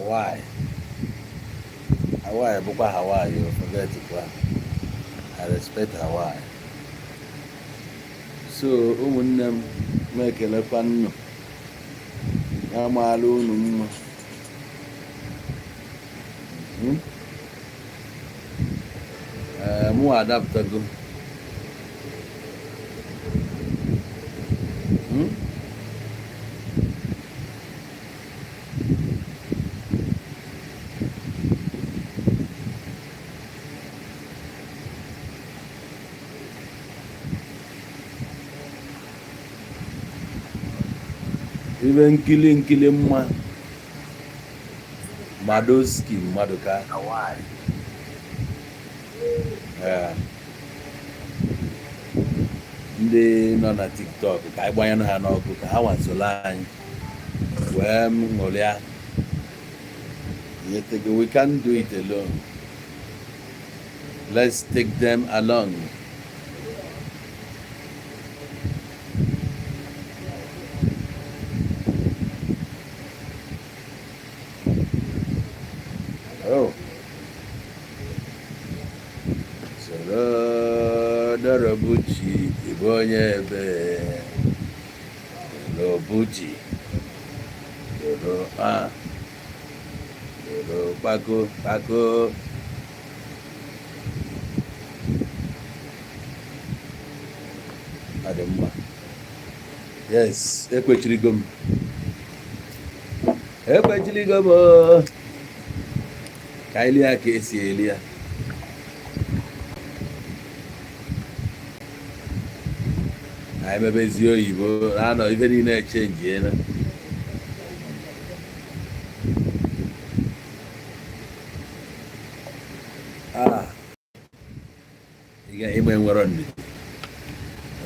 Hawaii. Hawaii bụkwa Hawaii o, forget kwa. I respect Hawaii. So ụmụnne m, m ekelekwa nnụ, ya maala unu mma. Ee, mụ adapụtago. Ibe nkili nkili mma Madoski Maduka. Ee, ndị nọ na TikTok, ka anyị gbanyere ha n'ọkụ ka ha nwasoro anyị wee m ṅụrịa. Yetego, we can't do it alone. Let's take them along. Oh. Soro Dorobuchi, ịbụ onye ebe Dorobuchi doro a doro kpako kpako. Ọ dị mma. Yes, ekwechirigo m, ekwechirigo m oo. Ka anyị lie ya ka esi eli ya. Anyị mebezi oyibo na-anọ, ife niile echenjiela. Ah, ịma enwero ndidi.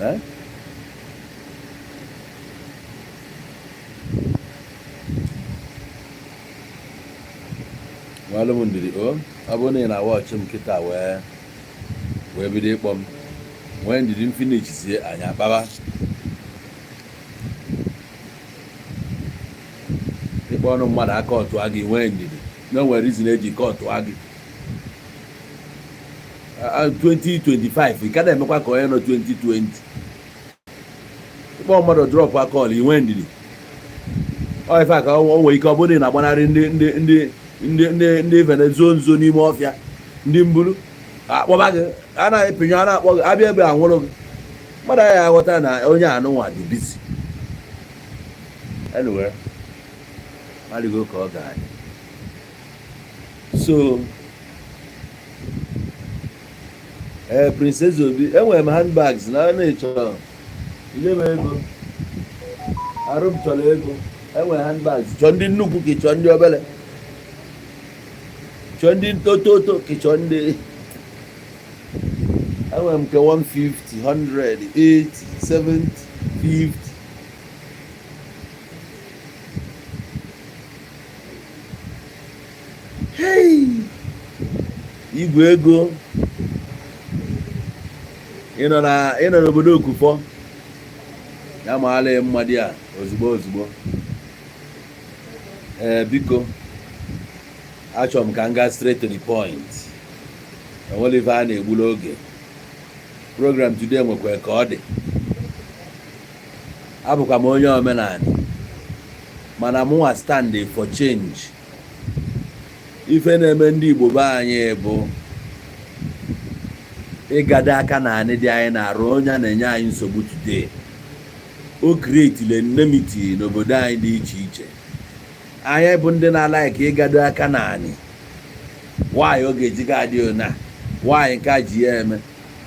Eh? Nwalụ m ndidi o. Ọ bụrụ na ị na-awatch m kịta wee bido ịkpọ m, nwee ndidi, m finish sie, anyị akpaba. Ịkpọ ọnụ mmadụ aka ọtụa gị, nwee ndidi na o nwere reason eji ka ọtụa gị. 2025, ị ka na-emekwa ka onye nọ 2020. Ịkpọ mmadụ drop a call, i nwee ndidi. Ọ ife a ka o nwere ike ọ bụrụ na ị na-agbanarị ndị venezuo nzo n'ime ọfịa, ndị mburu akpọba gị, a na-epinye, a na-akpọ gị, abịa ebe anwụrụ gị, mmadụ agaghị aghọta na onye anụnwa dị busy. Anyway, adịgo ka ọ ga-adị. So ee, Princess Obi, enwere m handbags na na-echọrọ ile m ego, arụ m chọrọ ego. Enwere handbags, chọọ ndị nnukwu ka ị chọọ ndị obere, chọọ ndị ntototo ka ị chọọ ndị. Enwere m nke 150, 100, 80, 70, 50. Hey! Igwe ego, ị nọ n'obodo Okufọ ya maala ya mmadụ a ozugbo ozugbo. Ee, biko, achọrọ m ka m gaa straight to the point. Enwere ife a na-egbu n'oge. Program today nwekwa ka ọ dị. Abụkwa m onye omenala, mana mụnwa stand for change. Ife na-eme ndị Igbo be anyị bụ ịgado aka na anị dị anyị na-arụ, onye a na-enye anyị nsogbu today. O createle enmity n'obodo anyị dị iche iche. Anyị bụ ndị na-alike ịgado aka na anị. Nwaanyị ọ ga-eji ga adị ona nwaanyị nke a ji ya eme,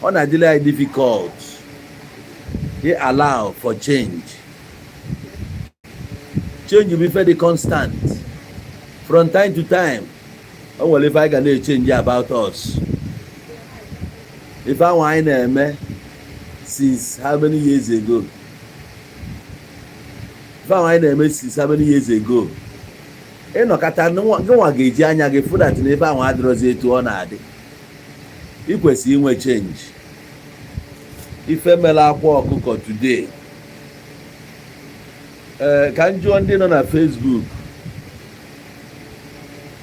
ọ na-adịla anyị difficult ị allow for change. Change bụ ife dị constant. From time to time, o nwere ife anyị ga na-echange about us. Ife ahụ anyị na-eme since how many years ago, ife ahụ anyị na-eme since how many years ago, ịnọkọta gịnwa ga-eji anya gị fụ that na ife ahụ adịrọzi etu ọ na-adị. Ị kwesịrị inwe change. Ife mere akwa ọkụkọ today, ee, ka m jụọ ndị nọ na Facebook.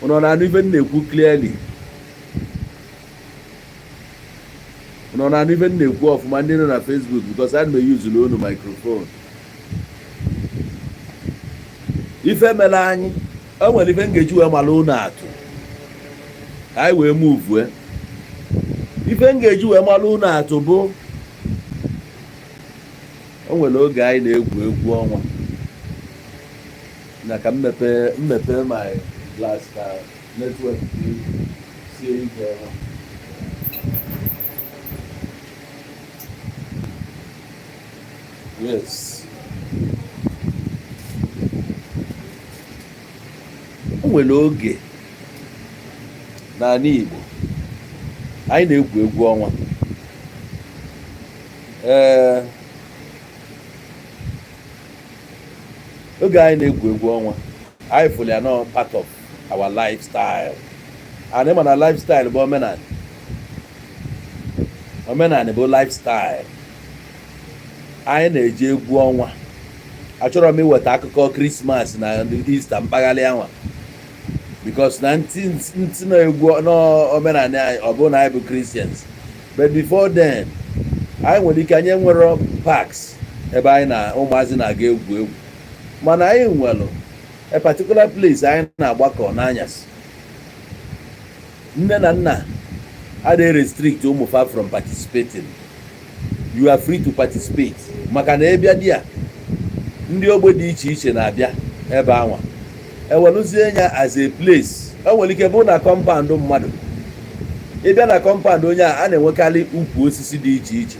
Unu na-anụ ife m na-ekwu clearly? Unu na-anụ ife m na-ekwu ọfụma, ndị nọ na Facebook? Because ana m eyuzulu unu microphone. Ife mere anyị, o nwere ife m ga-eji wee mara unu atụ ka anyị wee muvue. Ife m ga-eji wee mara unu atụ bụ, o nwere oge anyị na-egwu egwu ọnwa na ka mmepe mmepe my glass ka network gị sie ike ebe a. Yes, o nwere oge n'ala Igbo anyị na-egwu egwu ọnwa. Ee, oge anyị na-egwu egwu ọnwa, anyị fụrụ ya nọ part of our lifestyle. And ịma na lifestyle bụ omenala, omenala bụ lifestyle. Anyị na-eji egwu ọnwa. Achọrọ m iweta akụkọ Christmas na Easter mpaghara anwa, because na ntị ntị na-egwu n'omenala anyị, ọ bụrụ na anyị bụ Christians. But before then, anyị nwere ike anyị nwere parks ebe anyị na ụmụazị na-aga egwu egwu, mana anyị nwere a particular place anyị na-agbakọ n'anyasị. Nne na nna adịghị restrict ụmụ fa from participating. You are free to participate, maka na ịbịa di a, ndị ogbe dị iche iche na-abịa ebe anwa, eweluzie ya as a place. O nwere ike bụ na compound mmadụ. Ịbịa na compound onye a, a na-enwekarị ukwu osisi dị iche iche.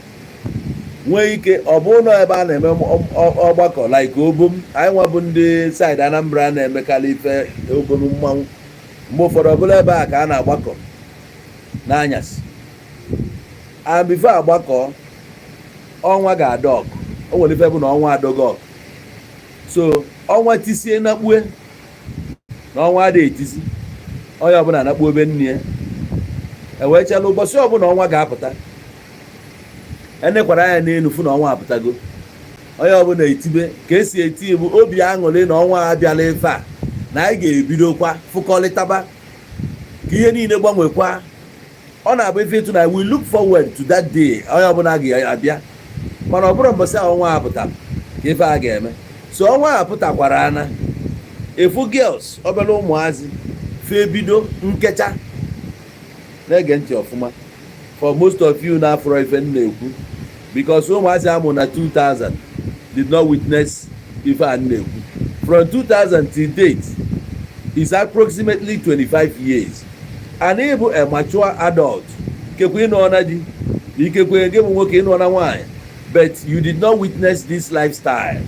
Nwee ike ọ bụ ụlọ ebe a na-eme ọgbakọ like obom. Anyị nwa bụ ndị side Anambra na-emekarị ife obom mmanwụ. Mgbe ụfọdụ ọbụla ebe a ka a na-agbakọ n'anyasị, and before agbakọ, ọnwa ga-ada ọkụ. O nwere ife bụ na ọnwa adọghị ọkụ, so ọnwa tisie na kpue na ọnwa adịghị etisi, onye ọbụla anakpu obe nne ya. Ewee chela ụbọchị ọbụla ọnwa ga-apụta. Enekwara anya n'elu fụ na ọnwa apụtago, onye ọbụla etibe ka esi eti bụ obi aṅụrị na ọnwa abịala. Ife a na anyị ga-ebidokwa fụkọlịtaba ka ihe niile gbanwekwa. Ọ na-abụ ife ịtụ na we look forward to that day onye ọbụla ga-abịa, mana ọ bụrụ mbọsị ahụ ọnwa apụta ka ife a ga-eme. So ọnwa a pụtakwara ana efu girls, obere ụmụazị fe bido nkecha. Na-ege ntị ọfụma, for most of you na-afọrọ ife m na-ekwu, because ụmụazị amụ na 2000 did not witness ife a m na-ekwu. From 2000 till date is approximately 25 years, and ịbụ a mature adult, ikekwe ịnụọ na di, ikekwe gị bụ nwoke ịnụọ na nwaanyị, but you did not witness this lifestyle.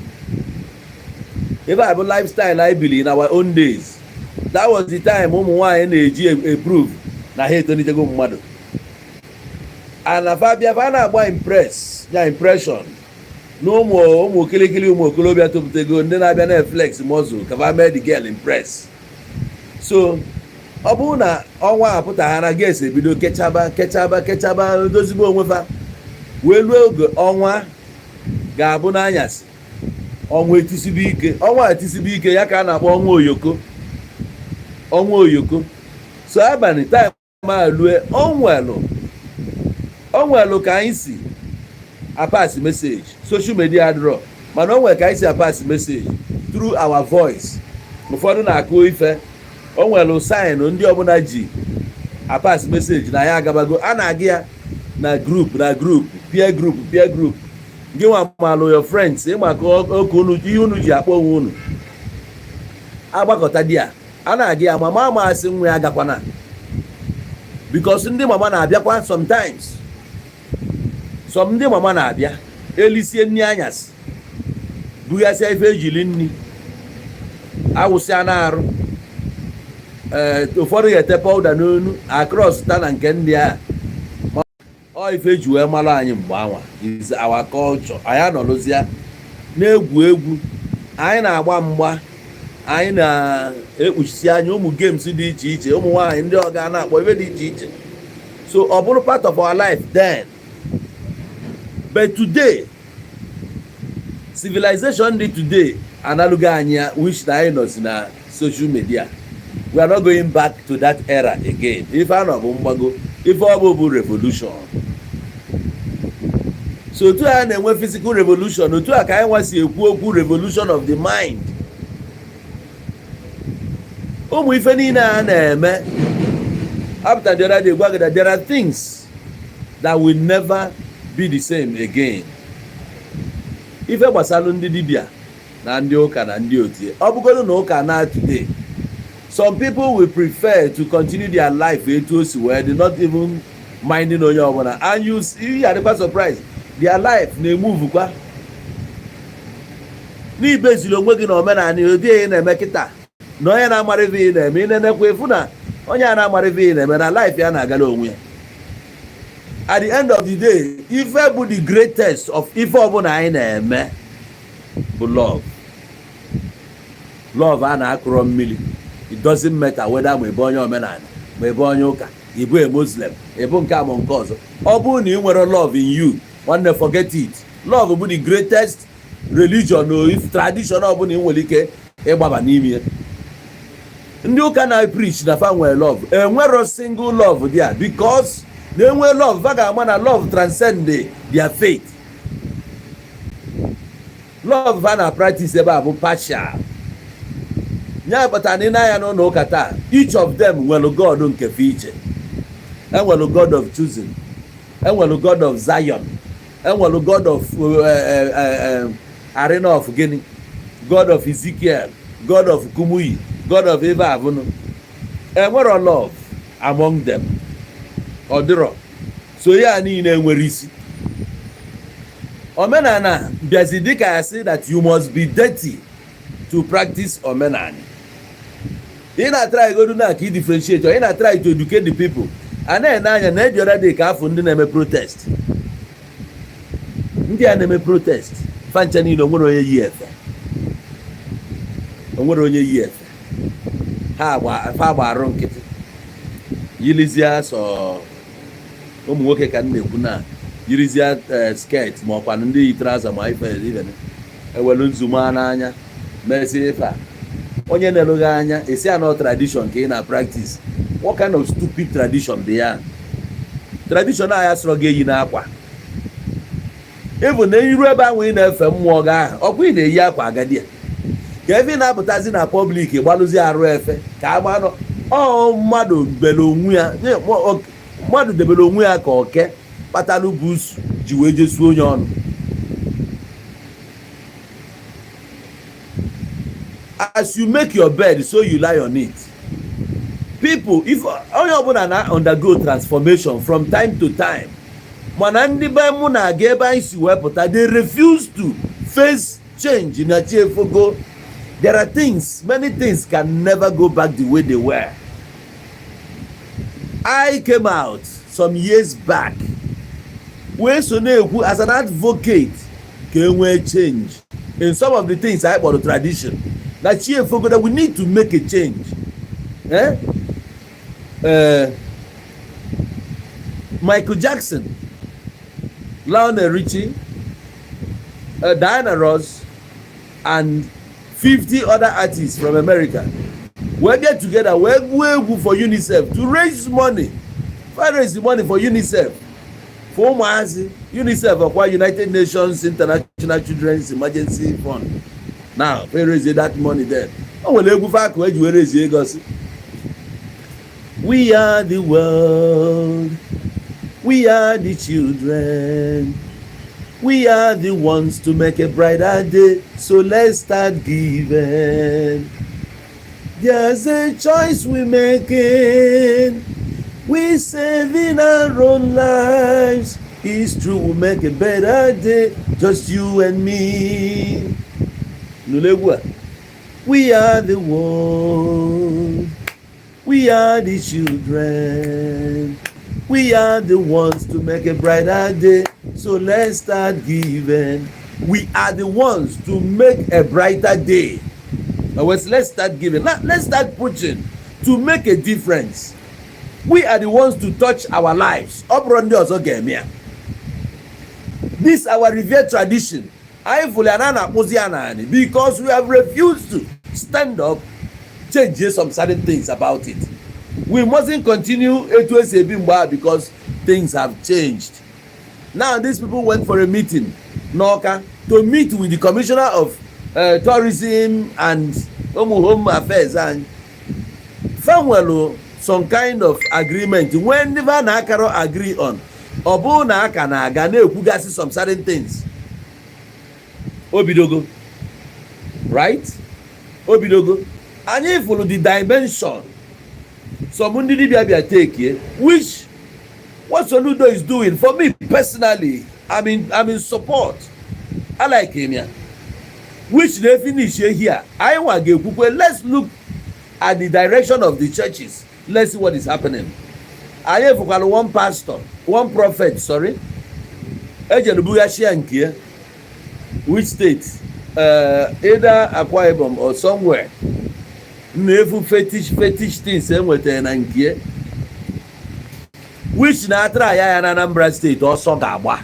Ebe a bụ lifestyle anyị bili in our own days. That was the time ụmụ nwaanyị na-eji approve na ha etolitego mmadụ, and na fa bịa, fa na-agba impress ya impression na ụmụ ụmụ kilikili, ụmụ okorobịa topụtago, ndị na-abịa na flex muscle ka fa mee the girl impress. So ọ bụrụ na ọnwa apụtaghara, gas ebido kechaba kechaba kechaba, dozigbo onwe fa, wee luo oge ọnwa ga-abụ n'anyasị, ọnwa etisibe ike. Ọnwa etisibe ike ya ka a na-akpọ ọnwa oyoko, ọnwa oyoko. So abalị time a lue, onwelu ka anyị si apass message. Social media adịrọ, mana o nwere ka anyị si apass message through our voice. Ụfọdụ na-akụ ife, o nwere sign ndị ọbụla ji apass message na ya agabago. A na-aga ya na group, na group, peer group, peer group. Gị nwa malụ your friends, ịma ka oke unu, ihe unu ji akpọ onwe unu agbakọta di a, a na-aga ya. Mama amasị nwa ya agakwana, because ndị mama na-abịakwa sometimes. Some ndị mama na-abịa elisie nri anyasị, bugasịa ife ejili nri awụsịa na-arụ. Ee, ụfọdụ ga-ete powder n'onu across ta na nke ndị a. Ọ ife eji wee mara anyị mgbe anwa is our culture. Anyị anọrụzịa na-egwu egwu, anyị na-agba mgba, anyị na-ekpuchisi anya, ụmụ games dị iche iche, ụmụ nwaanyị ndị ọga na-akpọ ife dị iche iche. So ọ bụrụ part of our life then. But today, civilization dị today analụgo anyị ya, which na anyị nọzi na social media. We are not going back to that era again. Ife anọ bụ mgbago, ife ọ bụ revolution. So otu a na-enwe physical revolution, otu a ka anyị nwa si ekwu okwu revolution of the mind. Ụmụ ife niile a na-eme after the other day gwa gị that there are things that will never be the same again. Ife gbasara ndị dibịa na ndị ụka na ndị otie, ọ bụgodu na ụka na today, some people will prefer to continue their life etu o si wee dị, not even minding onye ọbụla. And you see, you adịkwa surprise, their life na-emove kwa n'ibezili onwe gị na omenala ụdị ihe na-eme kịta na onye na-amara ife ị na-eme. Ị na-enekwa efu na onye a na-amara ife ị na-eme na life ya na-agala onwe ya. At the end of the day, ife bụ the greatest of ife ọbụla anyị na-eme bụ love. Love a na-akụrọ mmiri. It doesn't matter whether ma ebe onye omenala, ma ebe onye ụka, ịbụ a Muslim, ịbụ nke a ma nke ọzọ. Ọ bụrụ na ị nwere love in you, nwanne, forget it. Love bụ the greatest religion or if tradition ọbụla ị nwere ike ịgbaba n'ime ya. Ndị ụka na preach na fa nwere love, enwero single love there, because na enwe love, fa ga-ama na love transcend their faith. Love fa na practice ebe a bụ partial. Ya kpatara na ị na-anya n'ụlọ ụka taa, each of them nwere God nke fa iche. Enwere God of Choosing, enwere God of Zion, enwere God of arena of gịnị, God of Ezekiel, God of Kumuyi, God of ebe abụnụ. Enwero love among them. Ọ dịrọ so. Ya niile nwere isi omenala bịazi dịka ya sị that you must be dirty to practice omenala. Ị na-atry godu na ka ị differentiate, ị na-atry to educate the people. A na-ene anya na eji ọra dị ka afọ ndị na-eme protest, ndị a na-eme protest fancha niile, onwere onye yi efe, onwere onye yi efe. Ha agba fa agba arụ nkịtị, yilizie sọ ụmụ nwoke ka m na-ekwu na yirizie skirt, ma ọkwanụ ndị yi trouser, ma ife ife ewelu nzuma n'anya mesie ife a onye na-elụghị anya esi anọ tradition ka ị na practice. What kind of stupid tradition dị ya? Tradition a ya sọrọ gị eyi n'akwa ịbụ na iru ebe ahụ ị na-efe mmụọ gị ahụ, ọkwa ị na-eyi akwa agadi ya ka ebe ị na-apụtazi na public gbalụzi arụ efe ka agba nọ. Ọ mmadụ bere onwe ya, mmadụ debere onwe ya ka oke kpatalụ busu ji wee jesuo onye ọnụ. As you make your bed, so you lie on it. People, if onye ọbụla na undergo transformation from time to time, mana ndị be mụ na-aga ebe anyị si wee pụta, they refuse to face change na chi efogo. There are things, many things can never go back the way they were. I came out some years back wee so na-ekwu as an advocate ka e nwee change in some of the things anyị kpọrọ tradition, na chi efogo, that we need to make a change, eh? Michael Jackson, Lionel Richie, Diana Ross and 50 other artists from America wee get together wee gụọ egwu for UNICEF to raise money, raise money for UNICEF, for ụmụazị. UNICEF ọkwa United Nations International Children's Emergency Fund. Now they raise that money there. O nwere egwu fa akụ eji wee raise ego si, "We are the world, we are the children, we are the ones to make a brighter day, so let's start giving. There's a choice we making, we saving our own lives. It's true, we'll make a better day, just you and me." Nụrụ egwu a. "We are the world, we are the children, we are the ones to make a brighter day, so let's start giving." We are the ones to make a brighter day. Now, let's start giving. Let's start pushing to make a difference. We are the ones to touch our lives. Ọ bụrụ ndị ọzọ ga-eme ya. This our revered tradition, anyị fụrụ ya na a na-akpụzi ya naanị because we have refused to stand up. Change some certain things about it. We mustn't continue etu esi ebi mgbe ahụ because things have changed. Now, these people went for a meeting n'Awka to meet with the Commissioner of Tourism and ụmụ Home Affairs anyị. Fa nwelu some kind of agreement nwee ndị fa na-akara agree on. Ọ bụrụ na aka na-aga na-ekwugasị some certain things, o bidogo, right? O bidogo. Anyị fụrụ the dimension some ndị dibịa bịa take, which what Soludo is doing, for me personally, I'm in support. I like him ya, which na finish here, anyị nwa ga-ekwukwe. Let's look at the direction of the churches. Let's see what is happening. Anyị fụkwara one pastor, one prophet, sorry, ejere bughachia nke ya, which state, either Akwa Ibom or somewhere, na-efu fetish things enwetara na nke, which na-atara ya na Anambra Steeti. Ọsọ ga-agba,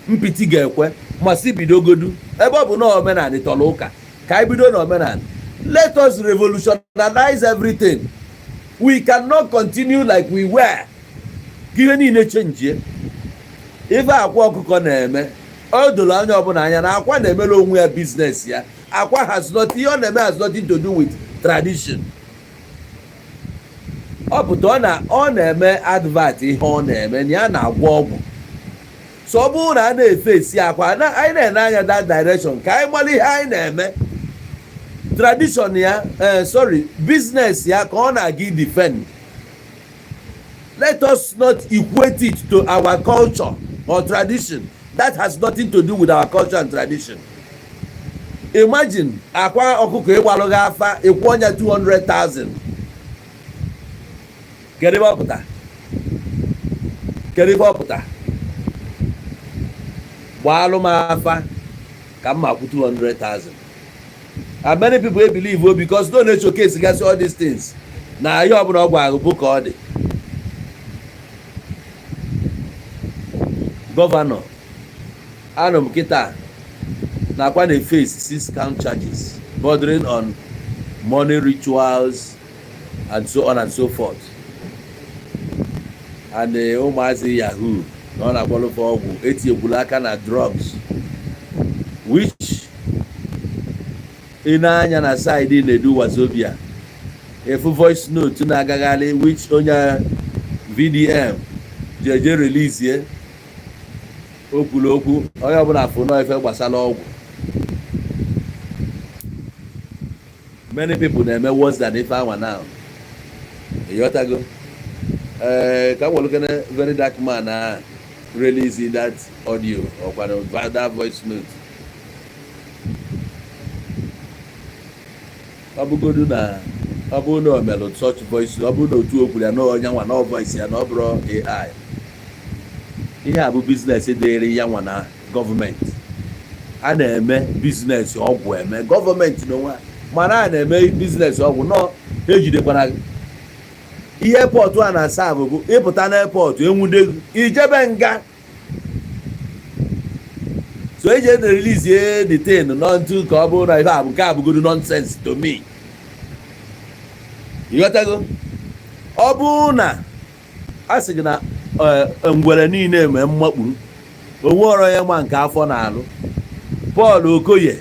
mpiti ga-ekwe masị bidogodu. Ebe ọ bụ na omenala tọrọ ụka, ka anyị bido na omenala. Let us revolutionize everything. We cannot continue like we were. Ka ihe niile chenjie. Ife Akwa Ọkụkọ na-eme, o doro anya ọbụla anya na Akwa na-emere onwe ya business ya. Akwa has not, ihe ọ na-eme has nothing to do with tradition. Ọ pụta, ọ na-eme advert ihe ọ na-eme na ya na-agwọ ọgwụ. So ọ bụrụ na a na-efe esi akwa, anyị na-ene anya that direction ka anyị mara ihe anyị na-eme. Tradition ya, sorry, business ya ka ọ na-aga defend. Let us not equate it to our culture or tradition. That has nothing to do with our culture and tradition. Imagine Akwa Ọkụkọ ịgbalụghị afa, ịkwụ ọnya 200,000. Kedu ebe ọ pụta? Kedu ebe ọ pụta? Gbaalụ m afa ka m ma kwụ 200,000. And many people wey believe o, because no na showcase gasị all these things na ihe ọbụla ọ gwara bụ ka ọ dị. Gọvanọ anọ m kịta na-akwa na face six count charges bordering on money rituals and so on and so forth, and ụmụazị yahoo na ọ na-agbalụfe ọgwụ, etinyekwula aka na drugs, which ị na-anya na side na-edu Wazobia efu voice note na-agagharị, which onye VDM jeje release. O kwuru okwu onye ọbụla fụ nọ ife gbasara ọgwụ. Many people na-eme worse than ife anwa now. Ịghọtago? Ee, ka m welukene Very Dark Man na release that audio ọkwa that voice note. Ọ bụgodu na ọ bụrụ na o melụ such voice, ọ bụrụ na otu o kwuru ya na onye nwa na voice ya na ọ bụrụ AI, ihe a bụ business dịrị ya nwa na gọọmenti. A na-eme business ọgwụ eme gọọmenti n'onwe ha, mana a na-eme business ọgwụ nọ ejidekwara gị. Ihe airport a na-asa abụ bụ ịpụta na airport, enwude gị, ijebe nga. So eji release the thing nọ ntu ka ọ bụrụ na ife abụ nke abụgodu nonsense to me. Ịghọtago? Ọ bụrụ na a sị gị na ngwere niile mee mmakpuru onwe ọrọ ya ma nke afọ na-alụ. Paul Okoye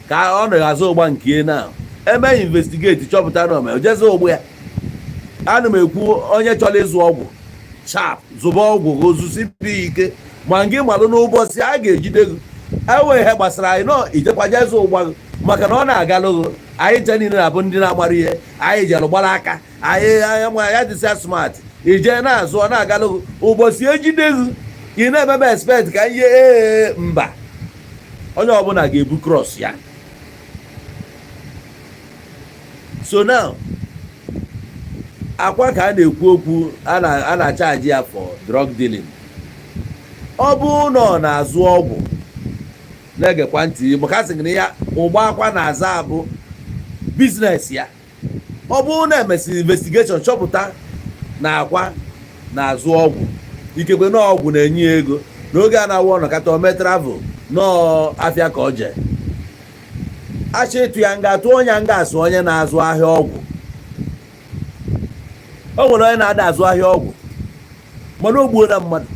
ka ọ na-azụ ụgba nke na eme investigate, chọpụta na ome ojezi ụgbụ ya. Ana m ekwu, onye chọrọ ịzụ ọgwụ sharp, zụba ọgwụ ozusipi ike, ma ngị malụ n'ụbọchị a ga-ejide gị, enwe ihe gbasara anyị nọ ijekwa jeze ụgba gị, maka na ọ na-agalụ gị. Anyị nche niile na-abụ ndị na-agbara ihe anyị jere gbara aka anyị anya nwa ya dịsịa smart, ije na-azụ, ọ na-agalụ gị. Ụbọchị ejide gị, ị na-ememe expect ka ihe ee mba, onye ọbụla ga-ebu cross ya. So now, Akwa ka a na-ekwu okwu a na-achaji ya for drug dealing. Ọ bụrụ na ọ na-azụ ọgwụ, na-egekwa ntị, maka a sị gị na ya ụgbọ akwa na-aza abụ business ya. Ọ bụrụ na emesịrị investigation chọpụta na Akwa na-azụ ọgwụ, ikekwe na ọgwụ na-enye ya ego n'oge a na-awụ ọnọkata ome travel nọọ afịa ka ọ jee. Achọ ịtụ ya nga, tụọ ya nga asụ onye na-azụ ahịa ọgwụ. O nwere onye na-ada azụ ahịa ọgwụ, mana o gbuola mmadụ.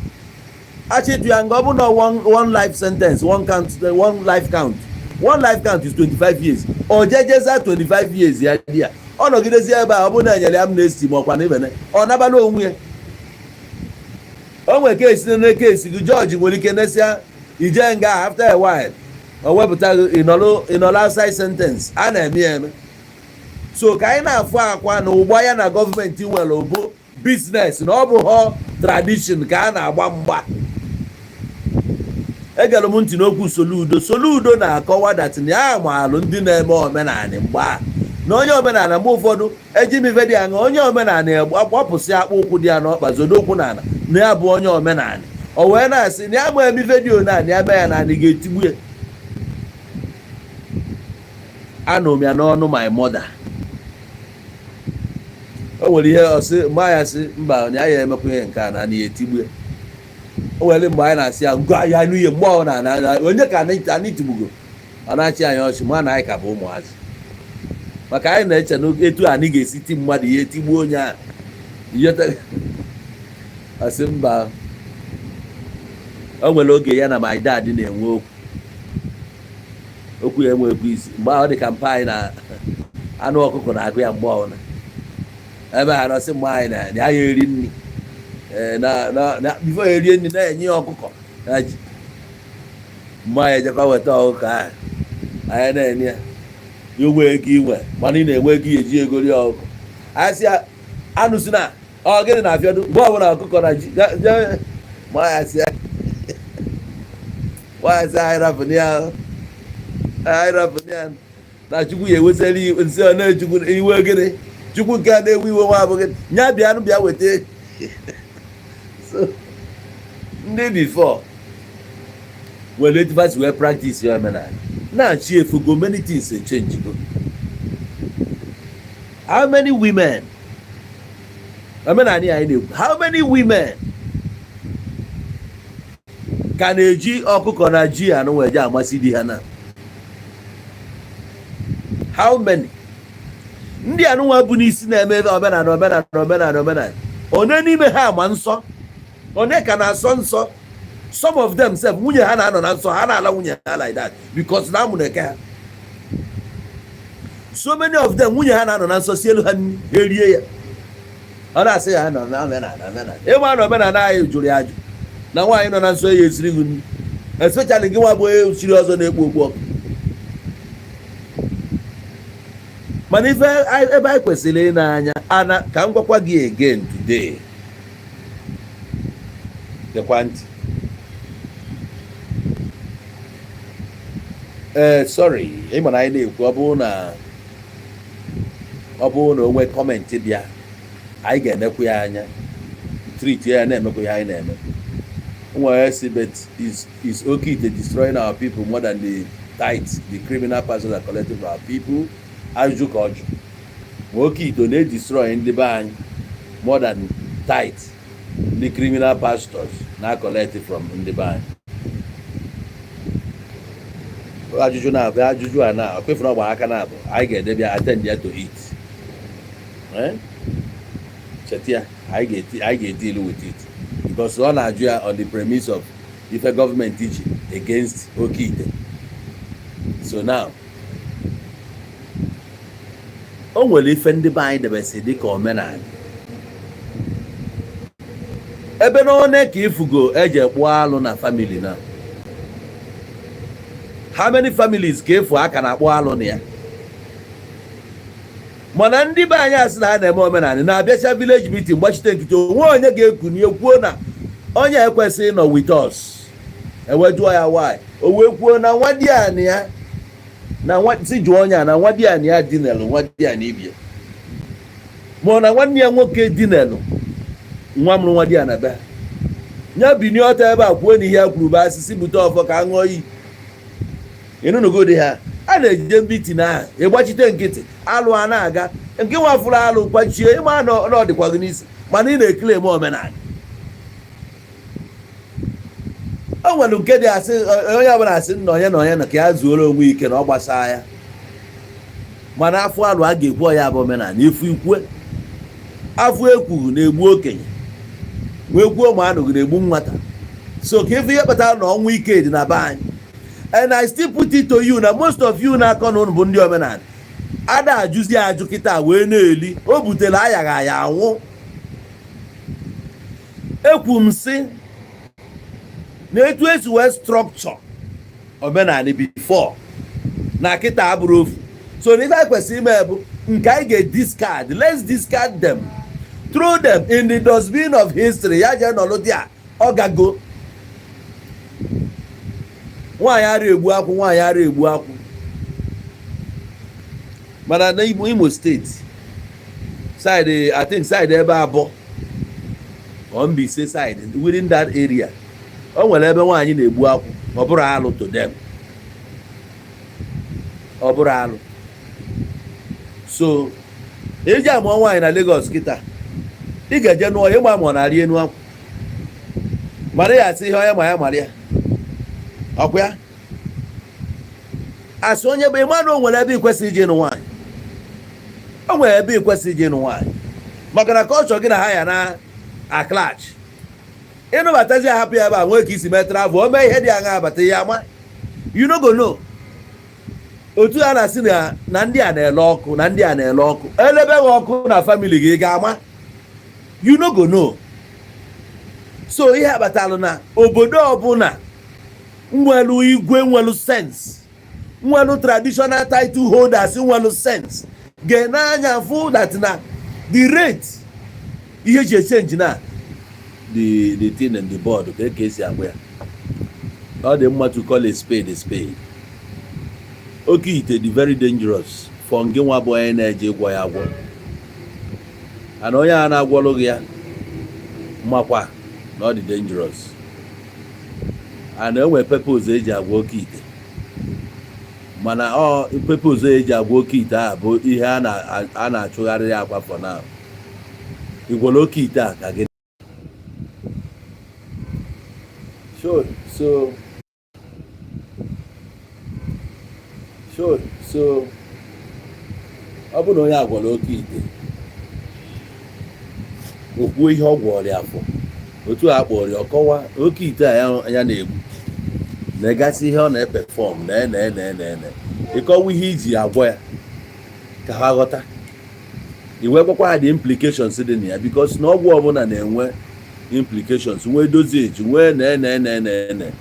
Achọ ịtụ ya nga, ọ bụ na one life sentence, one count, one life count. One life count is 25 years. O jejeza 25 years ya di ya, ọ nọgidezi ebe a. Ọ bụ na enyere ya amnesty ma ọkwa na ibene, ọ nabala onwe ya. O nwere case na case gị, jọji nwere ike nesịa ije nga. After a while, o wepụta gị, ịnọlụ outside sentence. A na-eme ya eme. So ka anyị na-afụ akwa na ụgbọ ya na gọọmenti nwere bụ business, na ọ bụ họ tradition ka a na-agba mgba. Egere m ntị n'okwu Soludo. Soludo na-akọwa that na ya maalụ ndị na-eme omenanị mgbe a na onye omenala. Mgbe ụfọdụ eji m ife dị aṅa, onye omenala gbapụsị akpụ ụkwụ dị ya n'ọkpa, zodo ụkwụ n'ala na ya bụ onye omenala. O wee na-asị na ya ma eme ife dị one ya mee ya na anyị ga-etigbu ya. Anụ m ya n'ọnụ my mother. O nwere ihe ọsị mgbe ya sị mba, na ya emekwa ihe nke a na anyị etigbu ya. O nwere mgbe anyị na-asị ya ngwa ya n'ihe mgbe ọ na onye ka anyị tigbugo, ọ na-achị anyị ọchị, ma na anyị ka bụ ụmụazị, maka anyị na-eche na etu anyị ga-esi ti mmadụ ihe, tigbuo onye a. Asị mba. O nwere oge ya na my dad na-enwe okwu, okwu ya enwekwu isi. Mgbe ahụ, ọ dị ka mpa anyị na anụ ọkụkọ na-agụ ya. Mgbe ọbụla ebe a nọsị, mgbe anyị na ya eri nri na before erie nri, na-enye ya ọkụkọ na ji. Mgbe anyị ejekwa weta ọkụkọ ahụ, anyị na-enye ya. Inwe ego inwe, mana ị na-enwe ego eji ego rie ọkụkọ. Anyị sị ya anụ si na ọ gịnị na-afịọdụ mgbe ọbụla ọkụkọ na ji. Ma ya sị anyị rapụ ya, anyị rapụ ya na Chukwu ya ewetara nsị. Ọ na-echukwu iwe gịnị? Chukwu nke a na-ewe iwe nwa abụghị nya bịanụ bịa weta. So ndị before nwere etu fa si wee practice ya omenala na-achị efugo. Many things change go. How many women, omenala anyị na-ekwu, how many women ka na-eji ọkụkọ na ji anụ wee ji amasị di ha na? How many ndị anụnwa bụ n'isi na-eme ebe omenala, omenala, omenala, omenala? One n'ime ha ma nsọ? One ka na-asọ nsọ? Some of them sef, nwunye ha na-anọ na nsọ, ha na-ala nwunye ha like that because na amụ na-eke ha. So many of them, nwunye ha na-anọ na nsọ, si elu ha nri, ha erie ya. Ọ na-asị ya nọ na omenala, omenala. Ịma na omenala anyị jụrụ ya ajụ na nwaanyị nọ na nsọ ya esiri gị nri, especially gị nwa bụ onye chiri ọzọ na-ekpo okpu ọkụ. Mana ife ebe anyị kwesịrị ị na-anya ana, ka m gwakwa gị again today, gekwa ntị. Ee, sorry, ị mara anyị na-ekwu, ọ bụrụ na o nwee comment bịa, anyị ga-enekwu ya anya, treat ya, na-emekwa ihe anyị na-eme. Nwere si, but is okay to destroying our people more than the tithes the criminal pastors are collecting from our people? Ajụjụ ka ọ jụ, ma oke ite na-edestroy ndị be anyị more than tithe ndị criminal pastors na collect from ndị be anyị? Ajụjụ na-abụ ajụjụ a na akwefere ọgba aka na-abụ anyị ga-edebe attend ya to it. Cheta ya, anyị ga-edeal with it because ọ na-ajụ ya on the premise of ife gọọmenti ji against oke ite. So now, o nwere ife ndị be anyị debesi dịka omenala ebe na one ka ifugo eji kpụọ alụ na family. Na how many families ka efu aka na-akpụ alụ na ya? Mana ndị be anyị asị na ha na-eme omenala, na-abịacha village meeting, gbachite nkịtị. Onwe onye ga-ekuni kwuo na onye ekwesịghị ịnọ with us. Ewe jụọ ya why, o wee kwuo na nwa di anị ya na nwa si jụọ onye a na nwa di anị ya dinelụ nwa di anị ibie, ma ọ na nwanne ya nwoke dinelụ nwa mụrụ nwa di ya na be ha. Ya binie ọtọ ebe a kwuo na ihe ya kwuru bụ asịsị, bute ọfọ ka a ṅụọ iyi. Ịnụnụgo dị ha a na-ejide meeting ahụ, ịgbachite nkịtị, alụ a na-aga nke nwa fụrụ alụ kwachie. Ịma na ọ dịkwa gị n'isi, mana ị na-ekele eme omenala. O nwere nke dị asị onye ọbụla asị nna onye na onye na ka ya zuoro onwe ike na ọ gbasaa ya. Mana afọ alụ a ga-ekwu ya bụ omenala ifu ikwe afọ ekwughị na-egbu okenye, wee kwuo ma anụghị na-egbu nwata. So ka ife ihe kpatara na ọnwụ ike dị na be anyị. And I still put it to you na most of you na-akọ na unu bụ ndị omenala, ada ajụzi ajụ kịta wee na-eli o butere ayaghị aya anwụ. Ekwu m sị na etu esi wee structure omenala before na kịta abụrụ ofu. So na ife anyị kwesịrị ime bụ nke anyị ga-discard, let's discard them, throw them in the dustbin of history. Ya jee nọlụ dị a, ọ gago. Nwaanyị ara egbu akwụ, nwaanyị ara egbu akwụ. Mana na Imo State side, I think side ebe abụọ or Mbaise side, within that area, o nwere ebe nwaanyị na-egbu akwụ. Ọ bụrụ alụ to them, ọ bụrụ alụ. So eji amụọ nwaanyị na Lagos kịta, ị ga-eje nụọ ya, ịgba ma ọ na-arị enu akwụ, mara ya, asị ihe onye ma ya mara ya. Ọkwa ya asị onye bụ ịma na o nwere ebe ị kwesịrị ije ịnụ nwaanyị, o nwere ebe ị kwesịrị ije ịnụ nwaanyị, maka na kọlchọ gị na ha ya na a-clash. Ịnụbatazi, ahapụ ya ebe a, nwee ka isi mee travel, o mee ihe dị aṅa abata ya ama, you no go know. Otu a na-asị na ndị a na-ele ọkụ, na ndị a na-ele ọkụ, elebe gị ọkụ na family gị, ị ga-ama? You no go know. So ihe akpatalụ na obodo ọbụla nwelu igwe, nwelu sense, nwelu traditional title holders, nwelu sense, ga-ene anya fụ that na the rate ihe ji e-change na the thing and the board ka esi agba ya. Ọ dị mma to call a spade a spade. Oke ite dị very dangerous for ngị nwa bụ onye na-eje ịgwọ ya agwọ, and onye a na-agwọlụ gị ya makwa na ọ dị dangerous, and enwere purpose eji agwọ oke ite. Mana ọ purpose eji agwọ oke ite a bụ ihe a na-achụgharị ya akwa for now. Igwọrọ oke ite a ka gị so ọ bụrụ na onye agwọrọ oke ite, o kwuo ihe ọ gwọrọ ya afọ, otu a kpọrọ ya, ọkọwa oke ite a ya na-egbu, na-egasị ihe ọ na-e-perform na ene ene ene ene, ịkọwa ihe iji agwọ ya ka ha ghọta, iwe gwakwa ha the implications dị na ya, because na ọgwụ ọbụla na-enwe implications, nwee dosage, nwee na ene ene ene ene,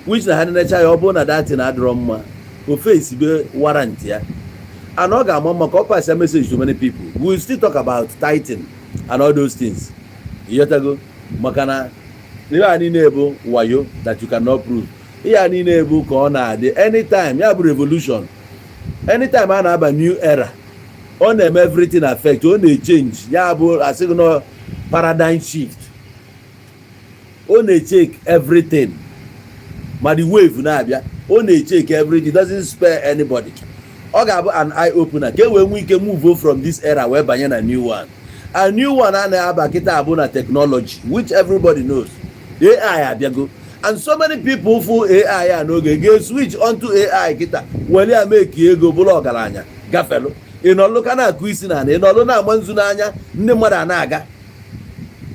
which na ha nenecha ya. Ọ bụrụ na datin adịrọ mma, ofe esibe warrant ya, and ọ ga-ama mma ka ọ pass a message to many people. We will still talk about tithing and all those things, ịghọtago? Maka na ihe a niile bụ wayo that you cannot prove. Ihe a niile bụ ka ọ na-adị anytime ya bụ revolution, anytime a na-aba new era, ọ na-eme everything affect, ọ na-e-change. Ya bụ asịghị na paradigm shift, ọ na-e-check everything. Ma the wave na-abịa, ọ na-e-check everything, doesn't spare anybody. Ọ ga-abụ an eye opener ka e wee nwee ike move from this era wee banye na new one. A new one a na-aba kịta abụ na technology, which everybody knows. AI abịago, and so many people fụ AI a n'oge ga-switch onto AI kịta, were ya mee ka ego bụrụ ọgaranya gafelu. Ịnọlụ ka na-akụ isi na ana, ịnọlụ na-agba nzu n'anya ndị mmadụ a na-aga.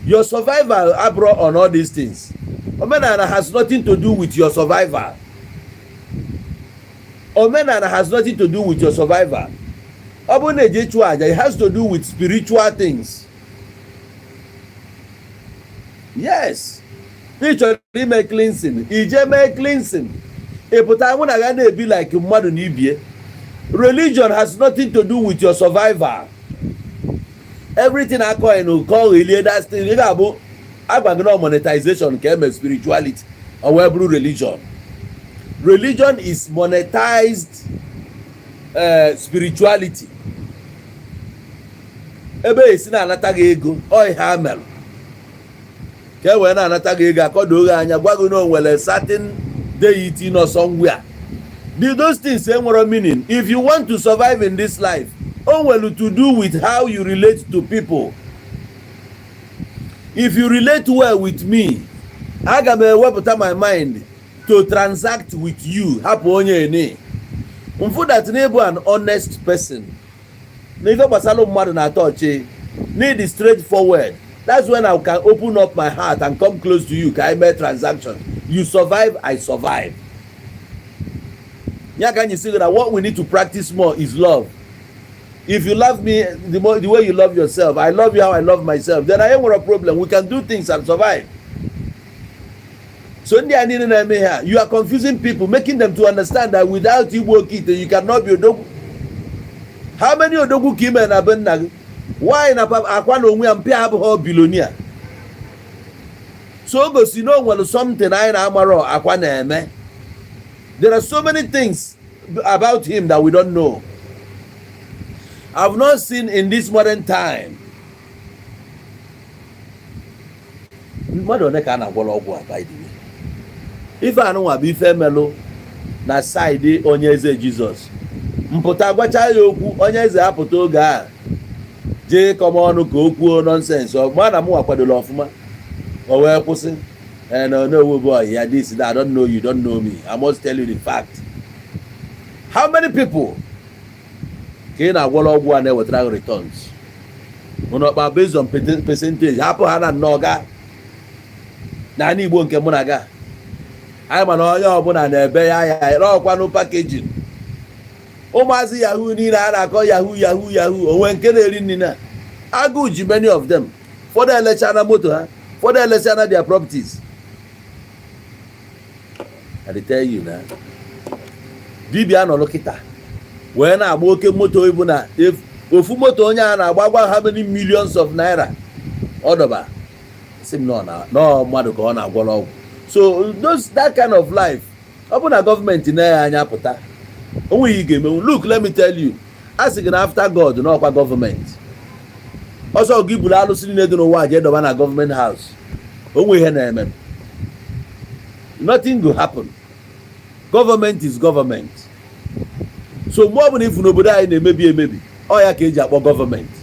Your survival abụrụ on all these things. Omenala has nothing to do with your survival. Omenala has nothing to do with your survival. Ọ bụrụ na eje chụọ aja, it has to do with spiritual things. Yes, ị chọrọ ime cleansing, ije mee cleansing, ị pụta, mụ na ga na-ebi like mmadụ na ibie. Religion has nothing to do with your survival. Everything akọghị na ụkọ ilie, that thing ị ga-abụ agwa gị na monetization ka eme spirituality, ọ wee bụrụ religion. Religion is monetized spirituality. Ebe esi na-anata gị ego, ọ ihe a merụ ka e wee na-anata gị ego, akọdo gị anya, gwa gị na o nwere certain deity nọ somewhere. Those things enwere meaning. If you want to survive in this life, o nwere to do with how you relate to people. If you relate well with me, aga m ewepụta my mind to transact with you. Hapụ onye ene mfu that na ịbụ an honest person. Na ife gbasara mmadụ na-atọ ọchị need straight forward. That's when I can open up my heart and come close to you ka anyị mee transaction. You survive, I survive. Ya ka anyị sị na what we need to practice more is love. If you love me the way you love yourself, I love you how I love myself, then I ain't nwere problem. We can do things and survive. So ndị a niile na-eme ihe a, you are confusing people, making them to understand that without igbu oke ite, you cannot be odogwu. How many odogwu ka ime na be nna gị? Why na akwa na onwe ya mpịa abụghị billionaire? So o gosi na o nwere something anyị na-amarọ akwa na-eme. There are so many things about him that we don't know. I've not seen in this modern time. Mmadụ one ka a na-agwọrọ ọgwụ a? By the way, ife anụnwa bụ ife melụ na side Onye Eze Jizọs. Mpụta gwacha ya okwu, Onye Eze apụta oge a jee kọma ọnụ ka o kwuo nonsense. Ọ ma na mụnwa kwadola ọfụma, o wee kwụsị. And no boy ya, this that, I don't know you, don't know me, I must tell you the fact. How many people ka ị na-agwọrọ ọgwụ a na-ewetara gị returns? Ụnụ ọkpa based on percentage, hapụ ha na nnọọ gaa n'ala Igbo nke mụ na ga anyị. Mana onye ọbụla na-ebe ya ya ọkwanụ packaging. Ụmụazị yahoo niile a na-akọ, yahoo, yahoo, yahoo, onwe nke na-eri nri na agụụ ji many of them. Ụfọdụ elechana moto ha, ụfọdụ elechana their properties. I dey tell you na dibịa nọrọ kịta wee na-agba oke moto ibu na ofu moto onye a na-agba gwa how many millions of naira ọ dọba. Sị m nọ mmadụ ka ọ na-agwọrọ ọgwụ. So those that kind of life, ọ bụ na gọọmenti na-enye anya pụta, onweghị ị ga-emenwu. Look, let me tell you, a sị gị na after God, n'ọkwa gọọmenti ọsọ gị buru alụsị niile dị n'ụwa jee dọba na gọọmenti house, onwe ihe na-eme? Nothing go happen. Government is government. So mgbe ọbụla ifu n'obodo anyị na-emebi emebi, ọ ya ka eji akpọ gọọmenti.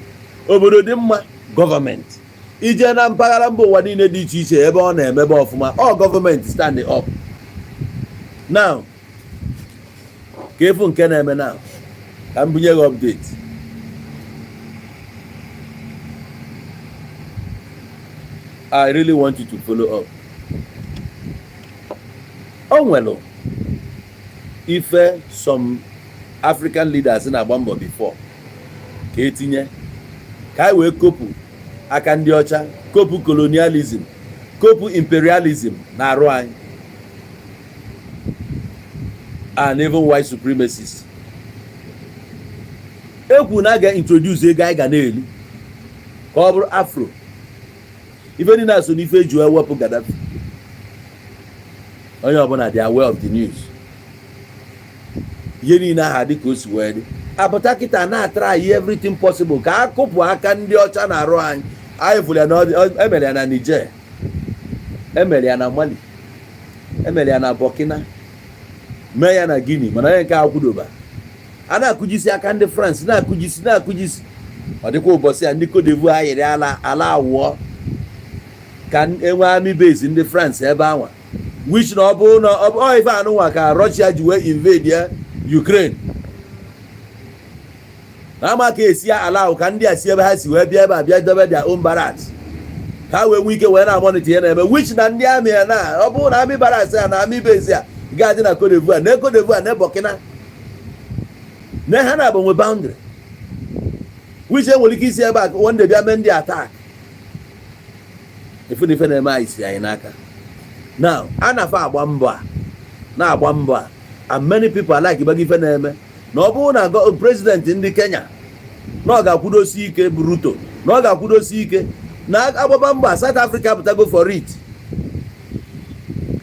Obodo dị mma, gọọmenti. Ije na mpaghara mba ụwa niile dị iche iche ebe ọ na-emebe ọfụma, ọ gọọmenti stand up. Now, ka efu nke na-eme now, ka m bunye gị update. I really want you to follow up. O nwere ife some African leaders na-agba mbọ before ka etinye ka anyị wee kopụ aka ndị ọcha, kopụ colonialism, kopụ imperialism na-arụ anyị, and even white supremacists. Ekwu na a ga-introduce ego anyị ga na-elu ka ọ bụrụ afro. Ife niile a so n'ife eji ewepụ Gaddafi. Onye ọbụla dị aware of the news. Ihe niile aha dị ka o si wee dị apụta kịta na-atry everything possible ka a kụpụ aka ndị ọcha na-arụ anyị. Anyị fụrụ ya na emere ya na Niger, emere ya na Mali, emere ya na Burkina, mee ya na Guinea. Mana onye nke akwudoba a na-akụjisi aka ndị France, na-akụjisi, na-akụjisi. Ọ dịkwa ụbọchị a ndị Cote d'Ivoire yiri ala ala awụọ ka enwe army base ndị France ebe anwa, which na ọ bụ na ọ ife anụnwa ka Russia ji wee invade ya Ukraine. Na ama ka esi ala ahụ ka ndị a si ebe ha si wee bịa ebe a, bịa dobe their own barracks ka ha wee nwee ike wee na-amonitor ihe na-eme, which na ndị army ya na ọ bụrụ na army barracks ya na army base ya ga-adị na Cote d'Ivoire, na Cote d'Ivoire na Burkina na ha na-agbanwe boundary, which enwere ike isi ebe a one day bịa mee ndị attack. Ife na ife na-eme anyị si anyị n'aka. Now, a na-afa agba mbọ a, na-agba mbọ a, and many people are like gbaga ife na-eme na ọ bụrụ na president ndị Kenya na ọ ga-akwudosi ike bụ Ruto, na ọ ga-akwudosi ike na agbaba mbọ a. South Africa pụtago for it.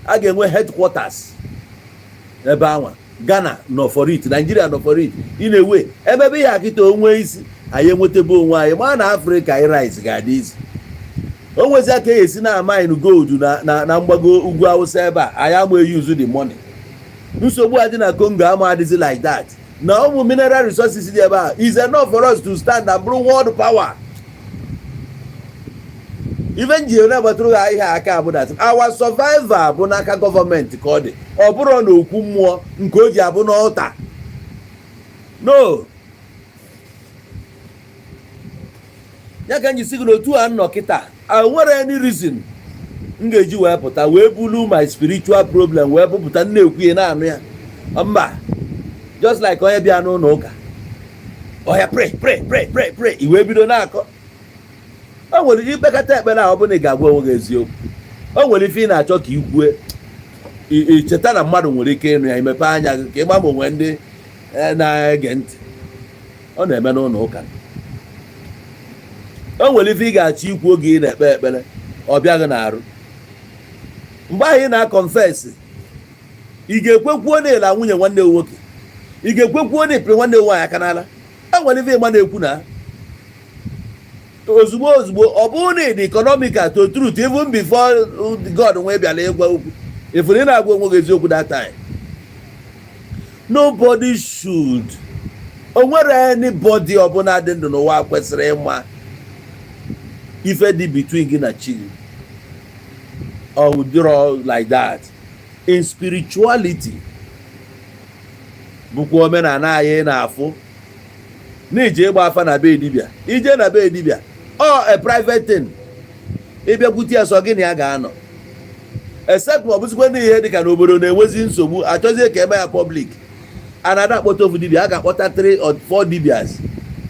A ga-enwe headquarters ebe anwa. Ghana nọ for it, Nigeria nọ for it. Ị na-ewe emebe ihe akịta onwe isi anyị enwetebe onwe anyị ma na Afrịka anyị rice ga-adị isi o nwezi aka esi na mine gold na mgbago ugwu Awụsa ebe a. Anyị ama use the money. Nsogbu a dị na Congo ama adịzi like that na ụmụ mineral resources dị ebe a is enough for us to stand and bụrụ world power. Ife nji na-agbatụrụ ha ihe aka bụ that our survival bụ n'aka gọọmenti ka ọ dị. Ọ bụrụ na okwu mmụọ nke o ji abụ n'ọta no. Ya ka m ji sị gị na otu a nọ kịta, nwere any reason m ga-eji wee pụta wee bulu my spiritual problem wee bupụta na-ekwu ya na-anụ ya. Mba, just like onye bịa n'ụlọ ụka, ọya pray, pray, pray, pray, pray, i wee bido na-akọ. O nwere ikpekata ekpere a, ọ bụla ị ga-agwa onwe gị eziokwu, o nwere ife ị na-achọ ka ị kwue, ị cheta na mmadụ nwere ike ịnụ ya, imepe anya gị ka ị ma ma onwe ndị na-ege ntị. Ọ na-eme n'ụlọ ụka. O nwere ife ị ga-achọ ikwu oge ị na-ekpe ekpere, ọ bịaghị n'arụ. Mgbe ahụ ị na-aconfess, ị ga-ekwekwuo na ịla nwunye nwanne gị nwoke, ị ga-ekwekwuo na ịpịrị nwanne gị nwaanyị aka n'ala. E nwere ife ịma na-ekwu na ozugbo ozugbo, ọ bụrụ na ị dị economical to truth, even before God nwee bịara ịgwa okwu, ifuru ị na-agwa onwe gị eziokwu that time. Nobody should, o nwere anybody ọbụla dị ndụ n'ụwa kwesịrị ịma ife dị between gị na chi gị. Ọ dịrọ like that. In spirituality, bụkwa omenala anyị na-afụ n'ije ịgba afa na be dibịa, ije na be dibịa, ọ a private thing. Ịbịakwute ya, sọ gị na ya ga-anọ, except ma ọ bụzikwa n'ihe dịka na obodo na-enwezi nsogbu, achọzie ka eme ya public. A na-ada akpọta ofu dibịa, a ga-akpọta 3 or 4 dibias,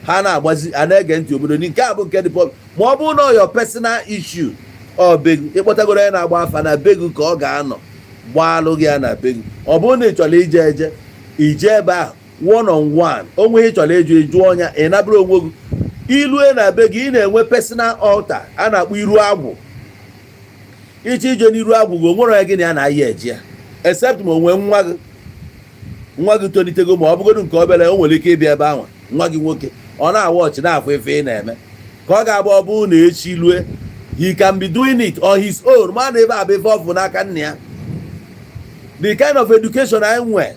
ha na-agbazi, a na-ege ntị obodo. Nke a bụ nke dị public. Ma ọ bụrụ na ọ your personal issue, ọ begu ịkpọtagoro onye na-agba afa na begu ka ọ ga-anọ gbaalụ gị ya na begu. Ọ bụrụ na ị chọrọ ije eje, ije ebe ahụ one on one, onwe ị chọrọ ịjụ, ịjụ ọnya, ị nabụrụ onwe gị. Ilue na be gị, ị na-enwe personal altar a na-akpọ iru agwụ. Iche ije n'iru agwụ gị, onwere onye gị na ya na-ayị eji ya, except ma onwe nwa gị, nwa gị tolitego, ma ọ bụgodu nke obere, o nwere ike ịbịa ebe ahụ. Nwa gị nwoke, ọ na-awa ọchị na-afụ ife ị na-eme, ka ọ ga-agba. Ọ bụrụ na echi lue, he can be doing it on his own, ma na ebe a bụ ife ọfụ n'aka nna ya. The kind of education I nwe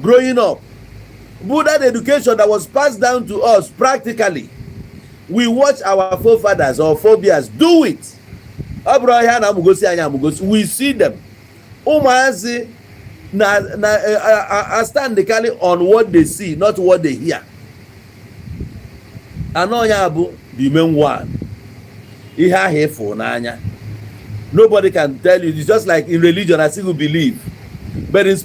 growing up bụ that education that was passed down to us practically. We watch our forefathers or forebears do it. Ọ bụrụ ọhịa na-amụgosi anyị amụgosi, we see them. Ụmụazị na stand carry on what they see, not what they hear. Anọ ya bụ the main one, ihe ahụ ịfụ n'anya. Nobody can tell you. It's just like in religion, I still believe, but in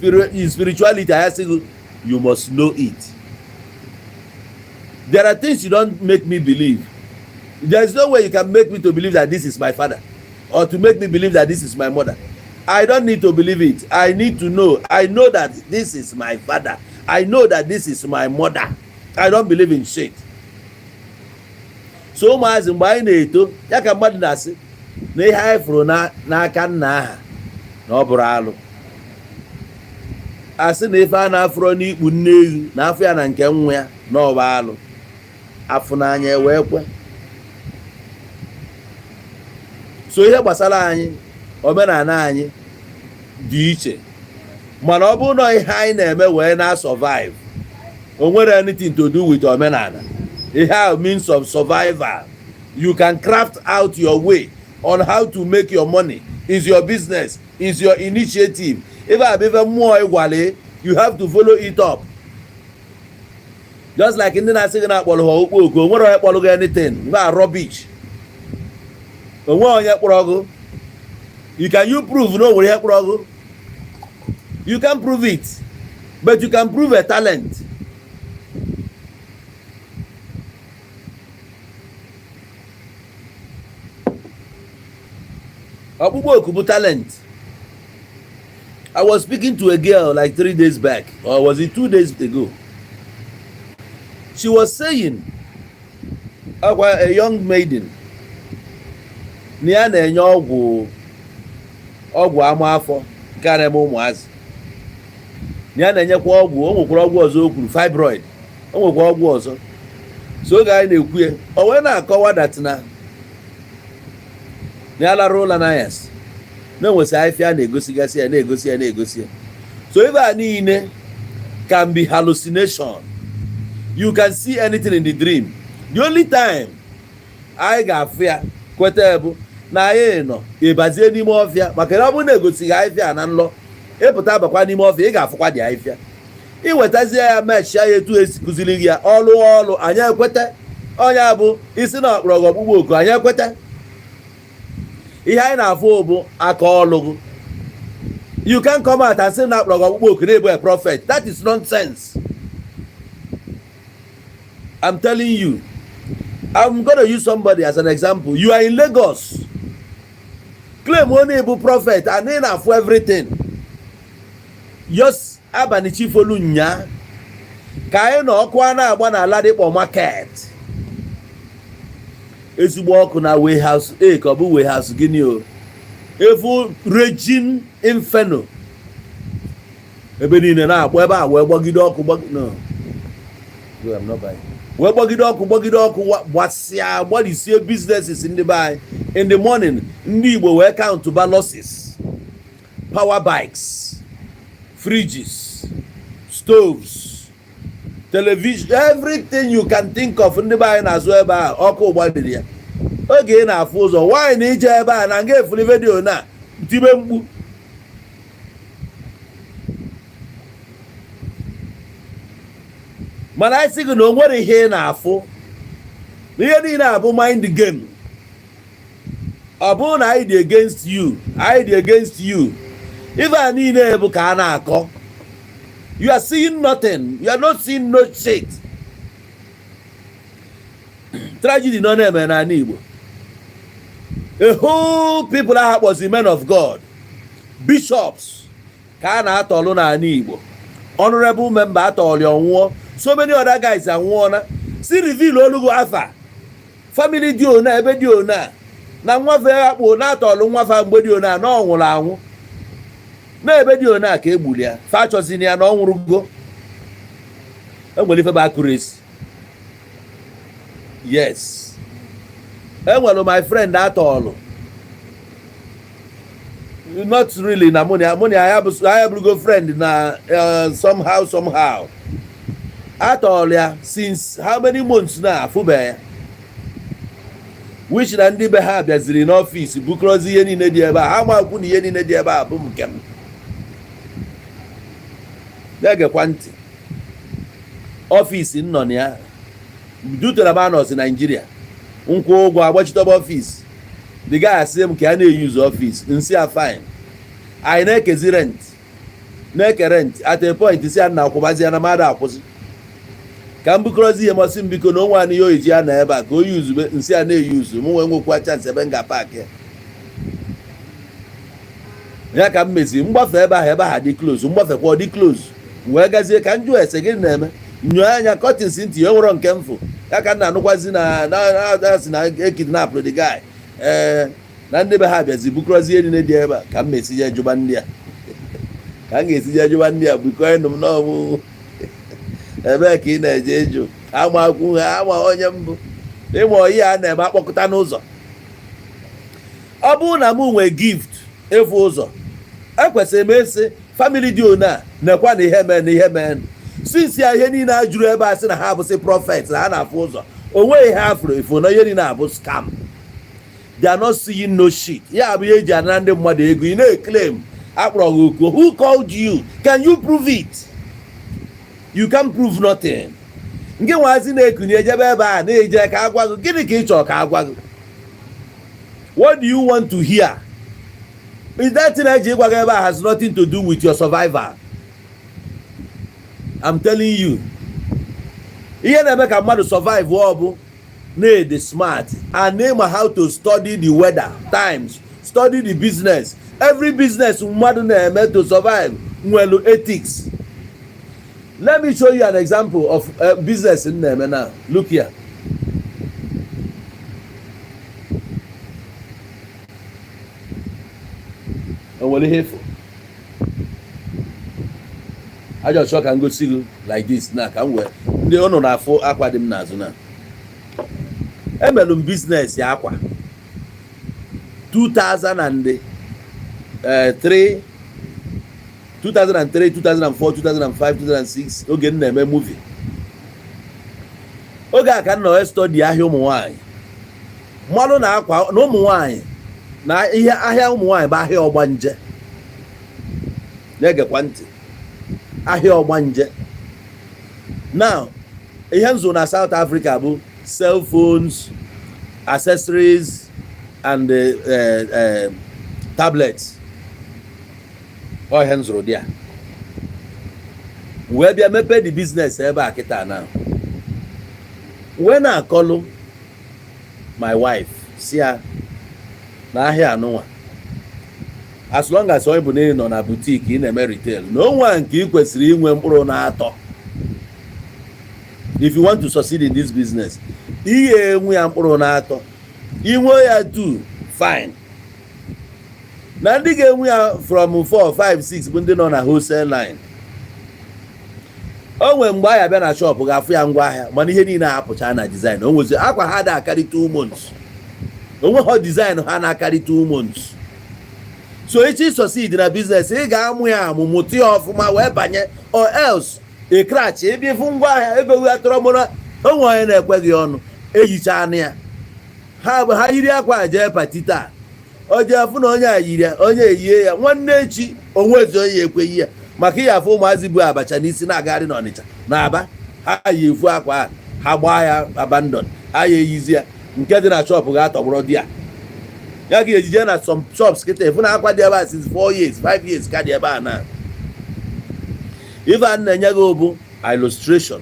spirituality, I still, you must know it. There are things you don't make me believe. There is no way you can make me to believe that this is my father or to make me believe that this is my mother. I don't need to believe it. I need to know. I know that this is my father, I know that this is my mother. I don't believe in shit. So ụmụazị, mgbe anyị na-eto ya, ka mmadụ na-asị na ihe anyị fụrụ n'aka nna aha na ọ bụrụ alụ, asị na ife a na-afụrọ n'ikpu nne ewu na afọ ya na nke nwa ya na ọba alụ afụ n'anya wee kwe. So ihe gbasara anyị, omenala anyị dị iche, mana ọ bụrụ na ihe anyị na-eme wee na survive, o nwere anything to do with omenala. Ihe ahụ means of survival. You can craft out your way on how to make your money is your business, is your initiative. Ife a bụ ife mmụọ ịgwale, you have to follow it up. Just like ndị na-asị gị na-akpọrọ ha okpo oku, o nwere onye kpọrọ gị anything. Ife a rubbish. Onwe onye kpọrọ gị. You can, you prove na o nwere ihe kpọrọ gị? You can prove it, but you can prove a talent. Ọkpụkpọ oku bụ talent. I was speaking to a girl like 3 days back, or was it 2 days ago? She was saying, akwa a young maiden, na ya na-enye ọgwụ, ọgwụ ama afọ nke a na-eme ụmụazị, na ya na-enyekwa ọgwụ. O nwekwara ọgwụ ọzọ o kwuru, fibroid, o nwekwa ọgwụ ọzọ. So oge anyị na-ekwu ya, o wee na-akọwa that na ya lara ụla n'anyasị, na-enwesị ahịfịa na-egosigasị ya, na-egosi ya, na-egosi ya. So ife a niile can be hallucination. You can see anything in the dream. The only time anyị ga-afụ ya kweta bụ na anyị nọ ịbazie n'ime ọfịa, maka na ọ bụrụ na egosighị ahịfịa na nlọ, ịpụta bakwa n'ime ọfịa, ị ga-afụkwa dị ahịfịa, iwetazie ya, mechia ya etu esi kụziri gị ya, ọlụ ọlụ, anyị ekweta. Onye bụ isi na ọkpọrọ gị ọkpụkpọ oku, anyị ekweta. Ihe anyị na-afụ bụ aka ọlụ. You can come out and say na akpọrọ gị ọkpụkpọ oku na-ebu a prophet. That is nonsense. I'm telling you. I'm gonna use somebody as an example. You are in Lagos, claim onye bụ prophet and ị na-afụ everything. Just abalị chifolu nya ka anyị na ọkụ a na-agba na Ladipo Market, ezigbo ọkụ na warehouse a, ka ọ bụ warehouse gịnị o, efu raging inferno ebe niile na-agba ebe a, wee gbagide ọkụ no. No, I'm not buying. Wee gbagide ọkụ, gbagide ọkụ, gbasịa, gbalisie businesses ndị be anyị. In the morning, ndị Igbo wee count ba losses: power bikes, fridges, stoves, television, everything you can think of ndị be anyị na-azụ ebe a, ọkụ gbaliri ya. Oge ị na-afụ ụzọ nwaanyị na ije ebe a na nga efuli video na tibe mkpu. Mana anyị sị gị na o nwere ihe ị na-afụ, na ihe niile abụ mind game. Ọ bụrụ na anyị dị against you, anyị dị against you. Ife a niile bụ ka a na-akọ. You are seeing nothing. You are not seeing no shit. Tragedy nọ na-eme n'ala Igbo. A whole people ahụ kpọzi men of God, bishops, ka a na-atọlụ n'ala Igbo. Honorable member atọlụ, ọnwụọ. So many other guys anwụọna. Si reveal olugo afa family dị ona, ebe dị ona na nwafe akpụ na-atọlụ nwafa mgbe dị ona na ọ nwụrụ anwụ, na ebe dị ona ka egburu ya. Fa achọzina ya na ọ nwụrụgo. Enwere ife bụ accuracy. Yes, enwere my friend atọlụ, not really na mụ na ya bụ, ya bụrụgo friend na somehow somehow. Atọọlụ ya since how many months na afụbeghị ya, which na ndị be ha bịaziri n'office bukọrọzi ihe niile dị ebe a. Ha makwu na ihe niile dị ebe a bụ nke m. Na-egekwa ntị, office nọ na ya dutere m anọzi Naijiria nkwụ ụgwọ agbachitọba office. The guy asị m ka a na-eyuzu office nsị a, fine. Anyị na-ekezi rent, na-eke rent. At a point, si ya na akwụbazi ya na mmadụ akwụsị ka m bukọrọzi ihe. Masị m biko na onwe anyị ihe oyi ya na ebe a ka o yuzube nsị a na-eyuzu. M nwee nwekwa chance ebe m ga-park ya. Ya ka m meziri mgbafe ebe ahụ, ebe ahụ dị close, mgbafekwa ọ dị close. Wee gazie ka m jụọ ese gịnị na-eme. Nyụọ anya curtains, ntị ya nwere nke mfụ ya ka m na-anụkwazi na si na ekidnap the guy. Ee, na ndị be ha bịazi bukọrọzi ihe niile dị ebe a. Ka m mesi je jụba ndị a, ka m ga-esi je jụba ndị a, bukọ ịnụ m n'ọmụ ebee ka ị na-eje ịjụ amakwu ha ama onye mbụ ịma oyi a na-eme akpọkọta n'ụzọ. Ọ bụrụ na m nwee gift ịfụ ụzọ, ekwesịrị m ịsị family dị one a nekwa na ihe mee na ihe mee since ya. Ihe niile a jụrụ ebe a sị na ha abụsị prophet, na ha na-afụ ụzọ, o nweghị ihe afụrụ efu na ihe niile abụ scam. They are not seeing no shit. Ya bụ ihe eji ana ndị mmadụ ego. Ị na-eclaim akpọrọ gị oku. Who called you? Can you prove it? You can prove nothing. Nke nwazi na-ekunye ejebe ebe a na-eje ka agwa gị gịnị ka ị chọrọ ka agwa gị? What do you want to hear? Is that thing eji ịgwa gị ebe a has nothing to do with your survival. I'm telling you, ihe na-eme ka mmadụ survive ọ bụ na-ede smart and ịma how to study the weather times, study the business. Every business mmadụ na-eme to survive nwelu ethics. Let me show you an example of business m na-eme now. Look here. O nwere ihe efu ajọ chọọ ka m gosi gị like this na ka m wee ndị ụnụ na-afụ akwa dị m n'azụ. Na emelu m business ya akwa 2003, 2003, 2004, 2005, 2006, oge m na-eme movie. Oge a ka m nọ study ahịa ụmụ nwanyị, mmadụ na akwa na ụmụ nwanyị na ihe. Ahịa ụmụ nwanyị bụ ahịa ọgbanje. Na-egekwa ntị, ahịa ọgbanje. Now, ihe nzụ na South Africa bụ Cell phones, accessories and tablets. Ọ ihe m zụrụ dị a wee bịa mepee the business ebe a kịta na wee na-akọlụ my wife, si ya na ahịa anụnwa, as long as onye bụ na ị nọ na boutique, ị na-eme retail, na onwe nke ị kwesịrị inwe mkpụrụ na-atọ. If you want to succeed in this business, ị ga-enwe ya mkpụrụ na-atọ. Inwe ya 2, fine. Na ndị ga-enwe ya from 4, 5, 6 bụ ndị nọ na wholesale line. O nwere mgbe anyị abịa na shop, ga-afụ ya ngwa ahịa, mana ihe niile apụcha na design. O nwezi akwa ha da akarị 2 months, onwe ha design ha na-akarị 2 months. So echi succeed na business, ị ga-amụ ya amụ, mụta ya ọfụma wee banye, or else ị crash. Ịbịa ịfụ ngwa ahịa ego gị atọrọ mụrụ onwe onye na-ekwe gị ọnụ ehicha anụ ya. Ha bụ ha yiri akwa jee party taa, o jee fụ na onye a yiri ya, onye eyie ya nwanne echi, onwezi onye ekweghị ya, maka ihe afụ ụmụazị bụ abacha n'isi na-agagharị n'Ọnịcha na Aba. Ha yi efu akwa a, ha gbaa ya abandon, ha ya eyizi ya. Nke dị na shop ga-atọgbọrọ di ya. Ya ga ejije na some shops kịta, efu na akwa dị ebe a since 4 years, 5 years ka dị ebe a. Na ife a na-enye gị bụ illustration.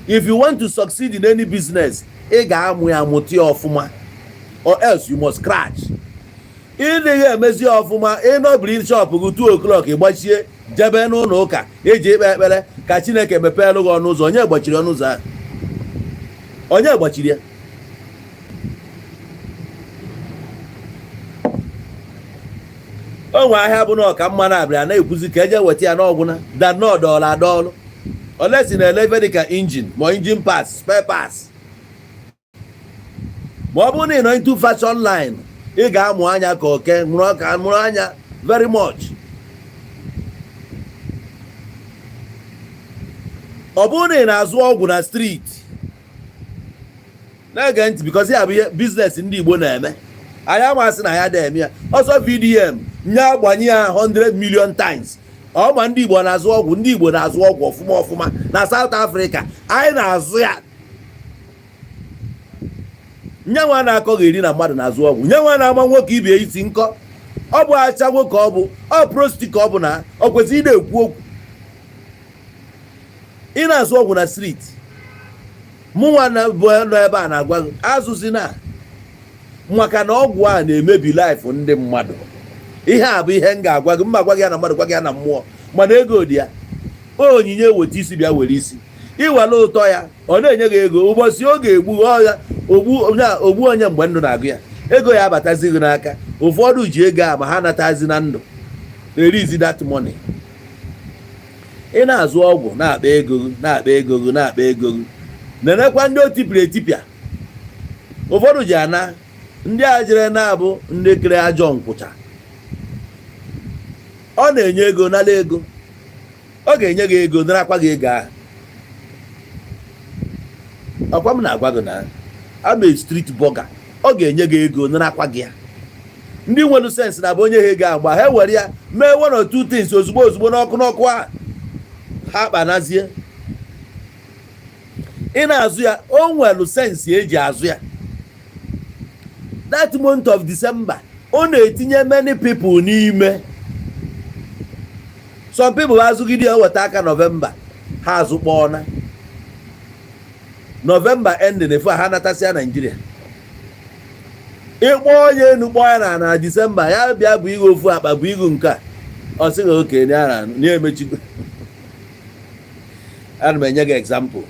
If you want to succeed in any business, ị ga-amụ ya, mụta ya ọfụma, or else you must crash. Ị dịghị emezi ya ọfụma, ịnọbiri shop gị 2 o'clock, ịgbachie jebe n'ụlọ ụka eji ekpe ekpere ka Chineke mepeelu gị ọnụ ụzọ. Onye gbachiri ọnụ ụzọ ahụ? Onye gbachiri ya? O nwe ahịa bụ na ọka mma na-abịa na-ekwuzi ka eje weta ya n'ọgwụna danọdọọlụ adọọlụ olesi na-ele ife dịka engine, ma engine parts, spare parts. Ma ọ bụrụ na ị nọ into fashion line, ị ga-amụ anya ka oke mụrụ ọka, mụrụ anya very much. Ọ bụrụ na ị na-azụ ọgwụ na street, na-ege ntị, because ya bụ ihe business ndị Igbo na-eme. Anyị amasị na ya na-eme ya ọsọ VDM nye agbanye ya 100 million times. Ọ ma ndị Igbo na-azụ ọgwụ, ndị Igbo na-azụ ọgwụ ọfụma ọfụma na South Africa. Anyị na-azụ ya. Nye nwa na-akọ ga-eri na mmadụ na-azụ ọgwụ. Nye nwa na-ama nwoke ibe isi nkọ. Ọ bụ acha nwoke, ọ bụ ọ prosti ka ọ bụ na ọ kwesịrị ị na-ekwu okwu. Ị na-azụ ọgwụ na street, mụnwa na bụ nọ ebe a na-agwa gị, azụzi na maka na ọgwụ a na-emebi life ndị mmadụ. Ihe a bụ ihe m ga-agwa gị. Mma gwa gị ya na mmadụ, gwa gị ya na mmụọ, mana ego dị ya. Onyinye weta isi, bịa were isi iwere ụtọ ya. Ọ na-enye gị ego ụbọchị ọ ga-egbu ọya ogbu onye mgbe ndụ na-agụ ya, ego ya abatazi gị n'aka. Ụfọdụ ji ego a ma ha anatazi na ndụ, erizi that money. Ị na-azụ ọgwụ, na-akpa ego gị, na-akpa ego gị, na-akpa ego gị, nenekwa ndị o tipịrị etipịa. Ụfọdụ ji ana ndị a jere na-abụ ndị kere ajọ nkwụcha. Ọ na-enye ego, nala ego. Ọ ga-enye gị ego, narakwa gị ego ahụ. Ọkwa m na-agwa gị na ama street burger, ọ ga-enye gị ego, narakwa gị ya. Ndị nwere sense na-abụ onye ha ego agba, ha ewere ya mee one or two things ozugbo ozugbo, n'ọkụ n'ọkụ a ha kpanazie. Ị na-azụ ya, o nwere sense eji azụ ya. That month of December, ọ na-etinye many people n'ime. Some people azụgide ya, weta aka November, ha azụkpọọna. November ending, efu ha natasịa Naijiria. Ịkpọ onye enu, kpọọ ya na December, ya bịa bụ ighe ofu akpa bụ igu nke a, ọ sị gị oke na emechigo. Ana m enye gị example.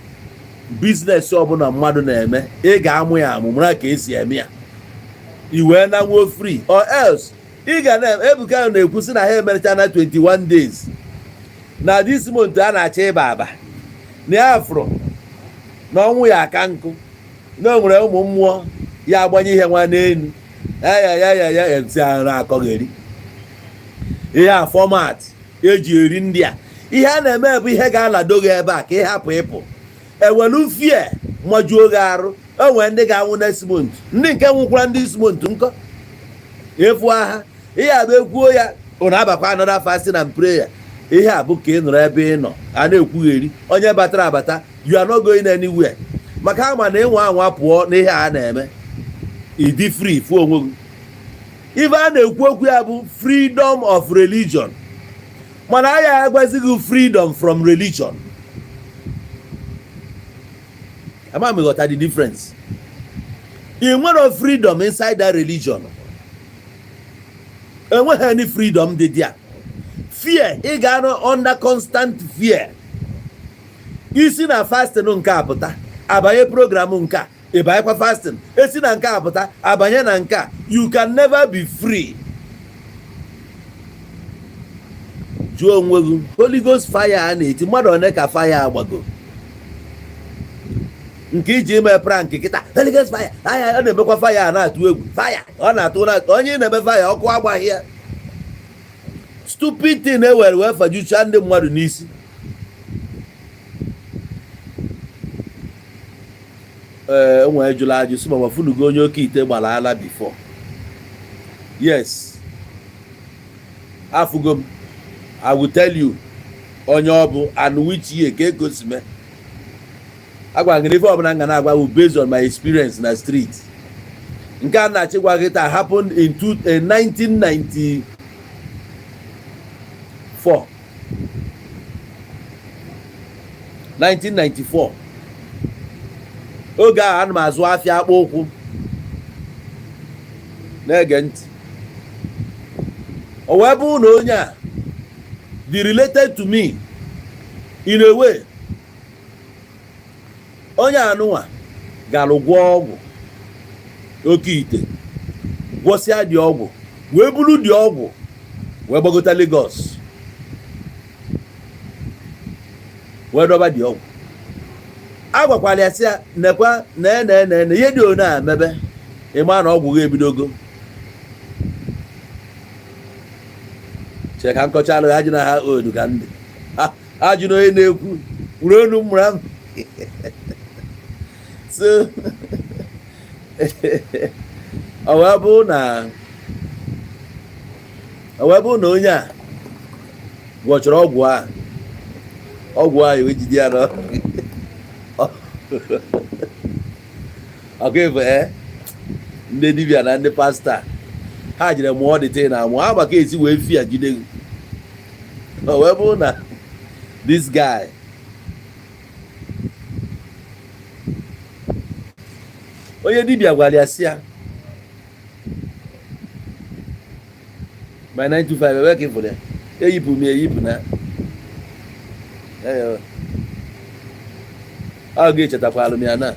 Business ọbụla mmadụ na-eme, ị ga-amụ ya amụ, mara ka esi eme ya, i wee na nwuo free, or else ị ga na. Ebuka na-ekwu sị na ha emerecha na 21 days na this month a na-achọ ịba aba na ya fụrụ na ọnwụ ya aka nkụ, na o nwere ụmụ mmụọ ya agbanye ihe nwa n'elu ya ya ya ya ya esi arụ akọgheri. Ihe a format eji eri ndị a, ihe a na-eme bụ ihe ga-alado gị ebe a ka ị hapụ ịpụ ewelu fie majuo gị arụ. O nwere ndị ga-anwụ next month, ndị nke nwụkwara ndị month nkọ efu agha. Ihe a bụ ekwuo ya, ụna abakwa another fasting and prayer. Ihe a bụ ka ị nọrọ ebe ị nọ a na-ekwugheri onye batara abata. You are not going anywhere. Maka ama na ịnwa anwa pụọ n'ihe a na-eme, ịdị free fụ onwe gị. Ife a na-ekwu okwu ya bụ freedom of religion, mana a ya agwazi gị freedom from religion. Ama m ghọta the difference. Ị nwere freedom inside that religion? Enweghị any freedom dị there. Fear, ị ga-anọ under constant fear. Isi na fasting nke a pụta, abanye program nke a, ịbanyekwa fasting. Esi na nke a pụta, abanye na nke a. You can never be free. Jụọ onwe gị, Holy Ghost fire a na-eti, mmadụ one ka fire agbago nke iji ime prank kịta? Holy Ghost fire aya, ọ na-emekwa fire a na-atụ egwu. Fire ọ na-atụ na onye na-eme fire, ọkụ agbaghị ya. Stupid thing ewere wee fajucha ndị mmadụ n'isi. Ee, nwee jụrụ ajụ sị ma funugo onye oke ite gbara ala before. Yes, afụgo m. I will tell you onye ọ bụ and which year ka ego si mee. Agwara gị na ife ọbụla m ga na-agwa bụ based on my experience na street. Nke a na-achịkwa gị taa happened in 1994. 1994, oge ahụ ana m azụ afịa akpụ ụkwụ. Na-ege ntị. O wee bụrụ na onye a dị related to me in a way. Onye anụnwa gara gwọọ ọgwụ oke ite, gwọsịa dị ọgwụ, wee buru dị ọgwụ wee gbagota Lagos, wee dọba dị ọgwụ. A gwakwara ya sị ya nekwa na na na ihe dị one a mebe, ịma na ọgwụ gị ebidogo. Chee ka nkọcha alụghị ajụ na ha odu ka ndị ajụ na onye na-ekwu wuru onu mmụrụ m. So ọ wee bụrụ na ọ wee bụrụ na onye a gwọchara ọgwụ a, ọgwụ a wee jide ya nọ ọkụ efe. Ndị dibịa na ndị pastọ ha jere mụọ dịte na amụ ha maka esi wee fi ya jide gị. Ọ wee bụrụ na this guy, onye dibịa gwara ya sị ya by 925 ebe ka ịfụrụ ya, eyipụ m ya, eyipụ na ọ ga-echetakwalụ m ya na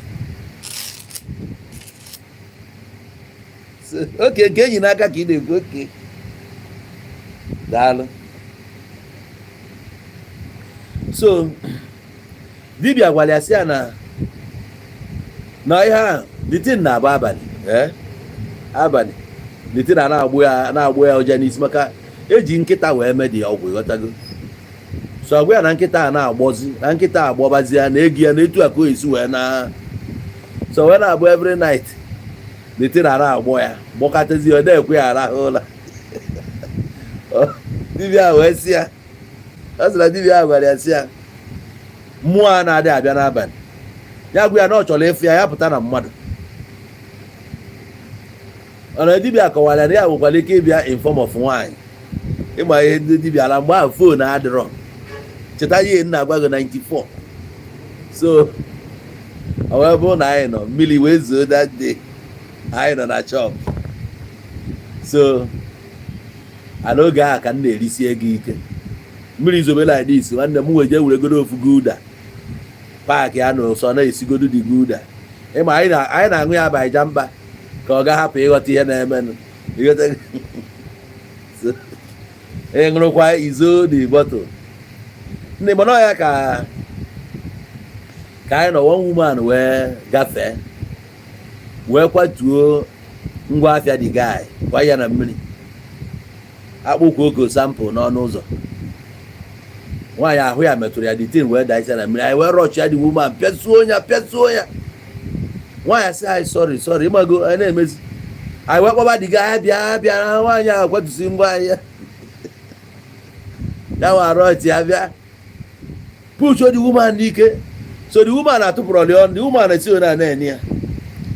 okay, nke enyi n'aka ka ị na-ekwu. Okay, daalụ. So dibịa gwara ya sị ya na na ihe ahụ the thing na-agba abalị, ee, abalị the thing a na-agbụ ya, na-agbụ ya ụja n'isi, maka eji nkịta wee mee dị ọgwụ, ịghọtago? So agwa ya na nkịta a na-agbọzi, na nkịta agbọbazi ya na ego ya na etu a ka o esi wee na so wee na-agbụ every night. The thing a na-agbọ ya, gbọkatazi ya, ọ na-ekwe ya arahụ ụra. Dibịa wee sị ya, ọ sị na dibịa gwara ya sị ya mmụọ a na-adị abịa n'abalị, ya gwa ya na ọ chọrọ ịfụ ya, ya pụta na mmadụ. Ọna dibịa kọwara na ya nwekwara ike ịbịa in form of nwaanyị. Ịma ihe ndị dibịa ala mgbe ahụ, phone adịrọ. Cheta ihe m na-agwa gị, 94. So ọ wee bụrụ na anyị nọ, mmiri wee zoo that day, anyị nọ na shop. So ana oge ahụ ka m na-erisi ego ike. Mmiri zobe like this, nwanne m wee jee weregodo ofu Gulder pack ya na ụsọ na-esigodo dị Gulder. Ịma anyị na-aṅụ ya abaija mba ka ọ ga-ahapụ ịghọta ihe na-emenụ. Ị ṅụrụkwa izo the bottle ndị mana ọ ya ka ka anyị nọ, one woman wee gafee, wee kwatuo ngwa afịa the guy, kwa ya na mmiri akpụkwa oko sample n'ọnụ ụzọ. Nwaanyị ahụ ya metụrụ ya, the thing wee daisa na mmiri. Anyị wee rush ya the woman, pịasuo ya, pịasuo ya. Nwaanyị sị anyị sorry, sorry. Ịmago anyị na-emezi, anyị wee kpọba the guy, bịa bịa na nwaanyị ahụ kwatusi ngwa ahịa ya. Wa rush ya bịa push the woman n'ike. So the woman atụpụrụ ọnụ, the woman esi onye na-ene ya,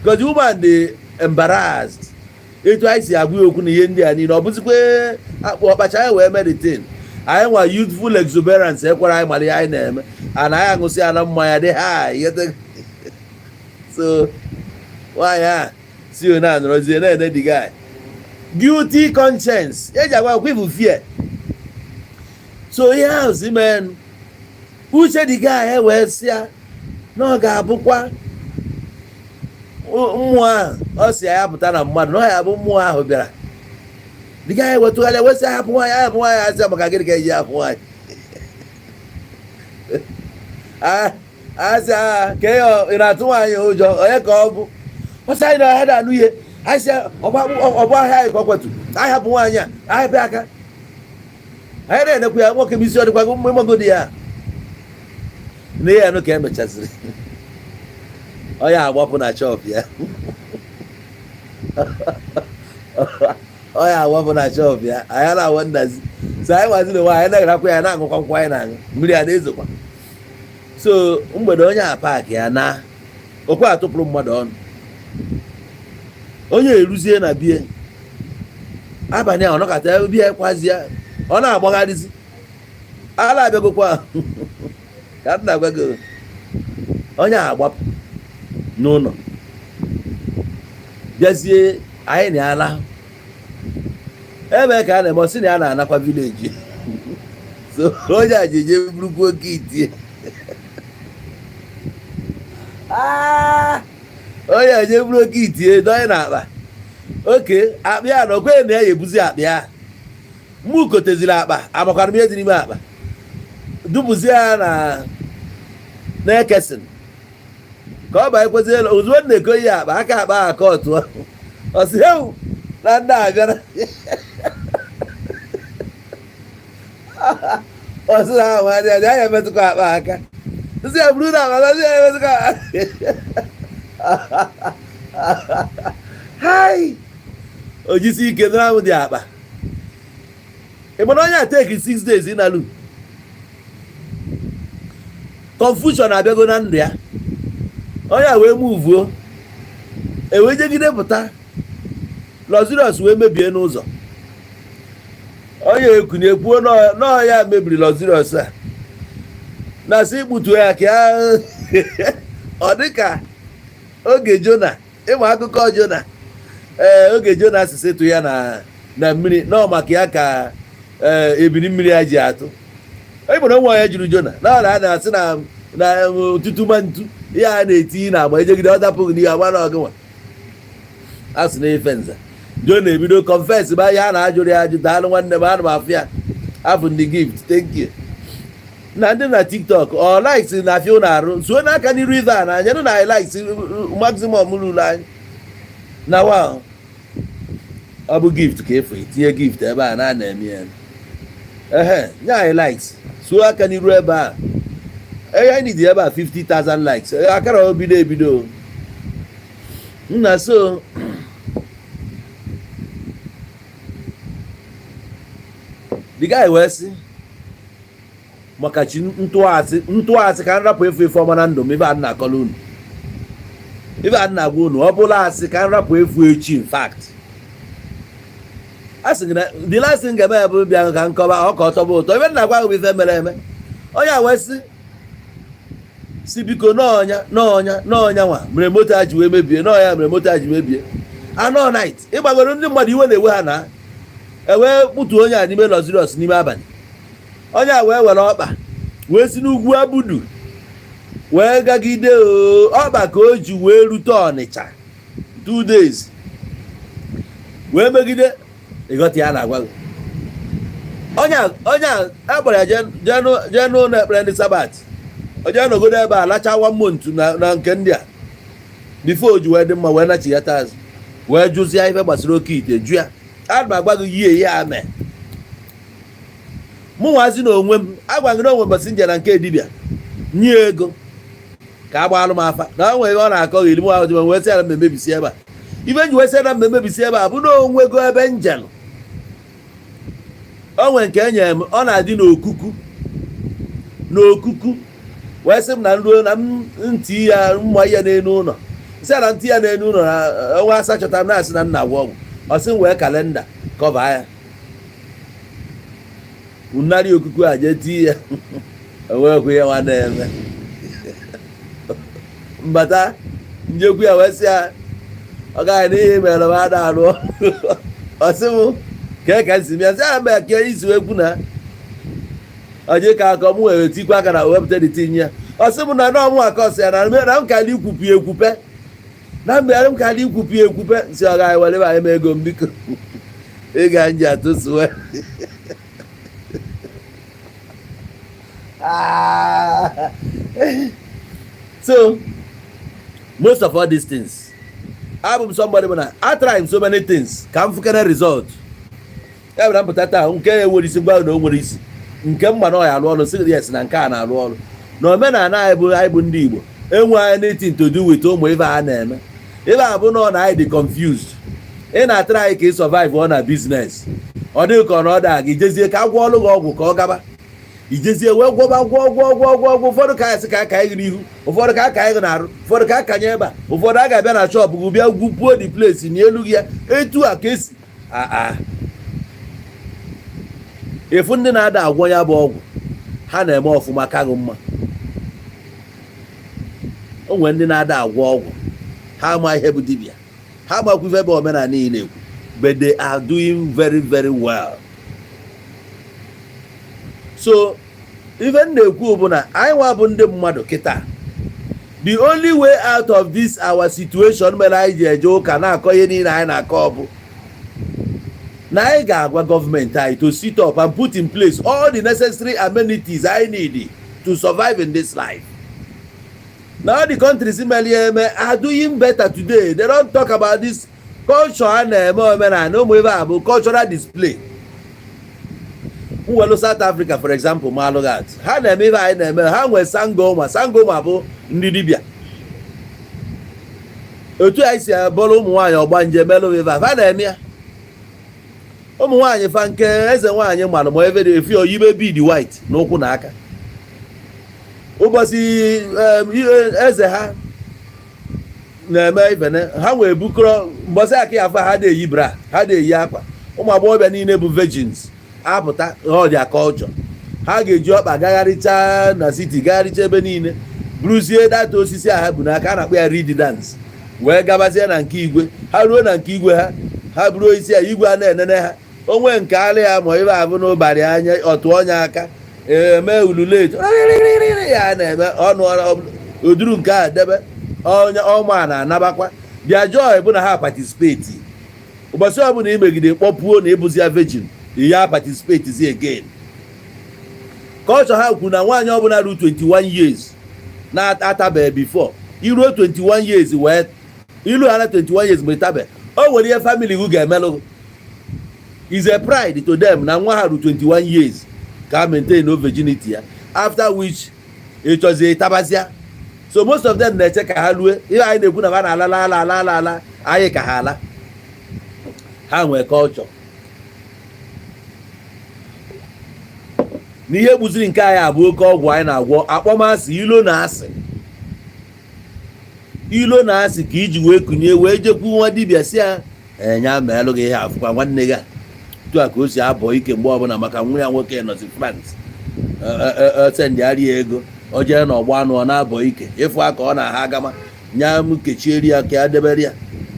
because the woman dị embarrassed etu anyị si agwa ya okwu na ihe ndị a niile. Ọ bụzikwa akpụ ọkpacha anyị wee meditate. Anyị nwa youthful exuberance ekwere anyị mara ihe anyị na-eme, ana anyị aṅụsị ya na mmanya dị ha. So nwaanyị a si onye a nọrọzie na-ene the guy, guilty conscience eji agwa akwa ifu fear. So ihe ahụ si mee uche the guy wee sị ya na ọ ga-abụkwa mmụọ ahụ ọ si ya pụta na mmadụ, na ọ ya bụ mmụọ ahụ bịara. The guy wetụgharịa wee sị, "Hapụ nwaanyị, hapụ nwaanyị." Asị, "Maka gịnị ka eji hapụ nwaanyị?" Asị, "Ka ị na-atụ nwaanyị ụjọ, onye ka ọ bụ?" Ọ sị anyị na ha na-anụ ihe anyị sị ọbụ ahịa anyị ka ọ kwetụ. Anyị hapụ nwaanyị a, anyị hapụ aka anyị na-enekwu ya. Nwoke m, isi ọ dịkwa mma ịmagodi ya na ihe anụ ka emechaziri onye agbapụ na shop ya, onye agbapụ na shop ya. Anyị na-awọ nnazi, so anyị nwazi na onwe anyị na-agarakwa ya, na-aṅụkwa nkwụ anyị na-aṅụ, mmiri a na-ezokwa. So mgbede onye a park ya na okwe atụpụrụ mmadụ ọnụ, onye eruzie na bie abalị a, ọ nọkọta bie kwazie, ọ na-agbagharịzi ala abịagokwa ka m na-agwa gị. Onye a agbapụ n'ụlọ bịazie, anyị na-ala ebe ka a na-eme, ọ sị na ya na-anakwa village. So onye a ji eje burukwu oke itie. Onye a je buru oke itie dọnye na akpa oke akpa ya na okwenye na ya ebuzi akpa ya. Mụ koteziri akpa, amakwara m ihe dị n'ime akpa, dupụzie ya na na-ekesin ka ọ banyekwezie. Ozugbo m na-eko ihe akpa aka akpa ahụ ka ọ tụọ, ọ sị hewu na ndị a bịara. Ọ sị na ahụ adị adị anya metụkwa akpa aka, nsị ya buru na akpa, nsị ya metụkwa akpa. Hai, o jisi ike nara m dị akpa. Ị mana onye a take 6 days ịnalu confusion abịago na ndụ ya. Onye a wee muvuo, ewee jegide pụta, Luxurious wee mebie n'ụzọ. Onye ekunye kwuo nọọ ya mebiri Luxurious a, na sị kputuo ya ka ya ọ dịka oge Jona. Ịma akụkọ Jona? Ee, oge Jona sisi tụ ya na mmiri nọọ maka ya ka ee ebili mmiri ya ji atụ. Onye bụrụ onwe onye jụrụ Jona na ọ na-asị na na tutu ma ntu ihe a na-eti na agba ejegide ọ dapụghị n'ihe agba na ọgụnwa a sị na ife nza. Jona ebido confess ba ihe a na-ajụrụ ya ajụ. Daalụ nwanne m, ana m afụ ya afụ ndị gift, thank you. Na ndị na TikTok ọ likes na afịa ụnụ arụ suo n'aka n'iru ife a na anyanụ na likes maximum ruru anyị na wa. Ọ bụ gift ka efu itinye gift ebe a na na-eme ya. Ehe, nye anyị likes, suo aka n'iru ebe a. Ee, anyị dị ebe a 50,000 likes akara obido ebido nna. So the guy wee sị maka chi ntụasị ntụasị ka m rapụ efu ife ọma na ndụ m. Ife a na-akọrọ unu, ife a na-agwa unu, ọ bụla asị ka m rapụ efu echi. In fact, a sị gị na the last thing ga-eme ya bụ bịa ka nkọba ọ ka ọ tọba ụtọ. Ife na-agwa gị bụ ife mere eme. Onye a wee sị si biko, n'ọnya n'ọnya n'ọnya nwa mere moto a ji wee mebie, n'ọnya mere moto a ji mebie anọ night. Ịgbagoro ndị mmadụ iwe na-ewe ha na ewee kpụtuo onye a n'ime Luxurious n'ime abalị. Onye a wee were ọkpa wee si n'ugwu Abudu wee gagide ọkpa ka o ji wee rute Ọnịcha 2 days wee megide. Ịghọta ya na-agwa gị, onye a akpọrọ ya jee n'ụlọ ekpere ndị Sabbath, o jee nọgodo ebe a lacha one month na nke ndị a before o ji wee dị mma, wee nachighata azụ, wee jụzie ife gbasara oke ite. Jụ ya, ana m agwa gị yie ihe a mee. Mụ nwazi na onwe m agwa gị na onwe mbọsị nje na nke dibịa nye ego ka a gbaalụ m afa na o nwere ebe ọ na-akọ gị iri. Mụ ahụ ji wee sị ya na mmemebisi ebe a. Ife nji wee sị na mmemebisi ebe a bụ na onwego ebe njelụ o nwere nke enyere m, ọ na-adị n'okuku n'okuku. Wee sị m na nruo na m ntị ya mma ihe n'elu ụlọ, sị ya na ntị ya n'elu ụlọ na ọnwa asa chọtara m na-asị na nna agwọ ọgwụ. Ọ sị m wee calendar cover ya, nnarị okuku a jee tii ya, onwekwu ihe nwa na-eme mbata njekwu ya. Wee sị ya, ọ gaghị n'ihe mere m ada arụ. Ọ sị m kee ka nsi ya, sị ya mgbe ke izu ekwu na oje ka akọ m wee tikwa aka na wepụta dị tinye ya. Ọ sị m na nọọ mụ aka ọsị ya na m ka dị ikwupi ekwupe na mgbe m ka dị ikwupi ekwupe. Nsị ọ gaghị were anyị m ego m, biko, ị ga nji atụsụwe. Ah. So most of all these things, abụ m somebody bụ na I try so many things ka m fụkere result. Ya bụ na mpụta taa, nke ya enwere isi, gwa na o nwere isi, nke mma na ọ ya alụ ọrụ, sị yes, na nke a na-alụ ọrụ. Na omenala anyị bụ anyị bụ ndị Igbo enwe anything to do with ụmụ ife a na-eme. Ife a bụ na ọ na anyị dị confused. Ị na-atara anyị ka ị survive ọ na business, ọ dịghị ka ọ na ọ daa gị jezie ka a gwọ ọlụ gị ọgwụ ka ọ gaba, ijezie wee gwọba, gwọ gwọ gwọ gwọ gwọ. Ụfọdụ ka anyị sị ka aka anyị n'ihu, ụfọdụ ka aka anyị n'arụ, ụfọdụ ka akanye ebe a, ụfọdụ a ga-abịa na shop gị bịa gwupuo the place n'elu gị ya. Etu a ka esi aa efu. Ndị na-ada agwọ ya bụ ọgwụ, ha na-eme ọfụma kaghị mma. O nwere ndị na-ada agwọ ọgwụ, ha ama ihe bụ dibịa, ha amakwa ife bụ omenala niile ekwu, but they are doing very very well. So ife m na-ekwu bụ na anyị nwa bụ ndị mmadụ kịta, the only way out of this our situation mere anyị ji eje ụka na-akọ ihe niile anyị na-akọ bụ na anyị ga-agwa gọọmenti anyị to sit up and put in place all the necessary amenities I need to survive in this life. Now all the countries mere eme are doing better today. They don't talk about this culture a na-eme omenala. Ụmụ ebe a bụ cultural display. Mwelu South Africa, for example, ma alụghị atụ, ha na-eme ibe anyị na-eme. Ha nwee sangoma. Sangoma bụ ndị dibịa. Otu anyị si abụrụ ụmụ nwaanyị ọgbanje melụ ife ha na-eme ya. Ụmụ nwaanyị fa nke eze nwaanyị malụ ma ebe dị efi oyibe bead white n'ụkwụ na aka. Ụbọchị eze ha na-eme ifene, ha nwee bukọrọ mbọsị aka ya afọ. Ha na-eyi bra, ha na-eyi akwa. Ụmụ agbọghọbịa niile bụ virgins apụta ọdịa culture. Ha ga-eji ọkpa gagharịcha na city, gagharịcha ebe niile, buruzie data osisi a ha bu n'aka a na-akpọ ya reed dance, wee gabazie na nke igwe ha. Ruo na nke igwe ha, ha buru osisi ya, igwe a na-enene ha. Onwe nke alị ya ma ibe abụ n'ụbalị anya ọtụ ọnya aka eme ululetu ya na-eme ọnụ oduru nke a debe onye ọma na-anabakwa. Bịa joy bụ na ha participate. Ụbọchị ọbụla imegide kpọpuo na ịbụzi ya virgin, ya participate zi again. Culture ha kwuru na nwaanyị ọbụla ru 21 years na-atabeghị before iruo 21 years, wee ilu ha na 21 years mgbe ịtabe, o nwere ihe family gị ga-emelụ. Is a pride to them na nwa ha ru 21 years ka maintain no virginity ya, after which ịchọzie ịtabazia. So most of them na-eche ka ha rue ihe anyị na-ekwu na ha na-ala ala ala ala ala anyị ka ha ala. Ha nwee culture n'ihe gbuziri nke anyị abụ oke ọgwụ anyị na-agwọ, akpọmasị, ilo na asị, ilo na asị ka iji wee kunye wee jekwu nwa dibịa si ya enya meelụ gị ihe. Afụkwa nwanne gị a tu a ka o si abọ ike mgbe ọbụla maka nwa ya nwoke nọzi France, sendịarị ya ego, o jee n'ọgbọ anụ, ọ na-abọ ike ịfụ aka ọ na-aha agama nya m kechieri ya ka ya debere ya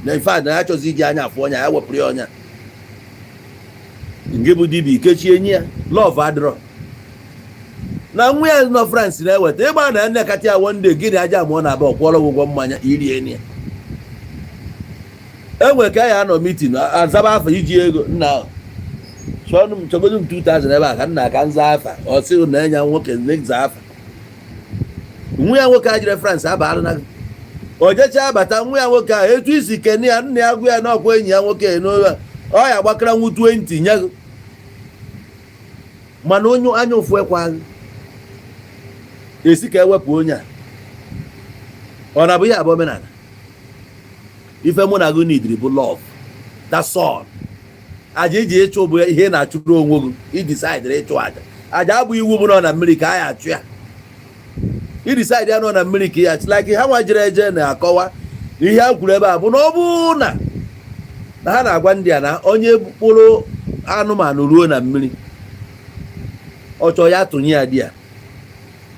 na ife na ya chọzi iji anya afụ ọnya ya wepụrụ ya ọnya. Nke bụ dibịa ikechie nye ya love adịrọ na nwa ya nọ France na-eweta ịgba na nne kata ya. One day gịnị aja mụọ na-aba ọkwụọrọ gị ụgwọ mmanya irie ya. Enwere ka ya anọ meeting azaba afa iji ego nna chọọnụ m, chọgodu m 2000 ebe a ka nna ka nza afa. Ọ sị na enya nwoke nza afa nwa ya nwoke a jere France abalụ na o jechaa bata. Nwa ya nwoke ahụ etu isi kene ya, nna ya gụ ya n'ọkwa enyi ya nwoke n'oge ọ ya gbakara nwu 20 nye gị, mana onye anya ụfụ ekwaghị esi ka ewepụ onye a. Ọ na-abụ ihe abụ omenala. Ife mụ na gị nidiri bụ love, that's all. Aja iji ịchụ bụ ihe ị na-achụrụ onwe gị. Ị decide ịchụ aja, aja abụ iwu bụ nọ na mmiri ka a ya achụ ya. I decide ya nọ na mmiri ka ya like ha nwa jere eje na-akọwa ihe ha kwuru ebe a bụ na ọ bụ na na ha na-agwa ndị a na onye kpụrụ anụmanụ ruo na mmiri, ọ chọọ ya tụnye ya di ya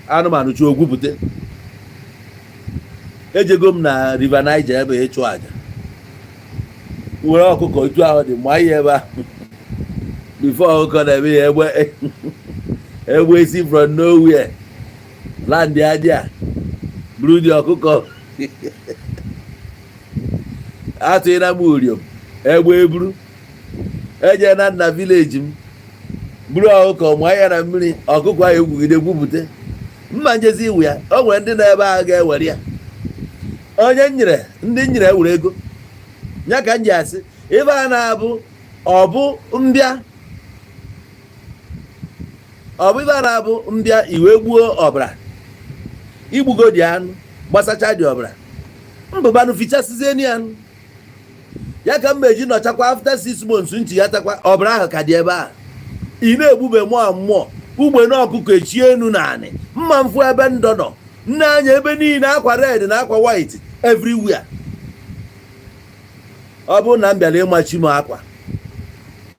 anụmanụ chụọ ogwupụte. Ejego m na River Niger ebe ịchụ aja, were ọkụkọ otu ahụ dị ma ihe ebe ahụ before ọkụkọ na-eme ya, egbe egbe si from nowhere land ya dị a buru dị ọkụkọ. Atụghị m uriom, egbe eburu eje na nna village m buru ọkụkọ mụọ ya na mmiri. Ọkụkọ ahụ egwugide gwupụte mma njezi iwu ya. O nwere ndị nọ ebe ahụ ga-ewere ya. Onye nyere ndị nyere ewere ego ya ka m ji asị ebe a na-abụ ọ bụ mbịa, ọ bụ ibe a na-abụ mbịa iwe gbuo ọbara, igbugo dị anụ gbasacha dị ọbara mbụbanụ fichasịzie ya anụ ya ka m meji nọchakwa after 6 months nchi ya takwa ọbara ahụ ka dị ebe a. Ị na-egbube mmụọ mmụọ ugbe na ọkụkọ echie enu na anị mma mfu ebe ndọ nọ nne anya ebe niile, akwa red na akwa white everywhere. Ọ bụrụ na m bịara ịmachi m akwa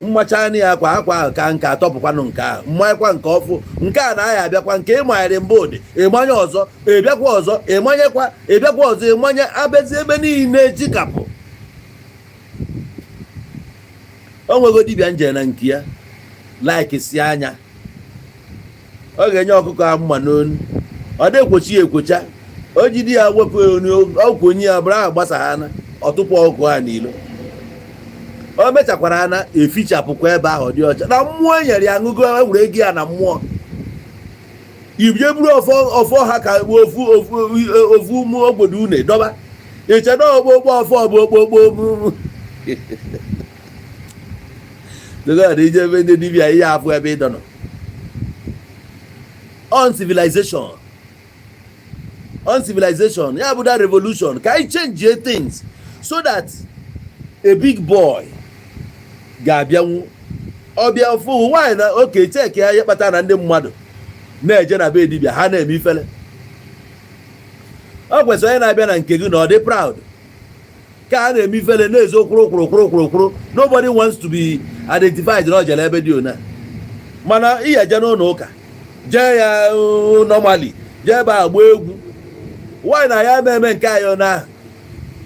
mmacha anya ya akwa akwa ahụ ka nke atọpụkwanụ nke ahụ mmanyekwa nke ọfụ nke a na-aya abịakwa nke ịmanyere mbụ ụdị ịmanye ọzọ, ịbịakwa ọzọ ịmanyekwa, ịbịakwa ọzọ ịmanye, abịazi ebe niile chikapụ. O nwego dibịa nje na nke ya like si anya ọ ga-enye ọkụkọ ahụ mma n'onu, ọ dị ekwochi ya ekwocha, o jide ya wepụ onu ọkwụ onye ya bụrụ ahụ gbasa ha na ọtụpụ ọkụkọ ha n'ilo. O mechakwara na efichapụkwa ebe ahụ dị ọcha na mmụọ e nyere ya ṅụgo ewere ego ya na mmụọ ibie buru ọfọ ọfọ ha ka ofu ofu ofu ụmụ ogbodo une dọba iche na okpokpo ọfọ bụ okpokpo. Ije ebe ndị dibịa ihe afụ ebe ịdọ nọ on civilization, on civilization ya bụ that revolution ka anyị change things so that a big boy ga-abịanwu ọbịa fụ nwaanyị na oke cheki ya. Ihe kpatara na ndị mmadụ na-eje na be dibịa, ha na-eme ifele, ọ kwesịrị onye na-abịa na nke gị na ọ dị proud ka a na-eme ifele na-ezo kwụrụ kwụrụ kwụrụ kwụrụ kwụrụ. Nobody wants to be identified na ọ jere ebe dị ona. Mana ihe eje n'ụlọ ụka jee ya normally, jee ebe a gbaa egwu nwaanyị na ya eme nke anyị na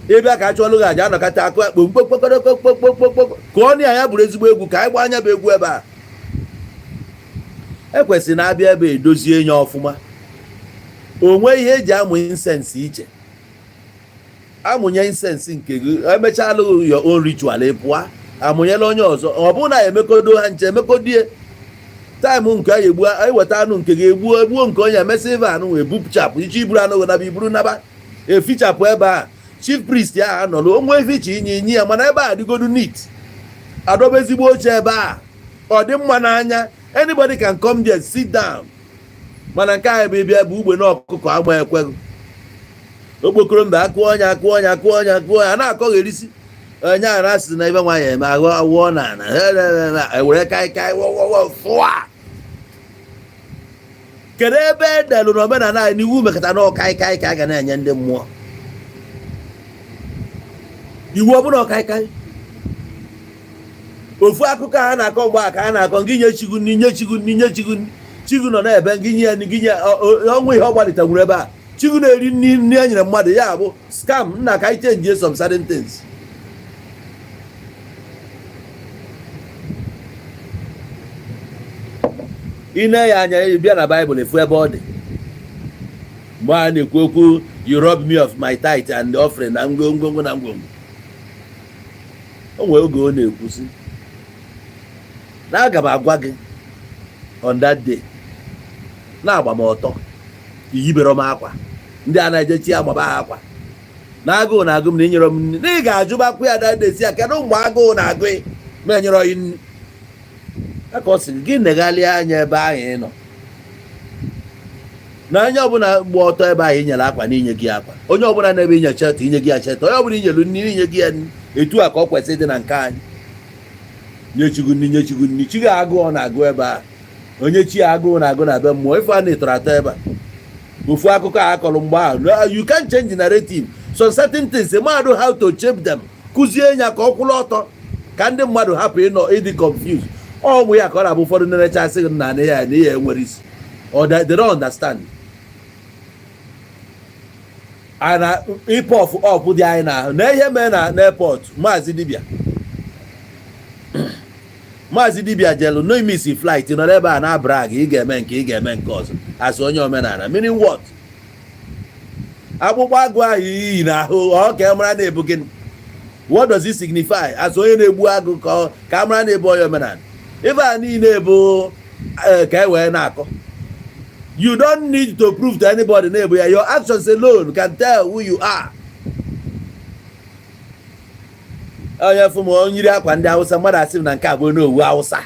ịbịa ka a chụọlụ gị aja anọkọta akụ kpomkpokpokpokpokpokpokpokpo ka ọ na ya bụrụ ezigbo egwu ka anyị gbaa anya bụ egwu ebe a. Ekwesịrị na-abịa ebe edozie ya ọfụma, onwe ihe eji amụ incense iche, amụnye incense nke gị, emechalụ your own ritual, ị pụọ amụnyela onye ọzọ. Ọ bụrụ na emekodo ha nche emekodie time nke a egbu, eweta anụ nke gị egbuo egbuo nke onye emesị ibe anụ wee bupụchapụ iche iburu anụ gị naba iburu naba efichapụ ebe a. Chief priest ahụ anọrọ onwe eficha inye inye ya, mana ebe a adịgodu neat, adọba ezigbo oche ebe a, ọ dị mma n'anya. Anybody can come there, sit down. Mana nke anyị bụ ịbịa bụ ugbe na ọkụkọ agba ekweghị okpokoro mbe akụọ ọnya akụọ ọnya akụọ ọnya akụọ ọnya na-akọgherisi onye a na-asị na ebe nwaanyị eme ahụ awụọ na ana ewere kaikai wọwọwọ fụa. Kedu ebe edelụ na omenala anyị n'iwu mekọta na ọkaịkaị ka a ga na-enye ndị mmụọ iwu ọbụla ọkaịkaị? Ofu akụkọ a na-akọ mgbe a ka a na-akọ ngị nye chigu nni, nye chigu nni, nye chigu nni. Chigu nọ n'ebe ngị nye ya nni, gị nye ọnwụ ihe ọ gbalitenwuru ebe a. Chigu na-eri nni nni e nyere mmadụ ya bụ scam. Nna, ka anyị change some certain things. Ị na ya anya ị bịa na Baịbụl efu ebe ọ dị mgbe a na-ekwu okwu "You rob me of my tithe and offering" na ngwongwo na ngwongwo. O nwere oge ọ na-ekwusi na aga m agwa gị on that day na-agba m ọtọ iyibere m akwa ndị a na-eje chi agbaba ha akwa na agụụ na-agụ m na inyere m nri na ị ga-ajụbakwa ya that day si ya kedu mgbe agụụ na-agụ ị ma enyere ọyị nri aka. Ọ sị gị neghalịa anya ebe ahụ ị nọ na onye ọbụla gba ọtọ ebe ahụ inyere akwa na inye gị akwa, onye ọbụla na-ebe inye cheta inye gị ya cheta, onye ọbụla inyelu nri inye gị ya nri. Etu a ka ọ kwesịrị ịdị na nke anyị. Nye chigu nri, nye chigu nri, chi gị agụụ ọ na-agụ ebe a, onye chi agụụ na-agụ na be mmụọ ife a na-etọrọ atọ ebe a. Ofu akụkọ a akọrọ mgbe ahụ. No, you can't change the narrative. Some certain things, mmadụ, how to shape them, kụzie ya ka ọ kwụrụ ọtọ, ka ndị mmadụ hapụ ịnọ ịdị confused. Ọ bụ ya ka ọ na-abụ ụfọdụ na-erechasị gị na ya na ya enwere isi, or they don't understand. Ana ịpọf ọp dị anyị n'ahụ na ihe mee na n'airport. Maazị Dibia, Maazị Dibia jelu no miss flight, nọ n'ebe a na brag, ị ga-eme nke, ị ga-eme nke ọzọ, asị onye omenala, meaning what? Akpụkpọ agụ ahụ iyi n'ahụ, ọ ka mara na-ebu gịnị? What does it signify? Asị onye na-egbu agụ, ka a mara na-ebu onye omenala. Ife a niile bụ ka e wee na-akọ. You don't need to prove to anybody na-ebu ya. Your actions alone can tell who you are. Onye fụ m onyiri akwa ndị Hausa, mmadụ asị m na nke a bụ n'owu Hausa.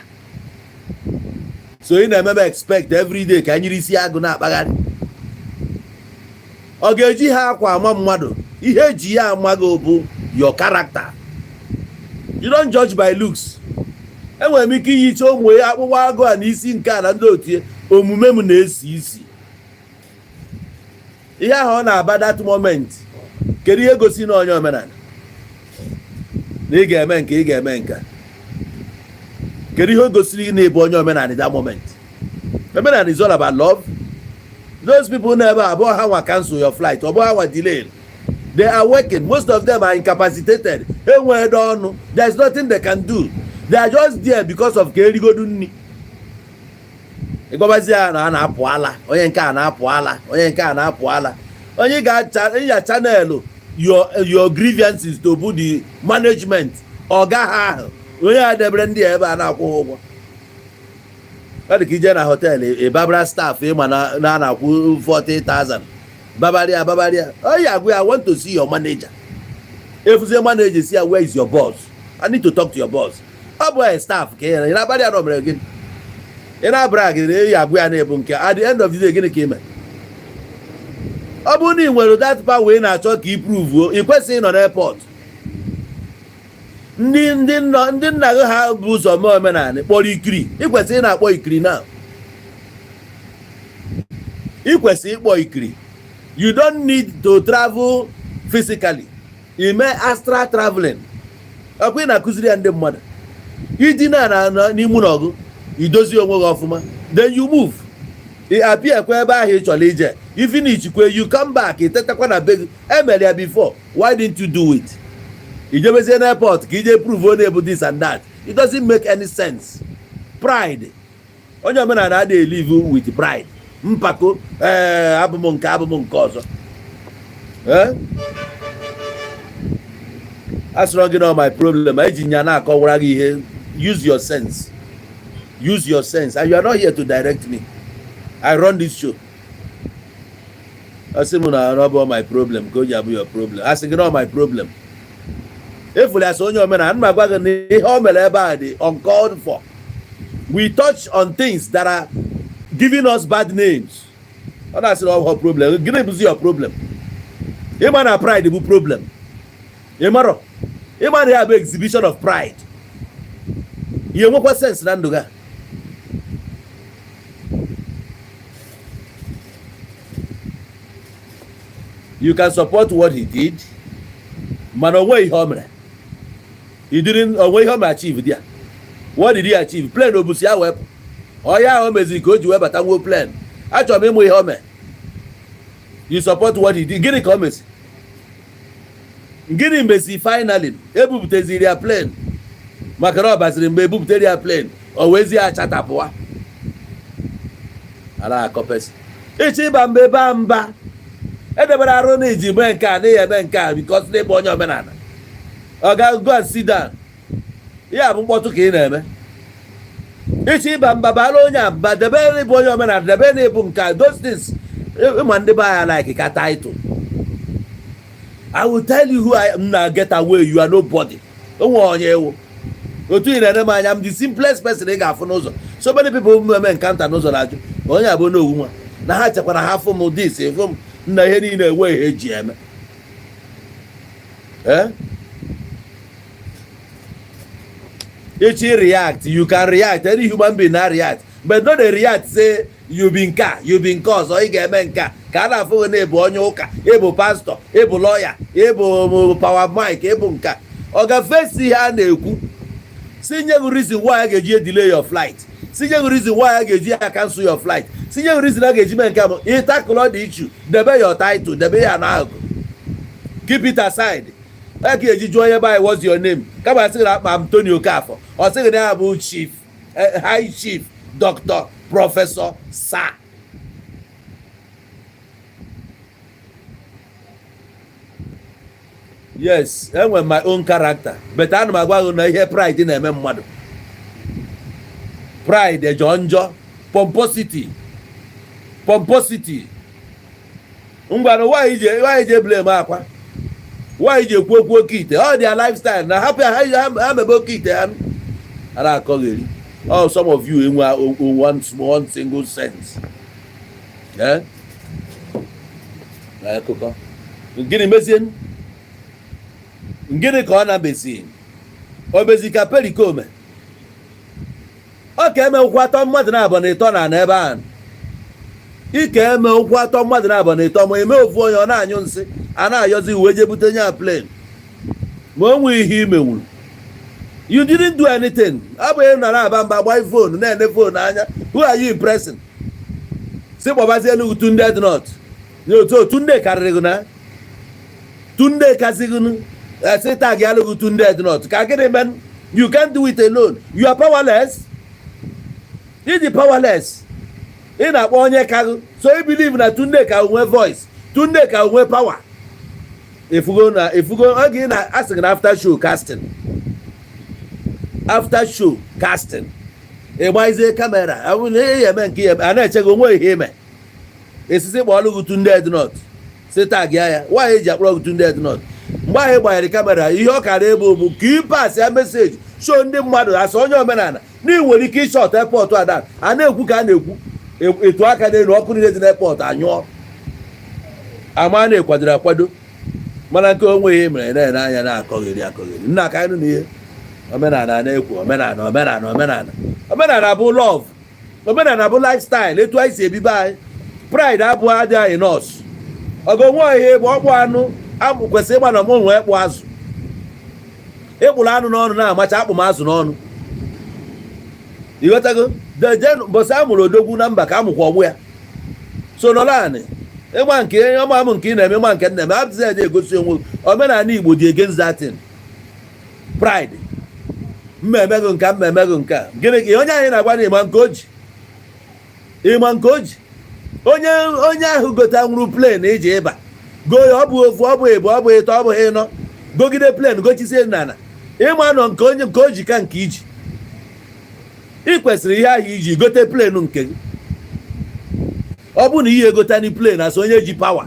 So ị na-emebe expect every day ka nyiri isi agụ na-akpagharị. Ọ ga-eji ha akwa ama mmadụ? Ihe eji ya ama gị bụ your character. You don't judge by looks. Enwere m ike iyicha ụmụ ya akpụkpọ agụ a n'isi nke a na ndị otu ya, omume m na-esi isi. Ihe ahụ ọ na-aba that moment, kedu ihe gosi na onye omenala na ị ga-eme nke, ị ga-eme nke? Kedu ihe o gosiri na ịbụ onye omenala that moment? Omenala is all about love. Those people na ebe abụọ, ha nwa cancel your flight, ọ bụ ha nwa delay. They are working. Most of them are incapacitated, enweghị ọnụ. There is nothing they can do. They are just there because of ka erigodu nri. Ịgwabazi ya na a na-apụ ala, onye nke a na-apụ ala, onye nke a na-apụ ala, onye ga-ya channel your grievances to bụ the management, ọga ha ahụ, onye a debere ndị a ebe a na-akwụ ha ụgwọ. Ọ dị ka ije na hotel, ịbabara staff ịma na a na-akwụ 40,000, babaria babaria, onye agwa ya, "I want to see your manager." Efuzie manager, si ya, "Where is your boss? I need to talk to your boss." Ọ bụ a staff ka ị na-abalị ya na o mere gịnị? Ị na-abara gị na ya agwa ya na-ebu nke. At the end of the day, gịnị ka ị mere? Ọ bụrụ na ị nwere that power ị na-achọ ka ị prove, ị kwesịghị ịnọ n'airport. Ndị nna gị ha bụ ụzọ mee omenala kpọrọ ikiri. Ị kwesịrị ị na-akpọ ikiri na ị kwesịrị ịkpọ ikiri. You don't need to travel physically. Ime astral traveling, ọkwa ị na-akụziri ya ndị mmadụ. Idina na n'ime ụlọ ọgụ, idozi onwe gị ọfụma, then you move, ị apịa ekwe ebe ahụ ị chọrọ ije. I finish kwe, you come back, ị tetakwa na be gị. Emere ya before, why didn't you do it? Ijebezie n'airport ka ije prove onye bụ this and that. It doesn't make any sense. Pride. Onye omenala adịghị live with pride, mpako. Ee, abụ m nke, abụ m nke ọzọ. Ee, asịrọ gị na my problem eji nya na-akọwara gị ihe. Use your sense, use your sense. And you are not here to direct me. I run this show. Asị m na ọ bụ my problem ka o ji abụ your problem. Asị gị na my problem. Efuli asị onye omenala m agwa gị na ihe o mere ebe a dị uncalled for. We touch on things that are giving us bad names. Ọ na-asị na ọ bụ problem. Gịnị bụzi your problem? Ịma na pride bụ problem. Ịmarọ ịma na ya bụ exhibition of pride. Ihe nwekwa sense na ndụ gị a. You can support what he did, mana onwe ihe o mere. He didn't, onwe ihe o mere achieve there. What did he achieve? Plane obusi ya wepụ ọya ahụ o meziri ka o ji webata nwuo plane. Achọrọ m ịmụ ihe o mere. You support what he did. Gịnị ka o mezi? Gịnị mezi? Finally ebupụtaziri ya plane, maka na ọ baziri mgbe ebupụtere ya plane, o wezie achatapụwa ala akọpesi ịchọ ịba mba ebe a mba edebere arụ na iji mee nke a na eme nke a, because n'ịbụ onye omenala, ọ ga go and sit down. Ihe a bụ mkpọtụ ka ị na-eme. Ịchọ ịba mba, bara onye a mba, debe n'ịbụ onye omenala, debe n'ịbụ nke a. Those things, ịma ndị be anyị like ka title. I will tell you who I am na. Get away, you are nobody. Onwe onye ewu otu ị na-ene m anya. M the simplest person ị ga-afụ n'ụzọ. So many people m eme encounter n'ụzọ na-ajụ onye abụ n'owu nwa na ha chekwara ha fụ m this, fụ m nna. Ihe niile enwe ihe eji eme. Eh? Echi react, you can react. Any human being na react, but no dey react say You be nke a, you be nke ọzọ, ị ga-eme nke a ka a na-afụ gị na ịbụ onye ụka, ịbụ pastọ, ịbụ lọya, ịbụ power mic, ịbụ nke a. Ọ ga-fesi ihe a na-ekwu, si nye gị reason why a ga-eji delay your flight, si nye gị reason why a ga-eji ya cancel your flight, si nye gị reason a ga-eji mee nke a. Bụ ịtakụlọ the issue, debe your title, debe ya n'akụkụ, keep it aside. A ga-eji jụọ onye be, "What's your name?" Kama sị gị na akpa m Tony Okafor, ọ sị gị na ya bụ chief, high chief, doctor, professor, sir. Yes, enwe my own character, but ana m agwa gị na ihe pride na-eme mmadụ, pride jọọ njọ, pomposity, pomposity. Ngwanụ, nwaanyị ji blame akwa, nwaanyị ji ekwu okwu oke ite, ọ dị ya lifestyle na hapụ ya, ha mebe oke ite ha a na-akọgheri. Oh, some of you enwe one single sense. Eh? Na akụkọ gịnị mezie? Gịnị ka ọ na-mezi? O mezi ka perikome ọ ka eme ụkwụ atọ mmadụ na-abụ na ịtọ na ebe ahụ ike eme ụkwụ atọ mmadụ na-abụ na ịtọ, ma eme ofu onye ọ na-anyụ nsị, a na-ayọzi uwe je bute nye plane, ma o nwee ihe imenwuru. You didn't do anything. Ọ bụ ịnọ na-aba mba, gba phone, na-ene phone anya. Who are you impressing? Si kpọbazie elu Tunde Ednut otu Tunde karịrị gị na Tunde kasịgị esi tag ya alụghị Tunde Ednut ka gịnị men? You can't do it alone. You are powerless. Ịdị powerless, ị na-akpọ onye ka gị. So you believe na Tunde ka nwee voice, Tunde ka nwee power. Efugo na efugo oge ị na-asị gị na after show casting, after show casting, ịgbazie camera, ọ bụrụ na ihe eme nke ihe a na-eche gị onwe ihe ime, esisi kpọọlụ gị Tunde Ednut, si tag ya. Ya nwaanyị eji akpọrọ gị Tunde Ednut mgbe ahụ ị gbanyere camera, ihe ọ kara ebe bụ ka ị pass ya message, show ndị mmadụ asị onye omenala na ị nwere ike ịshut airport ada a na-ekwu ka a na-ekwu etu aka n'elu, ọkụ niile dị n'airport anyụọ, ama na-ekwadoro akwado. Mana nke onwe ihe mere na-ene anya na-akọgheri akọgheri. Nna, ka anyị nụ na ihe omenala na-ekwu, omenala, omenala, omenala, omenala bụ love, omenala bụ lifestyle, etu anyị si ebibe anyị. Pride abụọ adịghị anyị nọọsụ ọgụ nwe ihe bụ ọkpụ anụ amụ kwesịrị ịgba na mụ nwee kpụ azụ, ịkpụrụ anụ n'ọnụ na-amacha akpụ m azụ n'ọnụ. Ịghọtago? Deje mbọsị a mụrụ odogwu na mba ka amụkwa ọgbụ ya so nọrọ anị ịgba nke ọma m nke ị na-eme, ịgba nke m na-eme abụzi eje egosi onwe. Omenala Igbo dị against that thing. Pride, mma emego nke a, mma emego nke a. Gịnị ka onye anyị na-agwa na ịma nke o ji, ịma nke o ji onye onye ahụ gote nwụrụ plane iji ịba goo ya, ọ bụ ofu, ọ bụ ịbụ, ọ bụ ịtọ, ọ bụ ịnọ, gogide plane gochisie n'ala, ịma nọ nke onye nke o ji ka nke iji. Ị kwesịrị ihe ahụ iji gote plane nke gị. Ọ bụrụ na ihe egotani plane asị onye ji power,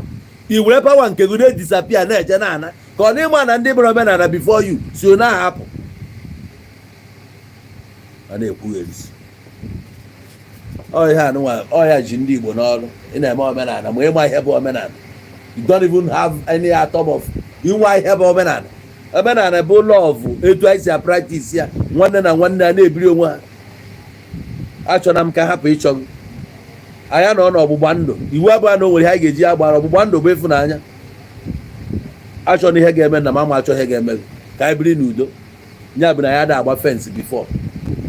i were power nke gị na-edisappear, na-eje na-ana ka ọ na ịma na ndị bụrụ omenala before you si na-ahapụ a na-ekwugherisi ọhịa anụnwa ọhịa ji ndị Igbo n'ọrụ. Ị na-eme omenala ma ịma ihe bụ omenala, you don't even have any atom of inwe ihe bụ omenala. Omenala bụ love, etu anyị si apractice ya, nwanne na nwanne a na-ebiri onwe ha. Achọna m ka hapụ ịchọ gị anya nọ n'ọgbụgba ndụ. Iwu abụọ na o nwere ihe anyị ga-eji agbara ọgbụgba ndụ bụ ịfụnanya. Achọ na ihe ga-eme na mama achọ ihe ga-eme gị, ka anyị biri n'udo. Ya bụ na ya da agba fence before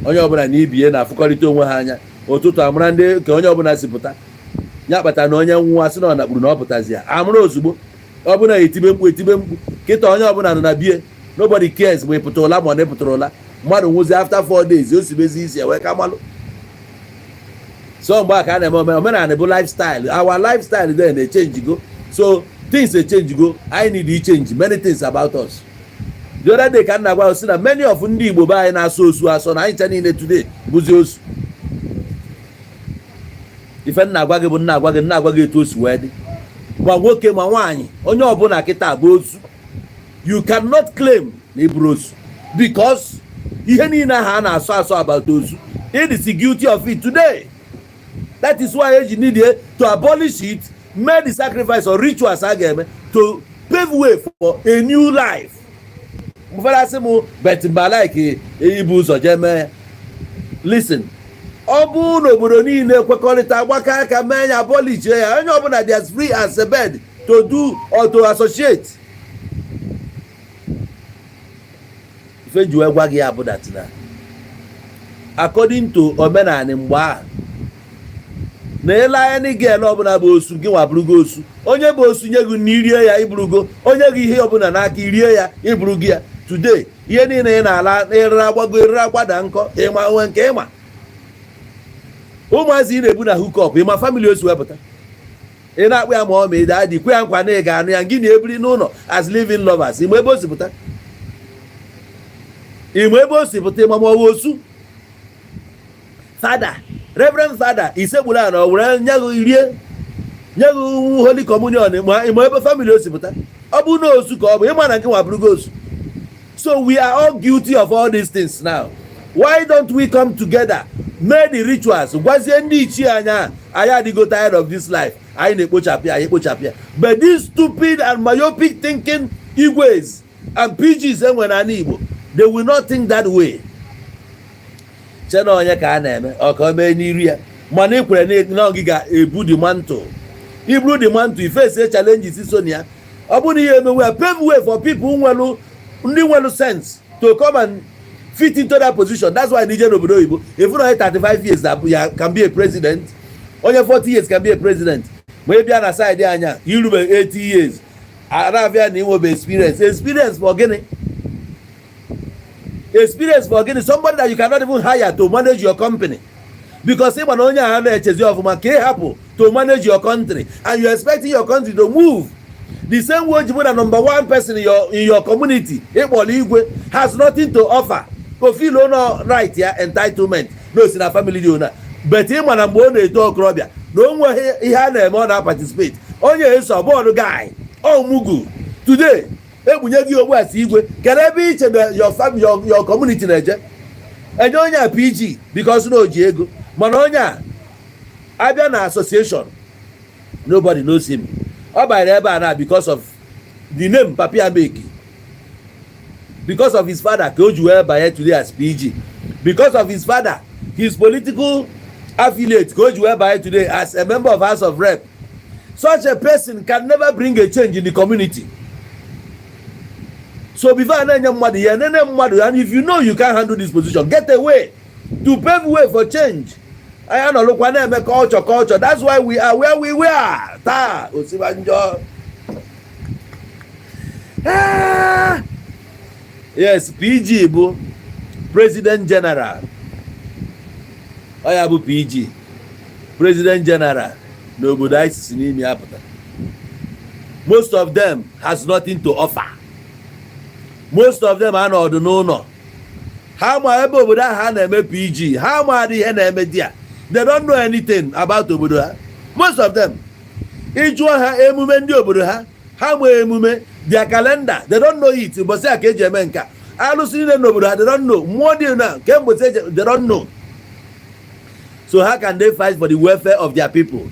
onye ọbụla na ibie na-afụkọrịta onwe ha anya ụtụtụ, amara ndị ka onye ọbụla si pụta. Ya kpatara na onye nwụwa sị na ọ nakpuru na ọ pụtazi ya, amụrụ ozugbo ọ bụla etibe mkpu, etibe mkpu. Kịta onye ọbụla nọ na bie, nobody cares ma ị pụtara ụla ma ọ na ịpụtara ụla. Mmadụ nwụzi after 4 days, o sibezi isi wee ka malụ. So mgbe a ka a na-eme omenala bụ lifestyle. Our lifestyle then na-echange go, so things echange go. I need to change many things about us. The other day ka m na-agwa sị na many of ndị Igbo be anyị na-asụ osu asọ na anyị ncha niile today bụzi osu. Ife nna agwa gị bụ nna agwa gị, nna agwa gị etu o si wee dị, ma nwoke ma nwaanyị, onye ọbụla kịta bụ osu. You cannot claim na ịbụrụ osu because ihe niile ahụ a na-asọ asọ about osu, it is guilty of it today. That is why eji need to abolish it, make the sacrifice or rituals a ga-eme to pave way for a new life. Ụfọdụ asị m, but mba, like ibu ụzọ jee mee ya. Listen, Ọ bụrụ na obodo niile kwekọrịta, gbakọ aka mee ya, abolish ya, onye ọbụla dị as free as a bird to do or to associate. Ife ji wee gwa gị ya bụ that na according to omenani mgbe ahụ na ele anya girl ọbụla bụ osu, gị nwa bụrụgo osu. Onye bụ osu nye gị na irie ya, iburugo. Onye gị ihe ọbụla n'aka, irie ya, iburugo ya. Today, ihe niile ị na-ala ịrịrị agbago, ịrịrị agbada nkọ. Ịma onwe nke ịma ụmụazị ị na-ebu na hookup, ịma family o si wepụta. Ị na-akpụ ya ma ọ ma ị daa dị kwe ya nkwa na ị ga-anụ ya, gị na-ebiri n'ụlọ as living lovers. Ịma ebe o si pụta? Ịma ebe o si pụta? Ịma ma ọ bụ osu fada, reverend fada isegburu a na o were nye gị rie, nye gị holy communion? Ma ịma ebe family o si pụta? Ọ bụ na osu ka ọ bụ, ịma na nke nwa bụrụgo osu. So we are all guilty of all these things. Now, why don't we come together, mee the rituals, gwazie ndị ichie anya anyị adịgo tired of this life anyị na-ekpochapụ ya, anyị ekpochapụ ya? But these stupid and myopic thinking igwes and PGs enwe n'ala Igbo, they will not think that way. Che na onye ka a na-eme ọ ka o mee n'iru ya, mana ị kwere na gị ga-ebu the mantle. Iburu the mantle, ifesie challenges so na ya. Ọ bụrụ na ihe emenwe ya, pave way for people nwelu, ndị nwelu sense to come and fit into that position. That's why nije n'obodo oyibo, if na onye 35 years na ya can be a president, onye 40 years can be a president. Ma ị bịa na side anya, irube 80 years, arabịa na inwebe experience. Experience for gịnị? Experience for gịnị? Somebody that you cannot even hire to manage your company, because ịgba na onye ahụ na-echezi ọfụma ka ị hapụ to manage your country, and you expecting your country to move the same way. Ji bụ na number one person in your community ịkpọrọ igwe has nothing to offer. Kofilo no right ya, entitlement na osi na family dị ona. But ịma na mgbe ọ na-eto okorobịa na o nweghị ihe a na-eme ọ na-participate, onye eso bọọlụ guy ọmụgụ. Today ekpunye gị ogbu asị igwe, kedu ebe iche na your family, your community na-eje? Enye onye a PG because na o ji ego, mana onye a abịa na association, nobody knows him. Ọ banyere ebe a na because of the name papi ya make, because of his father ka o ji wee banye today as PG, because of his father, his political affiliate, ka o ji wee banye today as a member of House of Rep. Such a person can never bring a change in the community. So before a na-enye mmadụ ya, nene mmadụ, and if you know you can't handle this position, get away to pave way for change. Anyị anọlụkwa na-eme culture, culture. That's why we are where we were taa. Osibanjo. Ah! Yes, PG bụ president general. Ọ ya bụ PG, president general n'obodo anyị si n'ime ya pụta. Most of them has nothing to offer. Most of them anọdụ n'ụlọ ha ma ebe obodo ahụ ha na-eme PG, ha ma adị ihe na-eme di ya. They don't know anything about obodo ha. Most of them, ịjụọ ha emume ndị obodo ha, ha ma emume their calendar, they don't know it. Ụbọchị a ka eji eme nka, alụsị niile n'obodo ha, they don't know. Mmụọ dị na kemgbe eji, they don't know. So how can they fight for the welfare of their people?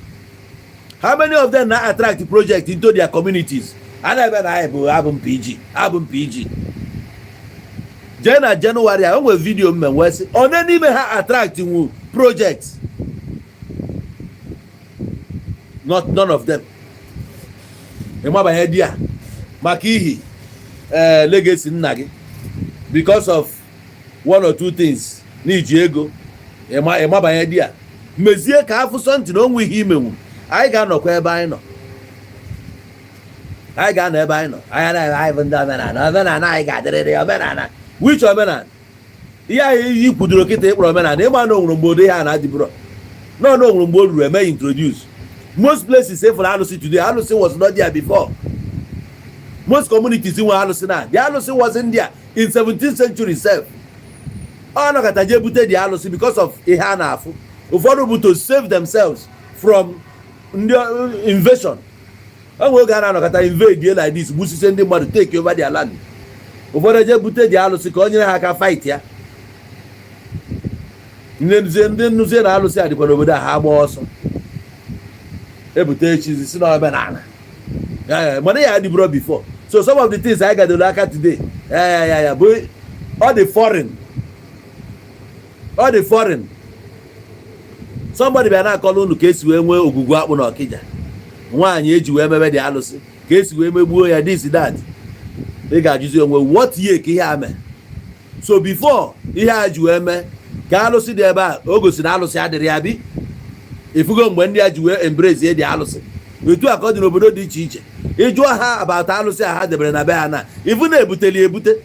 How many of them na attract project into their communities? A na-ebe na anyị bụ abụ m PG, abụ m PG. Jee na Jenụwarị a, o nwere video mme wee sị one n'ime ha attract nwu project. Not none of them. Ịmabanye di a maka ihi ee legacy nna gị, because of one or two things n'iji ego ịmabanye di a mezie ka afụ sọntị na onwe ihe imenwu. Anyị ga-anọkwa ebe anyị nọ, anyị ga-anọ ebe anyị nọ. Anyị anaghị, anyị bụ ndị omenala. Omenala anyị ga-adịrịrị omenala. Which omenala? Ihe anyị iyi kwudoro kịta ịkpọrọ omenala, ịma na onwere mgbe ụdị ha na-adịbụrọ nọ, na onwere mgbe o ruru eme introduce. Most places efere alụsị today, alụsị was not there before. Most communities nwe alụsị na the alụsị wasn't there in 17th century sef. Ọ nọkọta jee bute the alụsị because of ihe a na-afụ. Ụfọdụ bụ to save themselves from ndị invasion. O nwere oge a na-anọkọta invade like this, gbusise ndị mmadụ, take over their land. Ụfọdụ eje bute the alụsị ka o nyere ha aka fight ya. Ndị nnuzie na alụsị a dịkwa n'obodo a, ha gba ọsọ ebute echizi si na omenala. Mana ya adịburo before. So some of the things anyị gadoro aka today, ya bụ ọ dị foreign, ọ dị foreign. Somebody bịa na-akọrọ unu ka esi wee nwee ogwugwu akpụ na Ọkịja, nwaanyị eji wee mebe dị alụsị, ka esi wee megbuo ya, this, that. Ị ga-ajụzi onwe, what year ka ihe a mee? So before ihe a ji wee mee ka alụsị dị ebe a, o gosi na alụsị adịrị ya bi. Ifugo mgbe ndị a ji wee embrace dị alụsị, etu a ka ọ dị n'obodo dị iche iche. Ịjụọ ha about alụsị a ha debere na be ha, na ifu na-ebuteli ebute.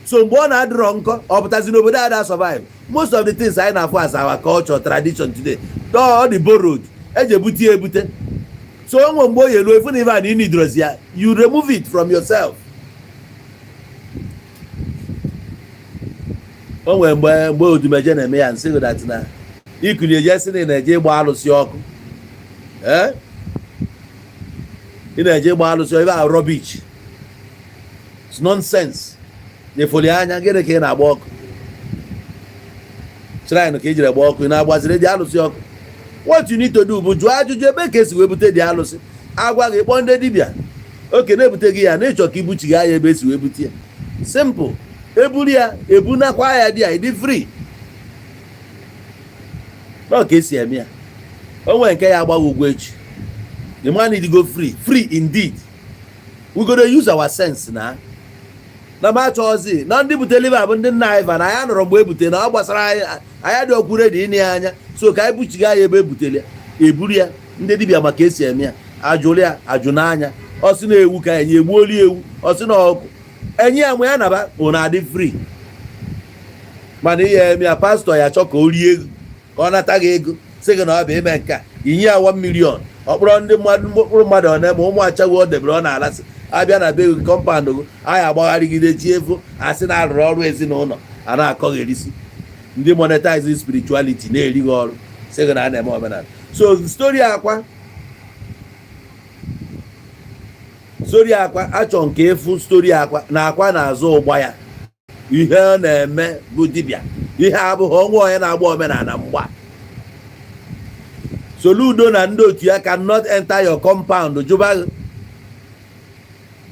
So mgbe ọ na-adịrọ nkọ, ọ pụtazi n'obodo a da survive. Most of the things anyị na-afụ as our culture, tradition today, ọ dị borrowed, eji ebute ya ebute. So onwe mgbe o yelu, efu na ife a na ịnidrozi ya, you remove it from yourself. O nwere mgbe Odumeje na-eme ya nsị that na ikuli eje sị na ị na-eje ịgba alụsị ọkụ, ee, ị na-eje ịgba alụsị ebe a, rubbish, it's nonsense. Efoli anya, gịnị ka ị na-agba ọkụ? Shrine ka ị jiri gba ọkụ, ị na-agbaziri dị alụsị ọkụ? What you need to do bụ jụọ ajụjụ ebe ka esi wee bute dị alụsị. Agwa gị, kpọọ ndị dibịa oke na-ebute gị ya, na ịchọ ka ibuchiga ya ebe esi wee bute ya. Simple. Eburu ya, ebunakwa ya, dị ya, ịdị free. Ọ ka esi eme ya. O nwere nke ya agbaghị ụgwọ echi, the man need to go free, free indeed. We go dey use our sense na ma achọghịzi na ndị butere ibe bụ ndị nna anyị va na anyị nọrọ mgbe e butere na ọ gbasara anyị. Anyị dị ọkwụ ready ịnị ya anya, so ka anyị buchiga ya ebe e butere ya, eburu ya. Ndị dibịa maka esi eme ya, ajụrụ ya ajụ n'anya. Ọ sị na ewu ka enye, egbuoli ewu. Ọ sị na ọkụ enye ya, mgbe ya naba, ọ na-adị free. Mana ihe eme ya, pastọ ya chọ ka o rie ego, ka ọ nata gị ego, sị gị na ọ bụ ime nke a, inye ya 1 million, ọ kpọrọ ndị mmadụ, mkpụrụ mmadụ ọ na-eme ụmụ achawo o debere, ọ na-alasị abịa na be gị, compound gị, anyị agbagharịgide chi efu, asị na arụrụ ọrụ ezinụlọ a na-akọgherisi. Ndị monetize spirituality na-erighị ọrụ, sị gị na a na-eme omenala. So story akwa, story akwa achọ nke ịfụ, story akwa na akwa na-azụ ụgba ya, ihe ọ na-eme bụ dibịa. Ihe abụghị ọnwa onye na-agba omenala mgba. Soludo na ndị otu ya cannot enter your compound jụba gị,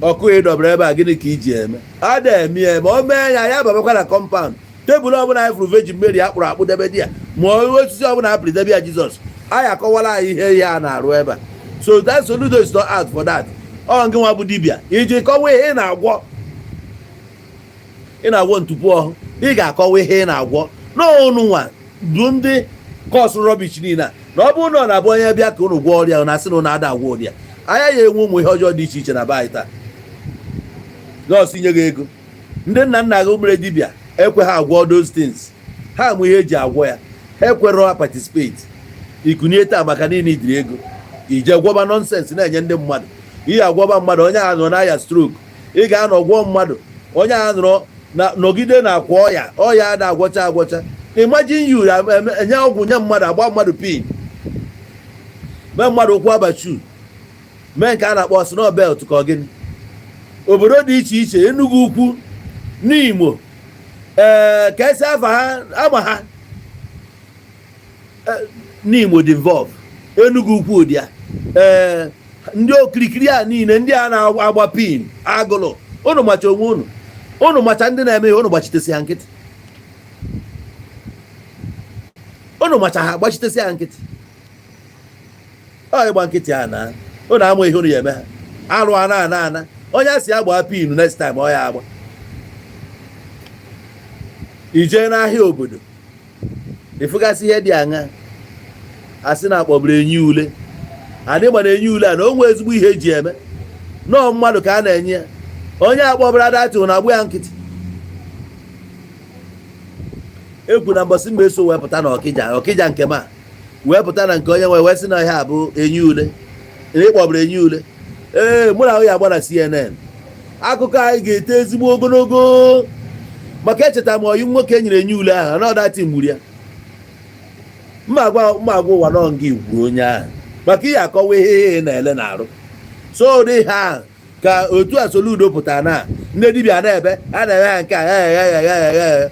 ọkụ ị dọbara ebe a, gịnị ka iji eme? A na-eme ya ma o mee ya, ya babakwa na compound. Tebụl ọbụla anyị fụrụ Virgin Mary akpụrụ akpụ debe di ya, ma osisi ọbụla apịrị debe ya Jizọs, anyị akọwara anyị ihe ihe a na-arụ ebe a. So that Soludo is not out for that. Ọ ngị nwa bụ dibịa iji kọwa ihe ị na-agwọ. Ị na-agwọ ntupu ọhụ, ị ga-akọwa ihe ị na-agwọ n'ọnụ. Nwa bụ ndị cause rubbish niile a, na ọ bụrụ na ọ na-abụ onye bịa ka unu gwọọ ọrịa, na asị na unu ada agwọ ụdị anya ya, enwe ụmụ ihe ọjọọ dị iche iche na be anyị taa. Nọọsụ nye gị ego, ndị nna nna gị mere dibịa ekwe ha agwọ those things, ha amụ ihe eji agwọ ya, ha ekwere ha participate. Ikunye taa maka niile idiri ego, ije gwọba nonsense na-enye ndị mmadụ ihe. Agwọba mmadụ, onye a nọ n'aya stroke, ị ga-anọ gwọọ mmadụ, onye a nọrọ na nọgide na akwa ọya, ọya a na-agwọcha agwọcha. Imagine you enye ọgwụ nye mmadụ, agba mmadụ pin, mee mmadụ ụkwụ abachu, mee nke a na-akpọ snow belt, ka ọ gịnị? Obodo dị iche iche, Enugu Ukwu, n'Imo, ee, ka esi afa ha ama ha, n'Imo dị involve, Enugu Ukwu dị ya, ee, ndị okirikiri a niile, ndị a na-agba pin agụlụ, unu macha onwe unu, unu macha ndị na-eme ihe, unu gbachitesi ha nkịtị, unu macha ha, gbachitesi ha nkịtị. Ọ ịgba nkịtị a na unu ama ihe unu ya eme ha arụ ana ana ana. Onye a si agba pin, next time ọ ya agba. Ijee n'ahịa obodo, ịfụgasị ihe dị aṅa, asị na akpọburu enyi ule adị ma na enyi ule a na o nwee ezigbo ihe eji eme nọọ mmadụ ka a na-enye ya. Onye akpọbara datị na agbụ ya nkịtị. Ekwu na mbọsị mgbe eso wee pụta na Ọkịja, Ọkịja nke ma wee pụta na nke onye nwe wee sị na ihe a bụ enyi ule, na ịkpọburu enyi ule. Ee, mụ na ahụ ya agba na CNN, akụkọ anyị ga-eto ezigbo ogologo, maka echeta m oyi nwoke nyere enyi ule ahụ na ọdati mgburu ya. Mma agwa ụwa nọ nga igwu onye ahụ maka ihe akọwa ihe ihe na-ele na-arụ. So ụdị ihe ahụ ka otu a Soludo pụtara na ndị dibịa na-ebe a na-eme ha nke a.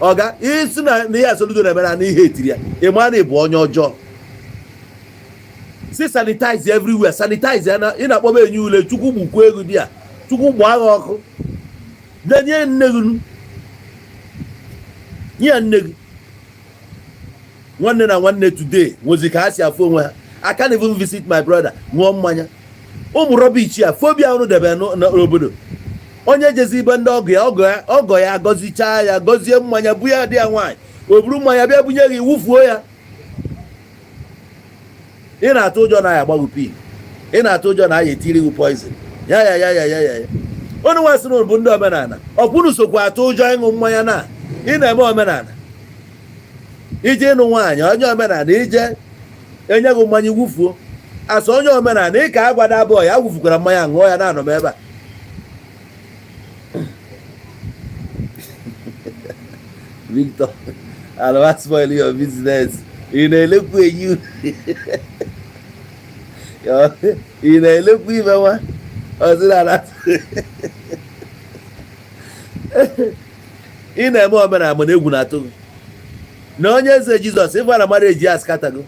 Ọga isi na ihe Soludo na-eme na ihe etiri ya, ịma na ịbụ onye ọjọọ. Si sanitize everywhere, sanitize ya na ị na-akpọba enyi ule. Chukwu gbukwa ego di ya, Chukwu gbaa gị ọkụ, denye nne gị, nye ya nne gị. Nwanne na nwanne today nwezi ka ha si afụ onwe ha. I can't even visit my brother, ṅụọ mmanya. Ụmụ rubbish a, phobia unu debe n'obodo. Onye jezi ibe ndị ọgọ ya, ọgọ ya, ọgọ ya gọzichaa ya, gọzie mmanya bu ya dị ya nwaanyị, o buru mmanya bịa bunye gị, wufuo ya. Ị na-atụ ụjọ na ya agbaghu pii, ị na-atụ ụjọ na ya etiri gị poison. Ya ya ya ya ya ya ya, unu nwesịrị unu bụ ndị omenala, ọkwunu sokwa atụ ụjọ ịṅụ mmanya na ị na-eme omenala. Ije ịnụ nwaanyị, onye omenala ije enye gị mmanya, wufuo. Asa onye omenala ị ka agwada abụọ ya wufukwara mmanya, ṅụọ ya na anọ m ebe a. Victor, alụwa spoil your business. Ị na-elekwu enyi, ị na-elekwu ime nwa ọzịnala. Ị na-eme omenala, mana egwu na-atụ gị na onye eze Jizọs. Ịfụ na mmadụ eji ya askatago,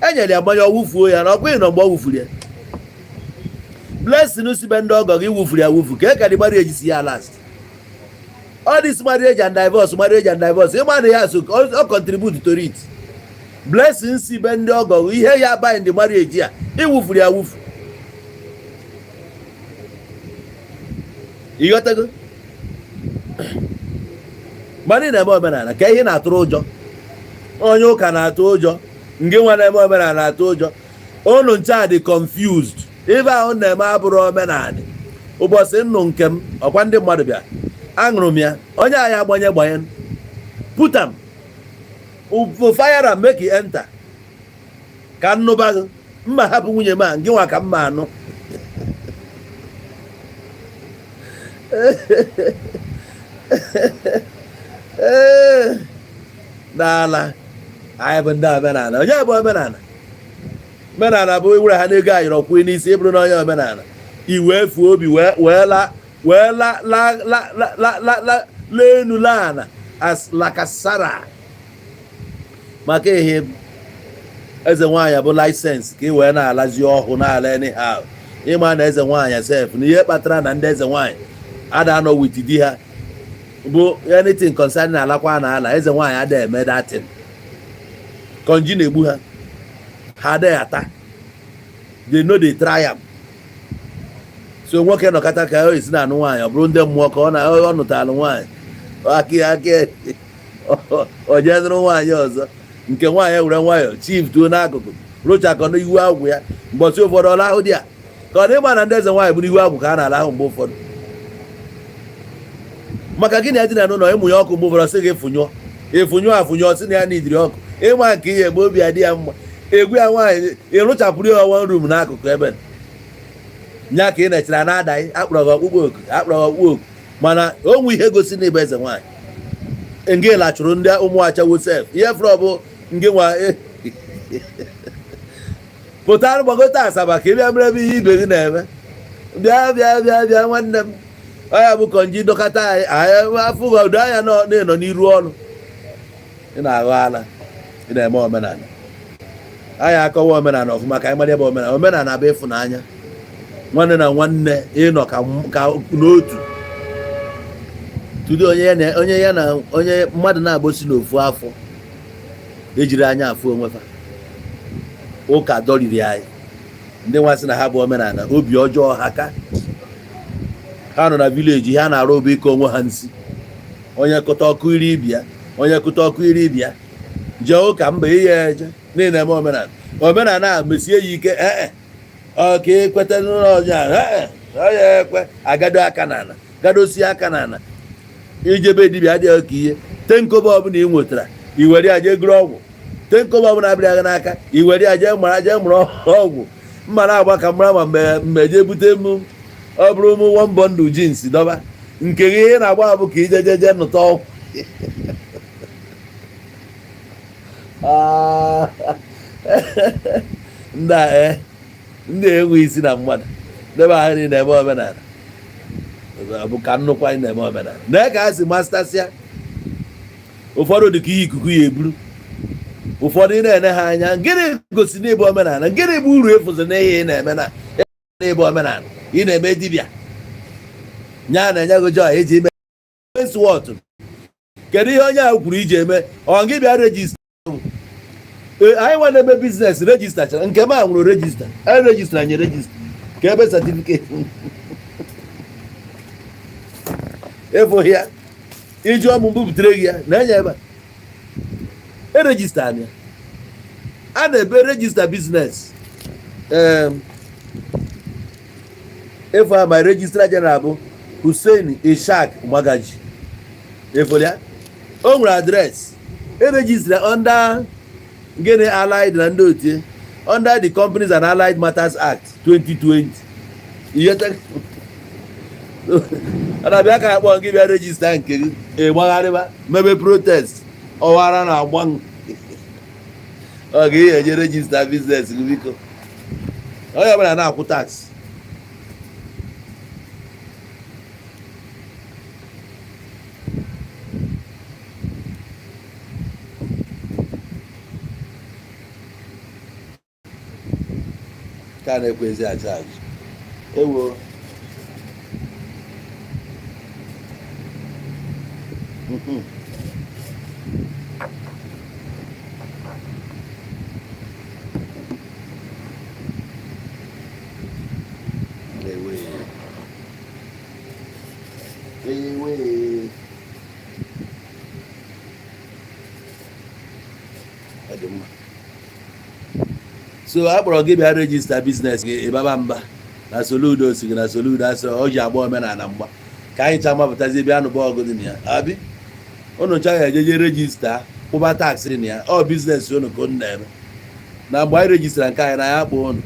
enyere ya mmanya, ọ wụfuo ya na ọkwa ịnọ mgbe ọ wụfuru ya. Blessing si be ndị ọgọ gị, wụfuru ya wụfu ka e ka dị marriage si ya last. All this marriage and divorce, marriage and divorce, ịma na ya so ọ contribute to it. Blessing si be ndị ọgọ gị, ihe ya bind marriage ya, ịwụfuru ya wụfu. Ịghọtago? Mana ị na-eme omenala ka ihe na-atụrụ ụjọ. Onye ụka na-atụ ụjọ, ngị nwa na-eme omenala na-atụ ụjọ. Unu ncha dị confused. Ibe ahụ na-eme abụrụ omenala. Ụbọchị nnụ nke m, ọkwa ndị mmadụ bịa, aṅụrụ m ya. Onye anyị agbanye gbanye, put am fire am, make e enter ka nnụba gị mma. Hapụ nwunye m a, ngị nwa ka mma anụ. Ee, n'ala anyị bụ ndị omenala. Onye bụ omenala? Omenala bụ iwere ha n'ego ayọrọ kwụ n'isi, ịbụrụ na onye omenala iwee fuo obi wee la wee la la la la la la la elu la ana as lakasara maka ihe eze nwaanyị bụ license ka ị wee na-alazi ọhụụ na-ala anyhow. Ịma na eze nwaanyị sef na ihe kpatara na ndị eze nwaanyị ada anọ with di ha bụ anything concerning alakwa na ala eze nwaanyị ada eme datin konji na-egbu ha. Ha adịghị ata, they no dey try am. So nwoke nọkọta ka o esi na-anụ nwaanyị, ọ bụrụ ndị mmụọ ka ọ na ọ nụtalụ nwaanyị aka aka, o jee nụrụ nwaanyị ọzọ. Nke nwaanyị were nwayọọ chief tuo n'akụkụ rụchakọ n'ihu agwụ ya. Mbọchị ụfọdụ ọ lahụ di ya ka ọ na ịma na ndị eze nwaanyị bụ n'ihu agwụ ka a na-alahụ mgbe ụfọdụ. Maka gịnị? Adịna n'ụlọ ịmụ ya ọkụ, mgbe ụfọdụ sị gị fụnyụọ, ịfụnyụọ afụnyụọ, sị na ya n'idiri ọkụ. Ịma nke ihe mgbe obi adị ya mma, egwu ya nwaanyị ịrụchapụrụ ya one room n'akụkụ ebe nya ka ị na-echere na-adaghị akpọrọ gị ọkpụkpọ oku, akpọrọ gị ọkpụkpọ oku. Mana o nwe ihe gosi na ịbụ eze nwaanyị, ngị lachụrụ ndị ụmụ achawo sef. Ihe fọrọ bụ ngị nwa pụta gbagote Asaba ka ị bịa mere ebe ihe ibe gị na-eme. Bịa bịa bịa bịa, nwanne m. Ọ ya bụ kọnji dọkata anyị anyị afụ gị ọdụ anya na-enọ n'iru ọrụ. Ị na-aghọ ala, ị na-eme omenala. Anyị akọwa omenala ọfụma ka anyị mara ebe omenala. Omenala bụ ịfụnanya nwanne na nwanne, ịnọ ka n'otu tudo onye ya na onye mmadụ na-agbosi n'ofu afọ ejiri anya afụ onwe fa. Ụka dọriri anyị. Ndị nwa sị na ha bụ omenala, obi ọjọọ ha ka ha nọ na village. Ha na-arụ obi ike onwe ha nsi. Onye kụta ọkụ iri ibi ya, onye kụta ọkụ iri ibi ya. Jee ụka mba, ihe eje niile eme omenala. Omenala a mesie ya ike. Ee, ọ ka ekweta n'ụlọ ọjọọ a, ee, ọ ya ekwe agado aka n'ala, gadosie aka n'ala. Ijebe dibịa adịghị ka ihe tenkobo ọbụla ị nwetara, i were ya jee goro ọgwụ. Tenkobo ọbụla abịrị agha n'aka, i were ya jee mara, jee mụrụ ọgwụ. Mma na-agba ka mara ma mgbe jee bute m, ọ bụrụ m one bundle jeans dọba nke gị. Ihe na-agba bụ ka ije je nụta ọgwụ. Ndị a, ndị enwe isi na mmadụ debe ahụ niile na-eme omenala bụ ka nnukwu anyị na-eme omenala na ka ha si mastasịa. Ụfọdụ dị ka ihe ikuku ya eburu, ụfọdụ ị na-ene ha anya. Gịnị gosi n'ịbụ omenala? Gịnị bụ uru efuzi n'ihe ị na-eme na n'ịbụ omenala ị na-eme? Dibịa nya na-enye gị joy iji ime wọtụ. Kedu ihe onye ahụ kwuru iji eme? Ọ gị bịa register Ee, anyị nwa na-eme business register chara nke m a nwụrụ register, anyị register, anyị register ka ebe certificate ịfụ ya iji ọmụ bubutere gị ya na-enye ebe a e register ya, a na-ebe register business. Ịfụ a, my registrar general bụ Hussein Ishaq Magaji. Ịfụrụ ya, o nwere address e register under gịnị, allied na ndị otie, under the Companies and Allied Matters Act 2020. Ihe ọ na-abịa ka akpọ gị bịa register nke gị, ịgbagharịba mebe protest ọwara na agba ọ ga ihe eje register business gị. Biko, onye ọbụla na-akwụ tax. Ka a na-ekwezi achaji ewo. Ewe ewe, ọ dị mma. So a kpọrọ gị bịa register business gị, ịbaba mba na Soludo si gị na Soludo asị o ji agba omenala mgba ka anyị cha mapụtazie bịa nụba ọgụ dị na ya. Abi unu cha ya ejeje register, kwụba tax dị na ya. Ọ business unu ka unu na-eme. Na mgbe anyị registera nke anyị na ya kpọọ unu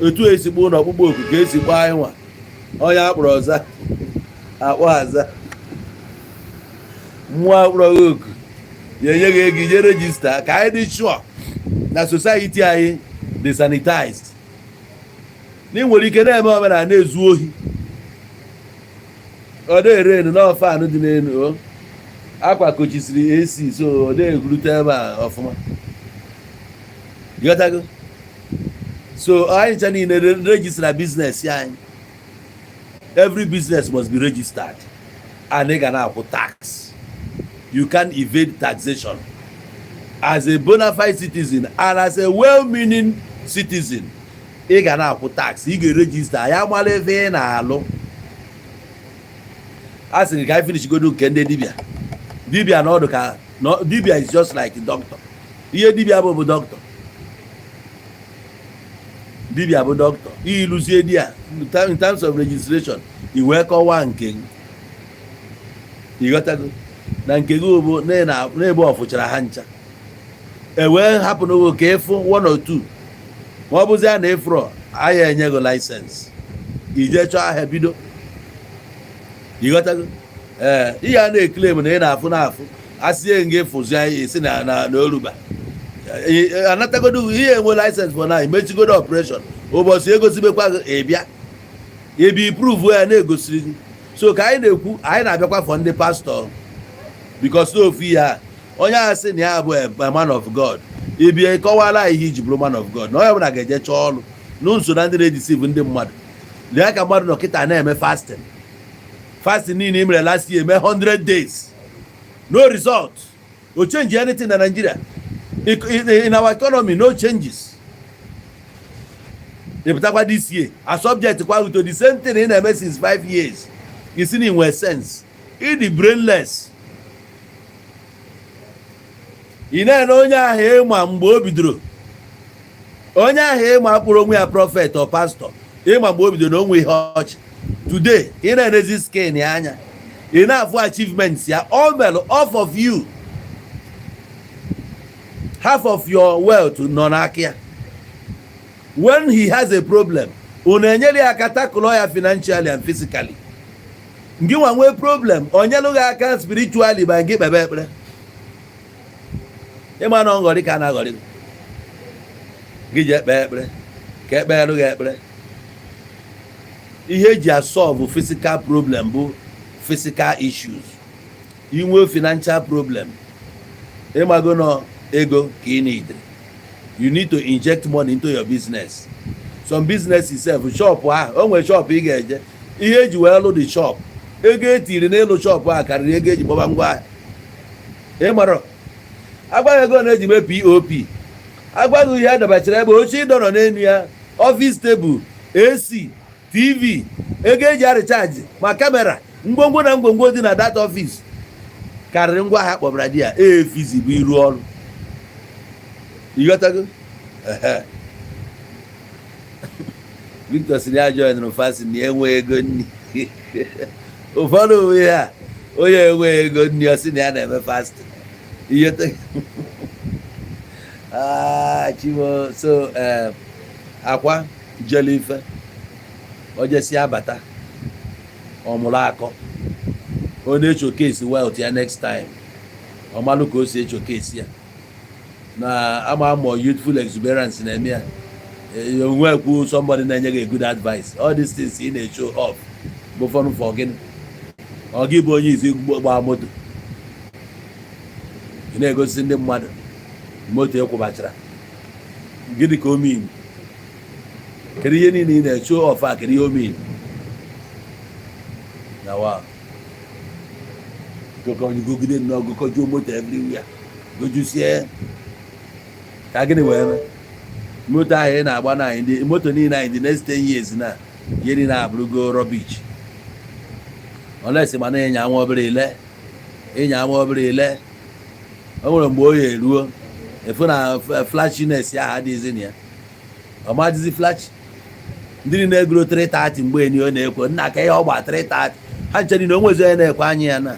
otu esi kpọọ unu ọkpụkpọ oku ka esi kpọọ anyị nwa. Onye akpọrọ ọza akpọ aza mmụọ akpọrọ gị oku ya enye gị ego ije register, ka anyị dị sure na society anyị dị sanitized. Na ị nwere ike na-eme omenala na-ezu ohi, ọ na-ere enu na fan dị n'elu o akwa kochisiri AC, so ọ na-egwurute ebe a ọfụma. Ghọtago? So anyị ncha niile register business anyị. Every business must be registered and ị ga na-akwụ tax. You can evade taxation as a bona fide citizen and as a well-meaning citizen. Ị ga na-akwụ tax, ị ga-e register ya, mara ebe ị na-alụ. A sị gị ka anyị finish godo nke ndị dibịa. Dibịa na ọdụ ka dibịa is just like doctor. Ihe dibịa bụ doctor. Dibịa bụ doctor. Ịlụzie di ya in terms of registration, i wee kọwaa nke gị. Ịghọtago na nke gị bụ na-ebe ọfụchara ha ncha, e wee hapụ n'ogo ka ịfụ one or two, ma ọ bụzi ya na ịfụrọ ahịa, enye gị license, ije chọọ ahịa bido. Ịghọtago? Ee, ihe a na-e claim na ị na-afụ na-afụ asịe gị fụzi anyị esi na oruba anatagodo ihe enwe license for now, emechigodo operation. Ụbọchị egosibekwa gị, ịbịa ebi prove ya na-egosiri gị. So ka anyị na-ekwu, anyị na-abịakwa for ndị pastor, because n'ofu ihe a onye ahụ sị na ya bụ a man of God, ibie kọwara anyị ihe iji bụrụ man of God, na onye ọbụla ga-eje chọọ ọrụ n'nso na ndị na-e deceive ndị mmadụ. Lee ka mmadụ nọ kịta na-eme fasting. Fasting niile i mere last year, mee 100 days, no result o change anything na Nigeria, in our economy, no changes. Ịpụtakwa this year, a subject kwa to the same thing ị na-eme since 5 years. Isi na inwe sense, ịdị brainless. Ị na-ene onye ahụ ịma mgbe o bidoro, onye ahụ ịma kpụrụ onwe ya prophet or pastor, ịma mgbe o bidoro na onwe ihe ọchị. Today ị na-enezi skin ya anya, ị na-afụ achievements ya o mere off of you. Half of your wealth nọ n'aka ya. When he has a problem, unu enyere ya aka tackle ya financially and physically. Ngị nwa nwee problem, o nyelụ gị aka spiritually ma gị kpebe ekpere. Ịma na nghọrị ka a na-aghọrị gị, gị ji ekpe ekpere ka ekperụ gị ekpere. Ihe eji a solve physical problem bụ physical issues. Inwe financial problem, ịmago nọ ego ka ị need. You need to inject money into your business. Some businesses sef, shop ahụ o nwere shop ị ga-eje, ihe eji wee lụ the shop, ego etiri n'ịlụ shop ahụ karịrị ego eji gbaba ngwa ahịa. Ịmara agbaghị ego na-eji mee POP. Agwaghị ihe adabachara ebe oche ịdọrọ n'elu ya, office table, AC, TV, ego eji a-recharge ma camera, ngwongwo na ngwongwo dị na that office karịrị ngwa ahịa kpọbara di ya. Efizi bụ iru ọrụ, ịghọtago? Ehe. Victor si ya join fasting na enwe ego nri. Ụfọdụ onwe ha, onye enweghị ego nri, ọ sị na ya na-eme fasting. Ịghọtago? Ah, chiwo. So akwa jele ife o jesi abata, ọ mụrụ akọ, ọ na-eshowcase wealth ya. Next time, ọ malụ ka o si eshowcase ya na ama amụ youthful exuberance na-eme ya. Onwekwu somebody na-enye gị a good advice. All these things ị na-show off bụ fọnụ for gịnị? Ọ gị bụ onye izi gbaa moto, ị na-egosi ndị mmadụ moto ekwụbachara. Gịnị ka o mean? Kedu ihe niile ị na-show off a? Kedu ihe o mean? Na wa gogide nnọọ, gokọjuo moto everywhere, gojusie ka gịnị wee mee? Moto ahụ ị na-agba na anyị, ndị moto niile anyị, the next 10 years na ihe niile abụrụgo rubbish, unless ma na ịnya nwa obere ile, ịnya nwa obere ile. O nwere mgbe o ya eruo, efu na flashiness ya adịghịzi na ya, ọ madịzi flash. Ndị niile egoro 330 mgbe eni ọ na-ekwe nna ka ihe ọ gba 330, ha nche niile, onwezi onye na-ekwe anya ya na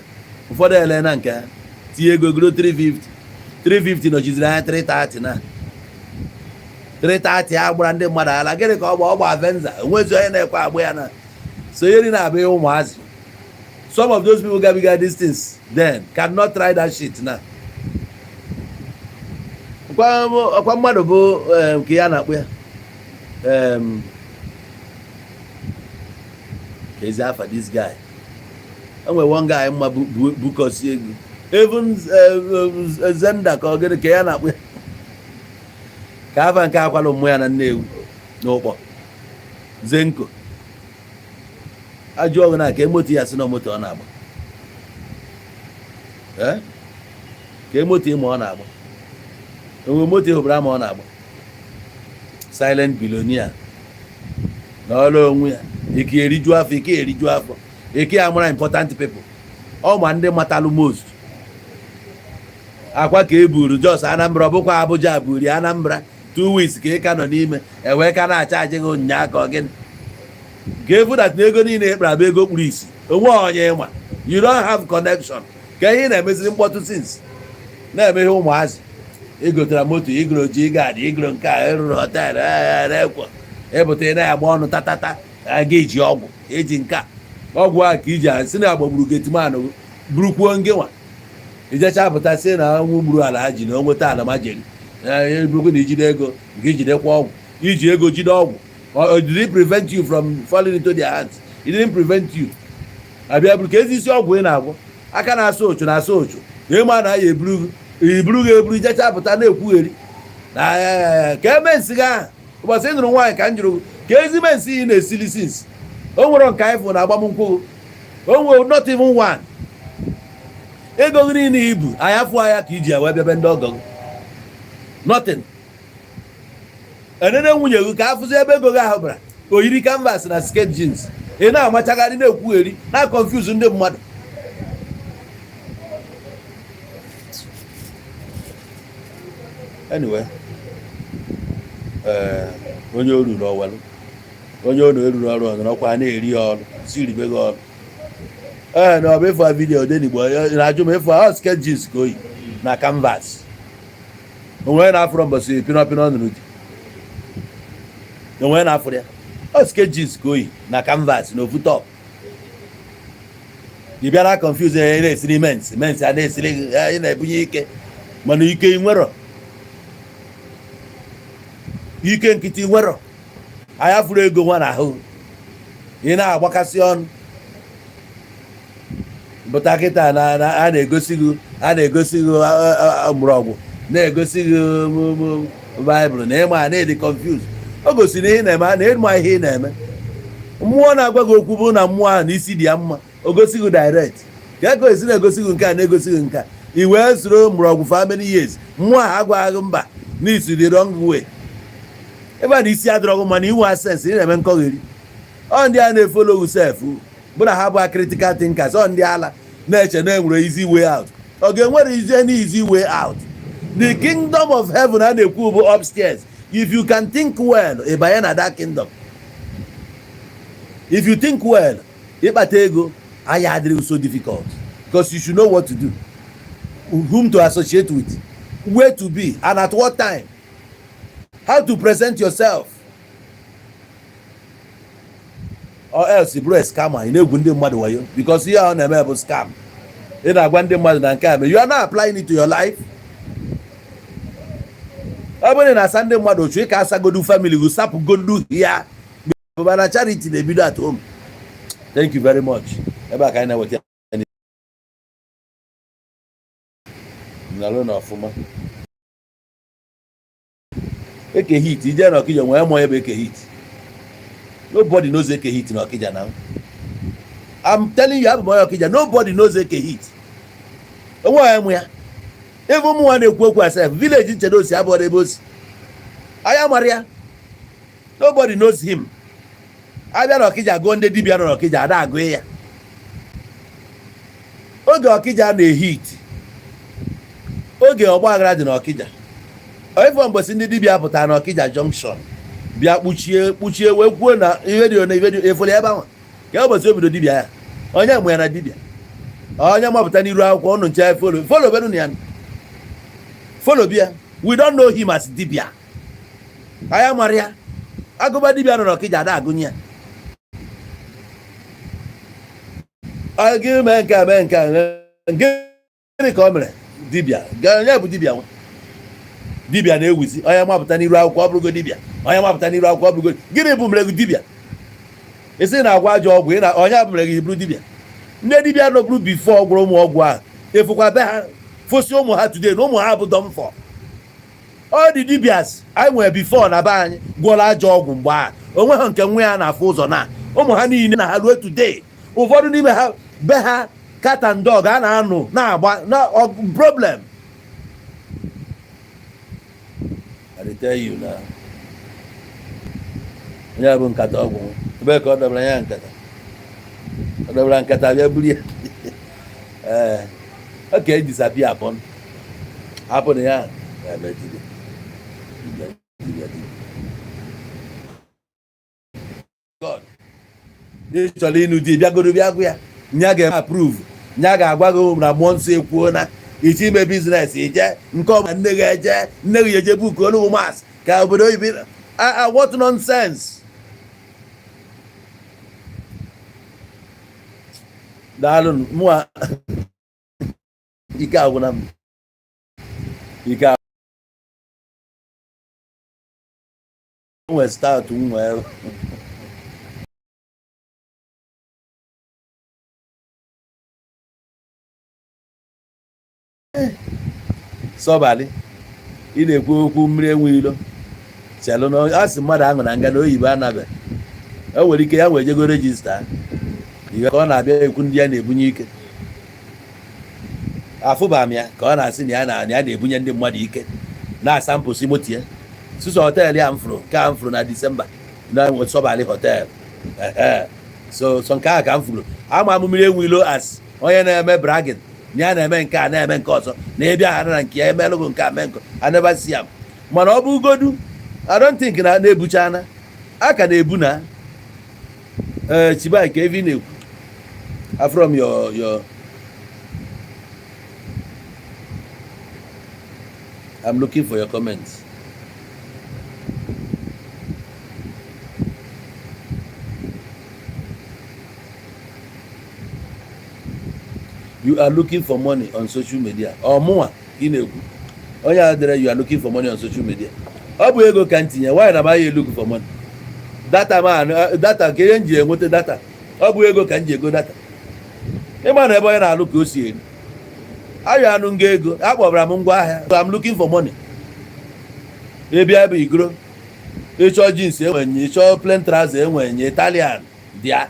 ụfọdụ ele na nke ha tinye ego goro 350. 350 nọchiziri anya 330 na 330 a gbara ndị mmadụ ala. Gịnị ka ọ gba? Ọ gba Avenza. Onwezi onye na-ekwe agba ya na so ihe niile abụ ihe ụmụazị. Some of those people gabiga these things then cannot try that shit now. Ọkwa mmadụ bụ nke ya na-akpụ ya, ka ezi afa this guy. O nwere one guy mma bukọsi ego, even Zenda, ka ọ gịnị ka ya na-akpụ ya, ka afa nke akwalụ mmụ ya na Nnewi n'ụkpọ Zenko. Ajụ ọgụ na ka emoto ya si na moto ọ na-agba. Eh? Ka emoto ịma ọ na-agba, enwe moto ịhụbara ma ọ na-agba. Silent billionaire na ọrụ onwe ya. Ike eriju afọ, ike eriju afọ, ike ya mara important people. Ọ ma ndị matalụ most. Akwa ka e buru jos Anambra, ọ bụkwa Abuja buru ya Anambra 2 weeks ka ị ka nọ n'ime ewee ka na-acha aja gị ụnyaa. Ka ọ gịnị ka efu that na ego niile ịkpara bụ ego kpuru isi onwe onye ịma. You don't have connection. Ka ihe ị na-emeziri mkpọtụ since na-eme ihe ụmụazị. Igotara moto, igoro ji gad, igoro nke a, ịrụrụ hotel na-ekwo ịpụta, ị na-agba ọnụ tatata. Aga eji ọgwụ eji nke a, ọgwụ a ka iji asị na agbagburu gateman, burukwuo ngị nwa ijecha pụta sị na ọnwụ gburu ala ha ji na o nweta ala ma jeri burukwu na ijide ego nke ijidekwa ọgwụ, iji ego jide ọgwụ. Did it prevent you from falling into their hands? It didn't prevent you. Abịa buru ka ezi isi ọgwụ ị na-agwọ aka na-asa ochu na-asa ochu na ịma na ya eburu gị, iburu gị eburu ijecha pụta na-ekwugheri na ka eme nsị gị ahụ. Ụbọchị ị nụrụ nwaanyị ka m jụrụ ka ezi nsị ị na-esili since o nwere nke anyị fụ na agbamnkwụ, o nwere not even one. Ego gị niile ibu anyị afụ anya ka iji wee bịabe ndị ọgọ gị, nothing. Enene nwunye gị ka afụzi ebe ego gị ahụ bara, o yiri canvas na skirt jeans, ị na-amachagharị, na-ekwugheri, na confuse ndị mmadụ. Anyway, ee, onye o ruru ọwelụ, onye ọ na-eruru ọrụ, ọ nọrọkwa na-eri ya ọrụ si ribe gị ọrụ. Ee, na ọ bụ ịfụ video Odenigbo na-ajụ m ịfụ ọ skirt jeans ka oyi na canvas. Onwe na-afụrụ mbọsị pịnọ pịnọ nụrụ di, onwe na-afụrụ ya ọ skirt jeans ka oyi na canvas na ofu top. Ị bịara confuse ya, na-esiri mens mens a na-esiri gị, ị na-ebunye ike, mana ike ị nwero, ike nkịtị nwero anya fụrụ ego nwa na ahụ ị na-agbakasị ọnụ pụta kịta na a na-egosi gị, a na-egosi gị mgbọrọgwụ, na-egosi gị baịbụl na ịma na ịdị confuse. O gosiri na ihe ị na-eme na ịma ihe ị na-eme. Mmụọ na-agwa gị okwu bụ na mmụọ ahụ na isi dị ya mma, o gosi gị direct ka ego esi na-egosi gị nke a, na-egosi gị nke a, i wee soro mgbọrọgwụ for how many years? Mmụọ ahụ agwaghị gị mba. N'isi the wrong way. Ebe a na isi adịrọ gị mana inwe sense, ị na-eme nkọgheri. Ọ ndị a na-efollow sef bụ na ha bụ critical thinkers. Ọ ndị ala na-eche na enwere easy way out. Ọ ga-enwere easy any easy way out. The kingdom of heaven a na-ekwu bụ upstairs. If you can think well, ị banye na that kingdom. If you think well, ịkpata ego aya adịrị so difficult, because you should know what to do, whom to associate with, where to be and at what time, how to present yourself, or else bụrụ a scammer. Ị na-egwu ndị mmadụ wayo, because ihe ọ na-eme bụ scam. Ị na-agwa ndị mmadụ na nke a mere, you are not applying it to your life. Ọ bụrụ na ị na-asa ndị mmadụ ochu, ị ka asagodu family gị, sapụgodu ya. Mana charity na-ebido at home. Thank you very much. Ebe a ka anyị na-eweta ya. Nalụ na ọfụma. Eke Hit, ije na Ọkịja nwee mụọ ebe Eke Hit. Nobody knows Eke Hit na Ọkịja now. I'm telling you, abụ m onye Ọkịja. Nobody knows Eke Hit. Onwe onye mụ ya. Ebe ụmụ nwa na-ekwu okwu asef, village nchedo osi abụọ ebe osi anya mara ya. Nobody knows him. Abịa na Ọkịja, gụọ ndị dibịa nọ n'Ọkịja, ada agụ ya. Oge Ọkịja na-ehit, oge ọgba aghara dị n'Ọkịja, ifo mgbesi ndị dibịa pụtara n'Ọkịja junction bịa kpuchie kpuchie wee kwuo na ihe dị na ihe dị efoli ebe ahụ ka ụbọchị obido dibịa ya. Onye mụ ya na dibịa, onye mapụta n'iru akwụkwọ ọnụ nche, follow, follow benu na ya, follow bịa. We don't know him as dibịa. Anya mara ya. Agụba dibịa nọ n'Ọkịja, ada agụnye ya. Ọ gị mee nke a, mee nke a, gịnị ka o mere dibịa? Onye bụ dibịa nwa dibịa na-ewuzi. Onye mapụta n'iru akwụkwọ, ọ bụrụgo dibịa. Onye mapụta n'iru akwụkwọ, ọ bụrụgo. Gịnị bụ mere gị dibịa? Isi na-agwa ajọ ọgwụ ị na onye bụ mere gị bụrụ dibịa? Ndị dibịa nọbụrụ before gwụrụ ụmụ ọgwụ ahụ, efukwa be ha fụsị ụmụ ha today na ụmụ ha bụ dọmfọ. All the dibias anyị nwere before na be anyị gwọrọ ajọ ọgwụ mgbe ahụ, onwe ha nke nwa ya na-afụ ụzọ na ụmụ ha niile na ha ruo today. Ụfọdụ n'ime ha, be ha, cat and dog a na-anụ na-agba na problem. I dey tell you na onye bụ nkata ọgwụ, ebe ka ọ dọbara ya nkata, ọ dọbara nkata bịa buru ya. Ee, okay, disappear upon hapụ na ya eme dibịa, dibịa, dibịa, dibịa. God, ị chọrọ ịnụ di, bịagodo bịa gụ ya, nya ga-eme approve, nya ga-agwa gị na mmụọ nsọ ekwuo na iche ime business ije nke ọbụla. Nne gị eje, nne gị eje book olu mass ka obodo oyibo. Ah, what nonsense! Daalụ. Mụa ike agwụna m, ike nwe start nwee. Sọbalị, ị na-ekwu okwu mmiri enwe ilo. Chelụ na a sị mmadụ aṅụ na nga na oyibo anabe. O nwere ike ya wee jego register ihe ka ọ na-abịa ekwu. Ndị ya na-ebunye ike, afụba m ya ka ọ na-asị na ya na ya na-ebunye ndị mmadụ ike na-asa mposi moto ya. Suso hotel ya m fụrụ nke a m fụrụ na Disemba na Sọbalị Hotel. Ehe, so so nke a ka m fụrụ. Ama m mmiri enwe ilo as onye na-eme bragging na ya na-eme nke a, na-eme nke ọzọ, na ịbịa ha na nke ya emelụgụ nke a mee nke. I never see am. Mana ọ bụ ugodu, I don't think na na-ebuchana a ka na-ebu na ee. Chibai ka evi na-ekwu from your I'm looking for your comments. You are looking for money on social media. Ọ mụnwa ka ị na-ekwu? Onye a dere "You are looking for money on social media", ọ bụ ego ka m tinye. Why na m look for money? Data ma data nke ihe m ji enweta data, ọ bụ ego ka m ji ego data. Ịma na ebe onye na-alụ ka o si eri ayọ anụ nga ego akpọbara m ngwa ahịa. So I'm looking for money. Ịbịa ebe igoro, ịchọọ jeans enwenye, ịchọọ plain trouser enwenye, Italian dịa,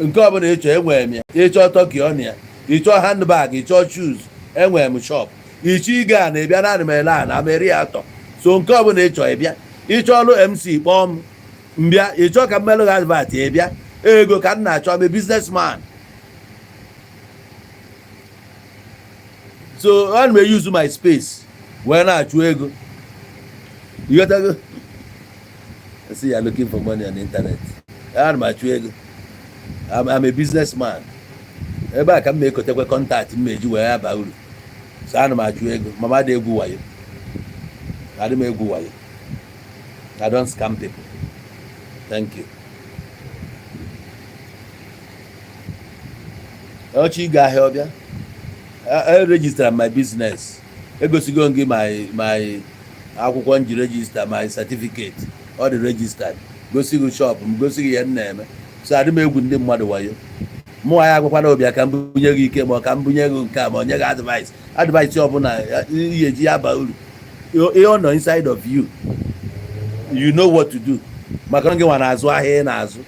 nke ọbụla ịchọ enwere m ya. Ịchọọ turkey ọ na ya, ịchọọ handbag, ịchọọ shoes, enwere m shop. Ịchọ ịga na ịbịa naanị m ele a na meri ya atọ. So nke ọbụla ị chọọ, ịbịa. Ịchọ ọrụ MC, kpọọ m, mbịa. Ịchọ ka m melụ gị advert, ịbịa. Ego ka m na-achọ. I'm a businessman, so ana m use my space wee na-achụ ego. You got I see you are looking for money on the internet. Ana m achụ ego. I'm a businessman. Ebe a ka m na-ekotekwe contact m eji wee aba uru. So ana m achụ ego. Mama dị egwu wayo, adị m egwu wayo. I don't scam people. Thank you. Ọchị ịga ahịa ọbịa. I register my business. Egosigo m gị my akwụkwọ m ji register, my certificate, ọ dị registered. Gosi gị shop m, gosi gị ihe m na-eme. So adị m egwu ndị mmadụ wayo. Mụ anyị agwakwana obi ka m bunye gị ike, ma ọ ka m bunye gị nke a, ma ọ nye gị advice ọbụla ihe eji ya ba uru. Ihe ọ nọ inside of you, you know what to do, maka na gị nwa na-azụ ahịa ị na-azụ,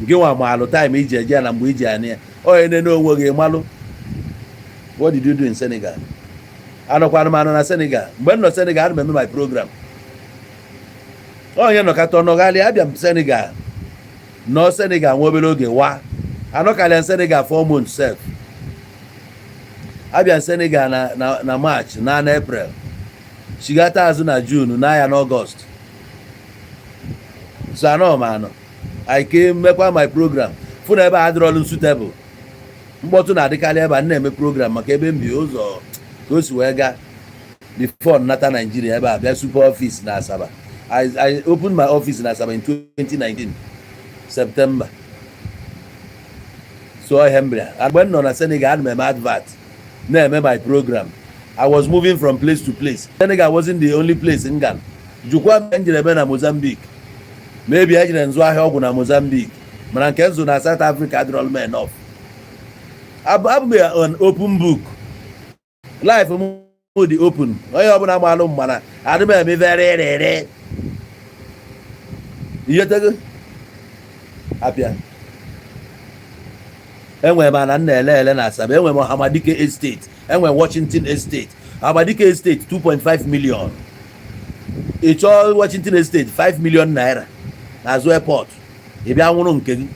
gị nwa ma alụ time iji eje ya na mgbe iji anị ya. Onye nene onwe gị malụ. What did you do in Senegal? Anọkwana m anọ na Senegal. Mgbe m nọ Senegal, ana m eme my program. Onye nọkọta ọnọghalị. Abịa m Senegal, nọ Senegal nwa obere oge, wa anọkarịa m Senegal 4 months sef. Abịa m Senegal na March na April, chigata azụ na June, na ya n'Ọgọst. So anọ m anọ. I came, mekwa my program, fụ na ebe a adịrọlụ suitable. Mkpọtụ na-adịkarị ebe a m na-eme program, maka ebe m bi, ụzọ ka o si wee gaa before nnata Naijiria. Ebe a bịa super office na Asaba. I opened my office in Asaba in 2019 September. So ihe m bịara, mgbe m nọ na Senegal, ana m eme advert, na-eme my program. I was moving from place to place. Senegal wasn't the only place m gara. Jụkwa m njere ebe na Mozambique. Maybe ejere nzụ ahịa ọgwụ na Mozambique, mana nke nzụ na South Africa adịrọl m enough. Abụ m an open book. Life m dị open. Onye ọbụla malụ m mana adị m eme very rere ihetego apịa. Enwere m ana nna ele ele na Asaba. Enwere m Hamadike Estate, enwere Washington Estate. Hamadike Estate, 2.5 million. Ị chọọ Washington Estate, 5 million naira n'azụ airport. Ị bịa nwụrụ nke gị.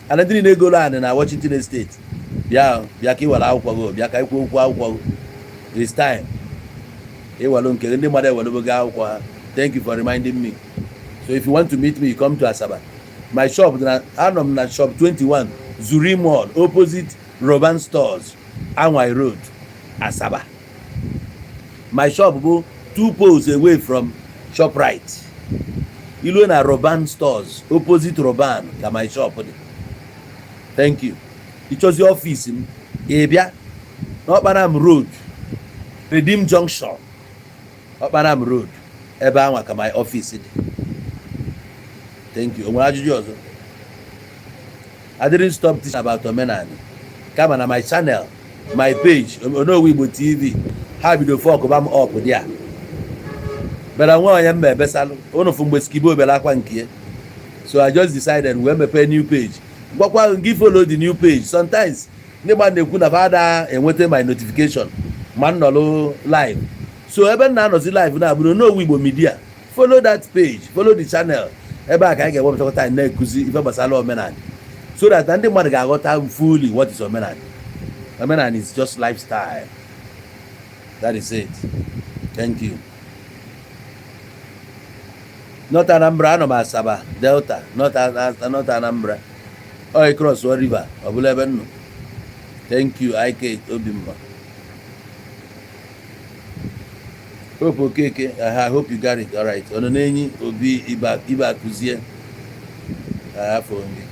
Ana ndị niile egolo anị na Washington Estate, bịa, bịa ka ị were akwụkwọ gị. Bịa ka ikwu okwu akwụkwọ gị. It's time iwelu nke gị. Ndị mmadụ ewelugo gị akwụkwọ ha. Thank you for reminding me. So if you want to meet me, you come to Asaba. My shop dị na, anọ m na shop 21, Zuri Mall, opposite Roban Stores, Anwai Road, Asaba. My shop bụ two poles away from Shoprite. Ilue na Roban Stores, opposite Roban ka my shop dị. Thank you. Ịchọzi office m, ị bịa n'Ọkparam Road, Redeem Junction, Ọkparam Road, ebe anwa ka my office dị. Thank you. O nwere ajụjụ ọzọ? I didn't stop teaching about omenani, kama na my channel, my page, Onowu Igbo TV, ha bido fuckụba m up there. Bịara nwa onye mma ebesalụ ụnụ fụ mgbe skibo bịara akwa nke ya. So I just decided wee mepee new page. Gwakwa gị, follow the new page. Sometimes ndị mmadụ na-ekwu na fada enweta my notification ma m nọlụ live. So ebe m na-anọzi live na-abụrụ Onowu Igbo Media. Follow that page, follow the channel. Ebe a ka anyị ga-ewepụtakwa time na-ekuzi ife gbasara omenala, so that na ndị mmadụ ga-aghọta fully what is omenala. Omenala is just lifestyle. That is it. Thank you. North Anambra, anọ m Asaba, Delta, North Anambra. Oyi cross river, ọ bụla ebe m nọ. Thank you. Ik Obimma Hope Okeke, I hope you got it all right. Ọ nọ n'enyi Obi Ibe akụzie afọ gị.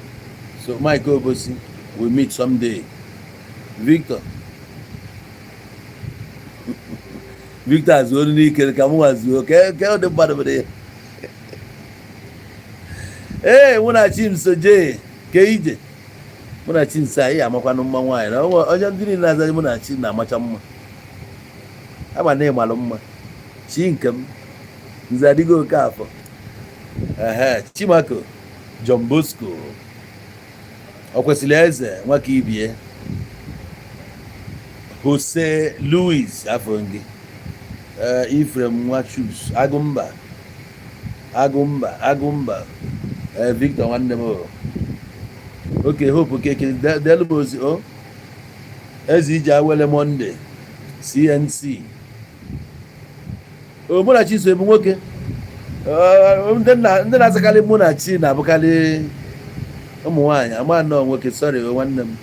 So Mike Obosi, we meet someday. Victor, Victor azụo n'ike ka m nwazuo ke ọ dị mmadụ bụ ya. Ee, mụ na Chimso jee ke ije. Mụ na Chimso, anyị amakwanụ mma nwaanyị na onye ndị niile na-aza mụ na chi na-amacha mma, ama na ịmalụ mma. Chi nke m, nze adịgo oke afọ. Ehe, Chimako John Bosco, ọ kwesịrị eze nwaka ibie. Jose Louis, afọ gị. Ee, Ifrem Nwachus, Agụmba, Agụmba, Agụmba. Ee, Victor nwanne m o. Oke Hope Keke, delu m ozi o. Eze Ije Awele Monday, CNC. O Munachi so ebu nwoke. Ndị na-azakarị Munachi na-abụkarị ụmụ nwaanyị. Ama nnọọ nwoke, sorry o, nwanne m.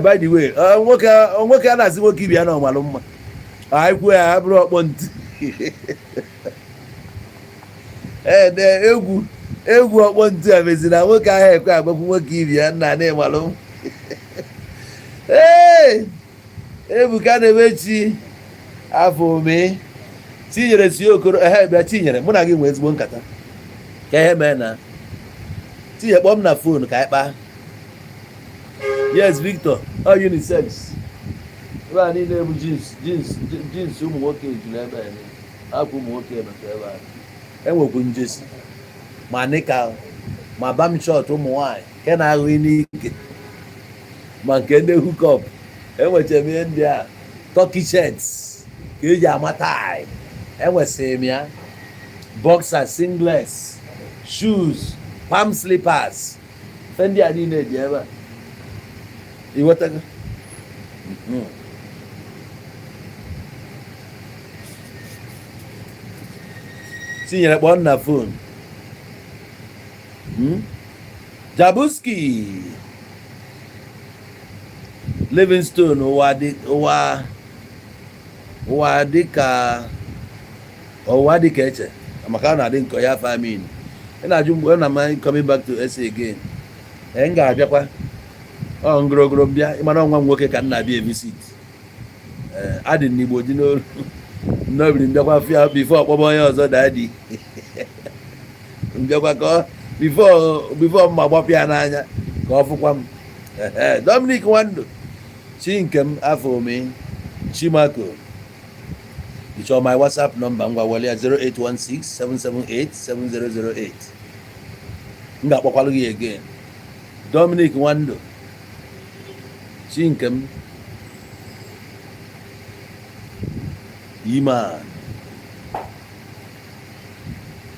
By the way, nwoke nwoke a na-asị nwoke ibe ya na ọmalụ mma. Anyị kwuo ya, bụrụ ọkpọ ntị. Ee, de egwu egwu ọkpọ ntị a mezi na nwoke ahụ ekwe agbakwu nwoke ibe ya nna na-ịmalụ m. Ee, Ebuka na-emechi afọ ome. Chinyere si Okoro, ehe, bịa Chinyere, mụ na gị nwee ezigbo nkata ka ihe mee na Tinye, kpọọ m na phone ka anyị kpaa. Yes, Victor, ọ unisex. Ebe a niile bụ jeans, jeans, jeans. Ụmụ nwoke juru ebe a niile. Akwa ụmụ nwoke nọcha ebe a. Enwekwu jersey, ma knicker, ma bum short ụmụ nwanyị nke na-aghụ n'ike, ma nke ndị hookup. Enwechara m ihe ndị a, turkey shirts ka eji ama tie, enwesịrị m ya, boxer, singlets, shoes, palm slippers. Ife ndị a niile dị ebe a. Ịghọtago? Tinyere, kpọọ m na phone. Jabuski Livingstone, ụwa dị ụwa, ụwa dị ka ụwa dị ka eche maka ọ na-adị nkọ ya famin. Ị na-ajụ mgbe na m coming back to SA again. Ee, m ga-abịakwa. Ọ ngorogoro m bịa, ịmara nwa m nwoke ka m na-abịa visit. Ee, adị m n'Igbo dị n'olu nnọbiri m bịakwa fịa before ọkpọba onye ọzọ daddy. M bịakwa ka ọ before mma gbapụ ya n'anya ka ọ fụkwa m. Ehe, Dominic Nwando, chi nke m, afọ ome Chimako. Ị chọrọ my WhatsApp number? Ngwa, were ya: 08167787008. M ga-akpọkwalụ gị again. Dominic Nwando, chi nke m, Iman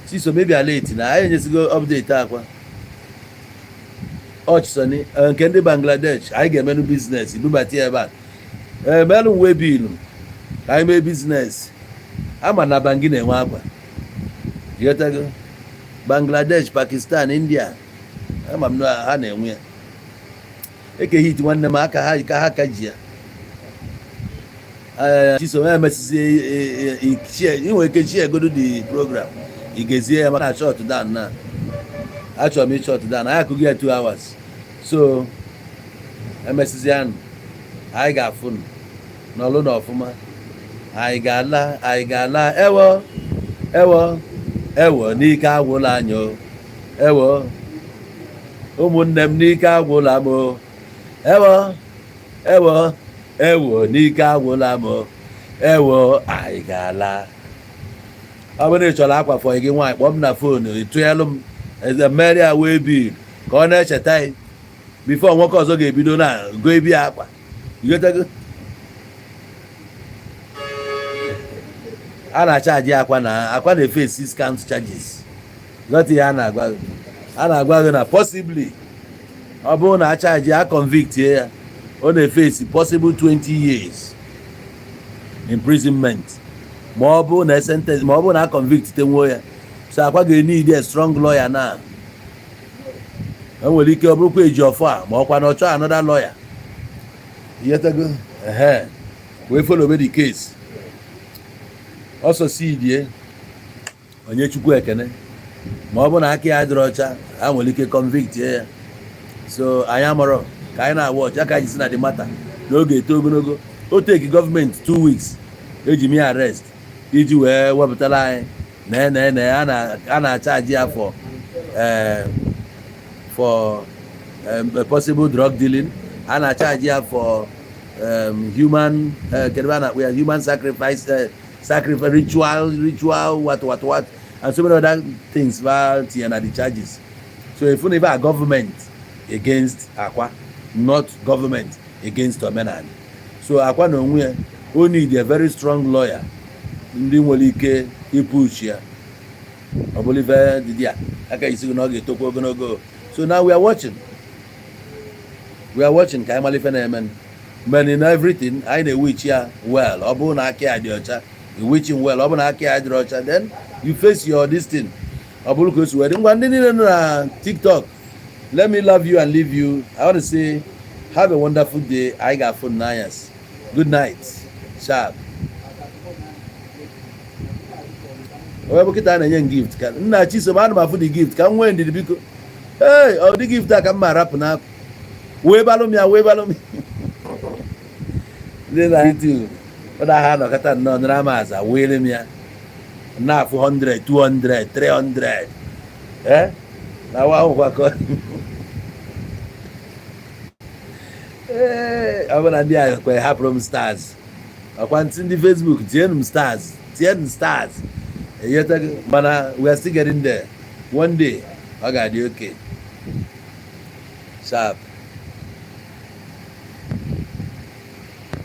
Chisom, maybe late na anyị enyesigo update akwa ọchisoni nke ndị Bangladesh. Anyị ga-emenụ business, bubata ya ebe a. Ee, melụ nwe bilu ka anyị mee business. Ama na Bangi na-enwe akwa. Ịghọtago? Bangladesh, Pakistan, India, ama m na ha na-enwe ya. Eke Hit nwanne m, aka ha ka ha ka ji ya. Ee, Chisom, emesizie inwe ike chi egodo the program. Ị gezie ya maka shut down na achọrọ m ị shut down. Anyị akụghị ya 2 hours, so emesizie nụ anyị ga-afụ nụ n'ọlụ na ọfụma. Anyị ga-ala, anyị ga-ala. Ewo, ewo, ewo, n'ike agwụla anyị o. Ewo, ụmụnne m, n'ike agwụla m o. Ewo, ewo, ewo, n'ike agwụla m o. Ewo, anyị ga-ala. Ọ bụrụ na ị chọrọ akwa fọ gị nwaanyị, kpọọ m na phone, ịtụnyelụ m eze mmeri a wee bil ka ọ na-echeta ya before nwoke ọzọ ga-ebido na go ebi ya akwa. Ịghọtago? A na-achaji akwa na akwa na-efe six count charges. Ghọta ihe a na-agwa gị? A na-agwa gị na possibly, ọ bụrụ na achaji a, convict ya, ọ na-efesi possible 20 years imprisonment ma ọ bụrụ na sentence, ma ọ bụrụ na a convict tenwuo ya. So akwa ga-need a strong lawyer. Na enwere ike ọ bụrụkwa eji ọfọ a, ma ọkwa na ọ chọọ another lawyer. Ịghọtago? Ehe, wee follow the case ọsọ sidie onye Chukwu ekene. Ma ọ bụ na aka ya dịrị ọcha, ha nwere ike convict ya. So anyị amarọ ka anyị na-awa ọcha ka anyị si na the matter n'oge eto ogologo. O take gọọmenti 2 weeks eji mee arrest iji wee wepụtara anyị na a na-achaji ya for possible drug dealing. A na-achaji ya for human, kedu ebe a na-akpọ ya, human sacrifice, sacrifice ritual, what what what, and so many other things ba tinye na the charges. So if unu a government against akwa, not government against omenala. So akwa na onwe ya, o need a very strong lawyer. Ndị nwere ike ipush ya, ọ bụrụ ife dịdị a aka isi gị na ọ ga-etokwa ogologo. So now we are watching, we are watching ka anyị mara ife na-eme. But in everything, anyị na-ewish ya well. Ọ bụrụ na aka ya dị ọcha, you wish him well. Ọ bụrụ na aka ya dịrị ọcha, then you face your this thing. Ọ bụrụ ka o si wee dị. Ngwa, ndị niile nọ na TikTok, let me love you and leave you. I want to say have a wonderful day. Anyị ga-afụ n'anyasị. Good night, sharp. Onye bụ kịta na-enye m gift ka nna Chisom, ana m afụ the gift ka m nwee ndidi, biko. Ee, ọ dị gift a ka m ma arapụ n'apụ wee balụ m ya, wee balụ m. Ndị na YouTube, ọ na ha nọkọta nnọọ nara m aza, weere m ya na-afụ 100, 200, 300. Ee, na wa ahụkwa ka ee, ọ bụ na ndị a kwe hapụrụ m stars. Ọkwa ntị ndị Facebook, tienụ m stars, tienụ stars, enyetago. Mana we are still getting there. One day ọ ga-adị okay, sharp.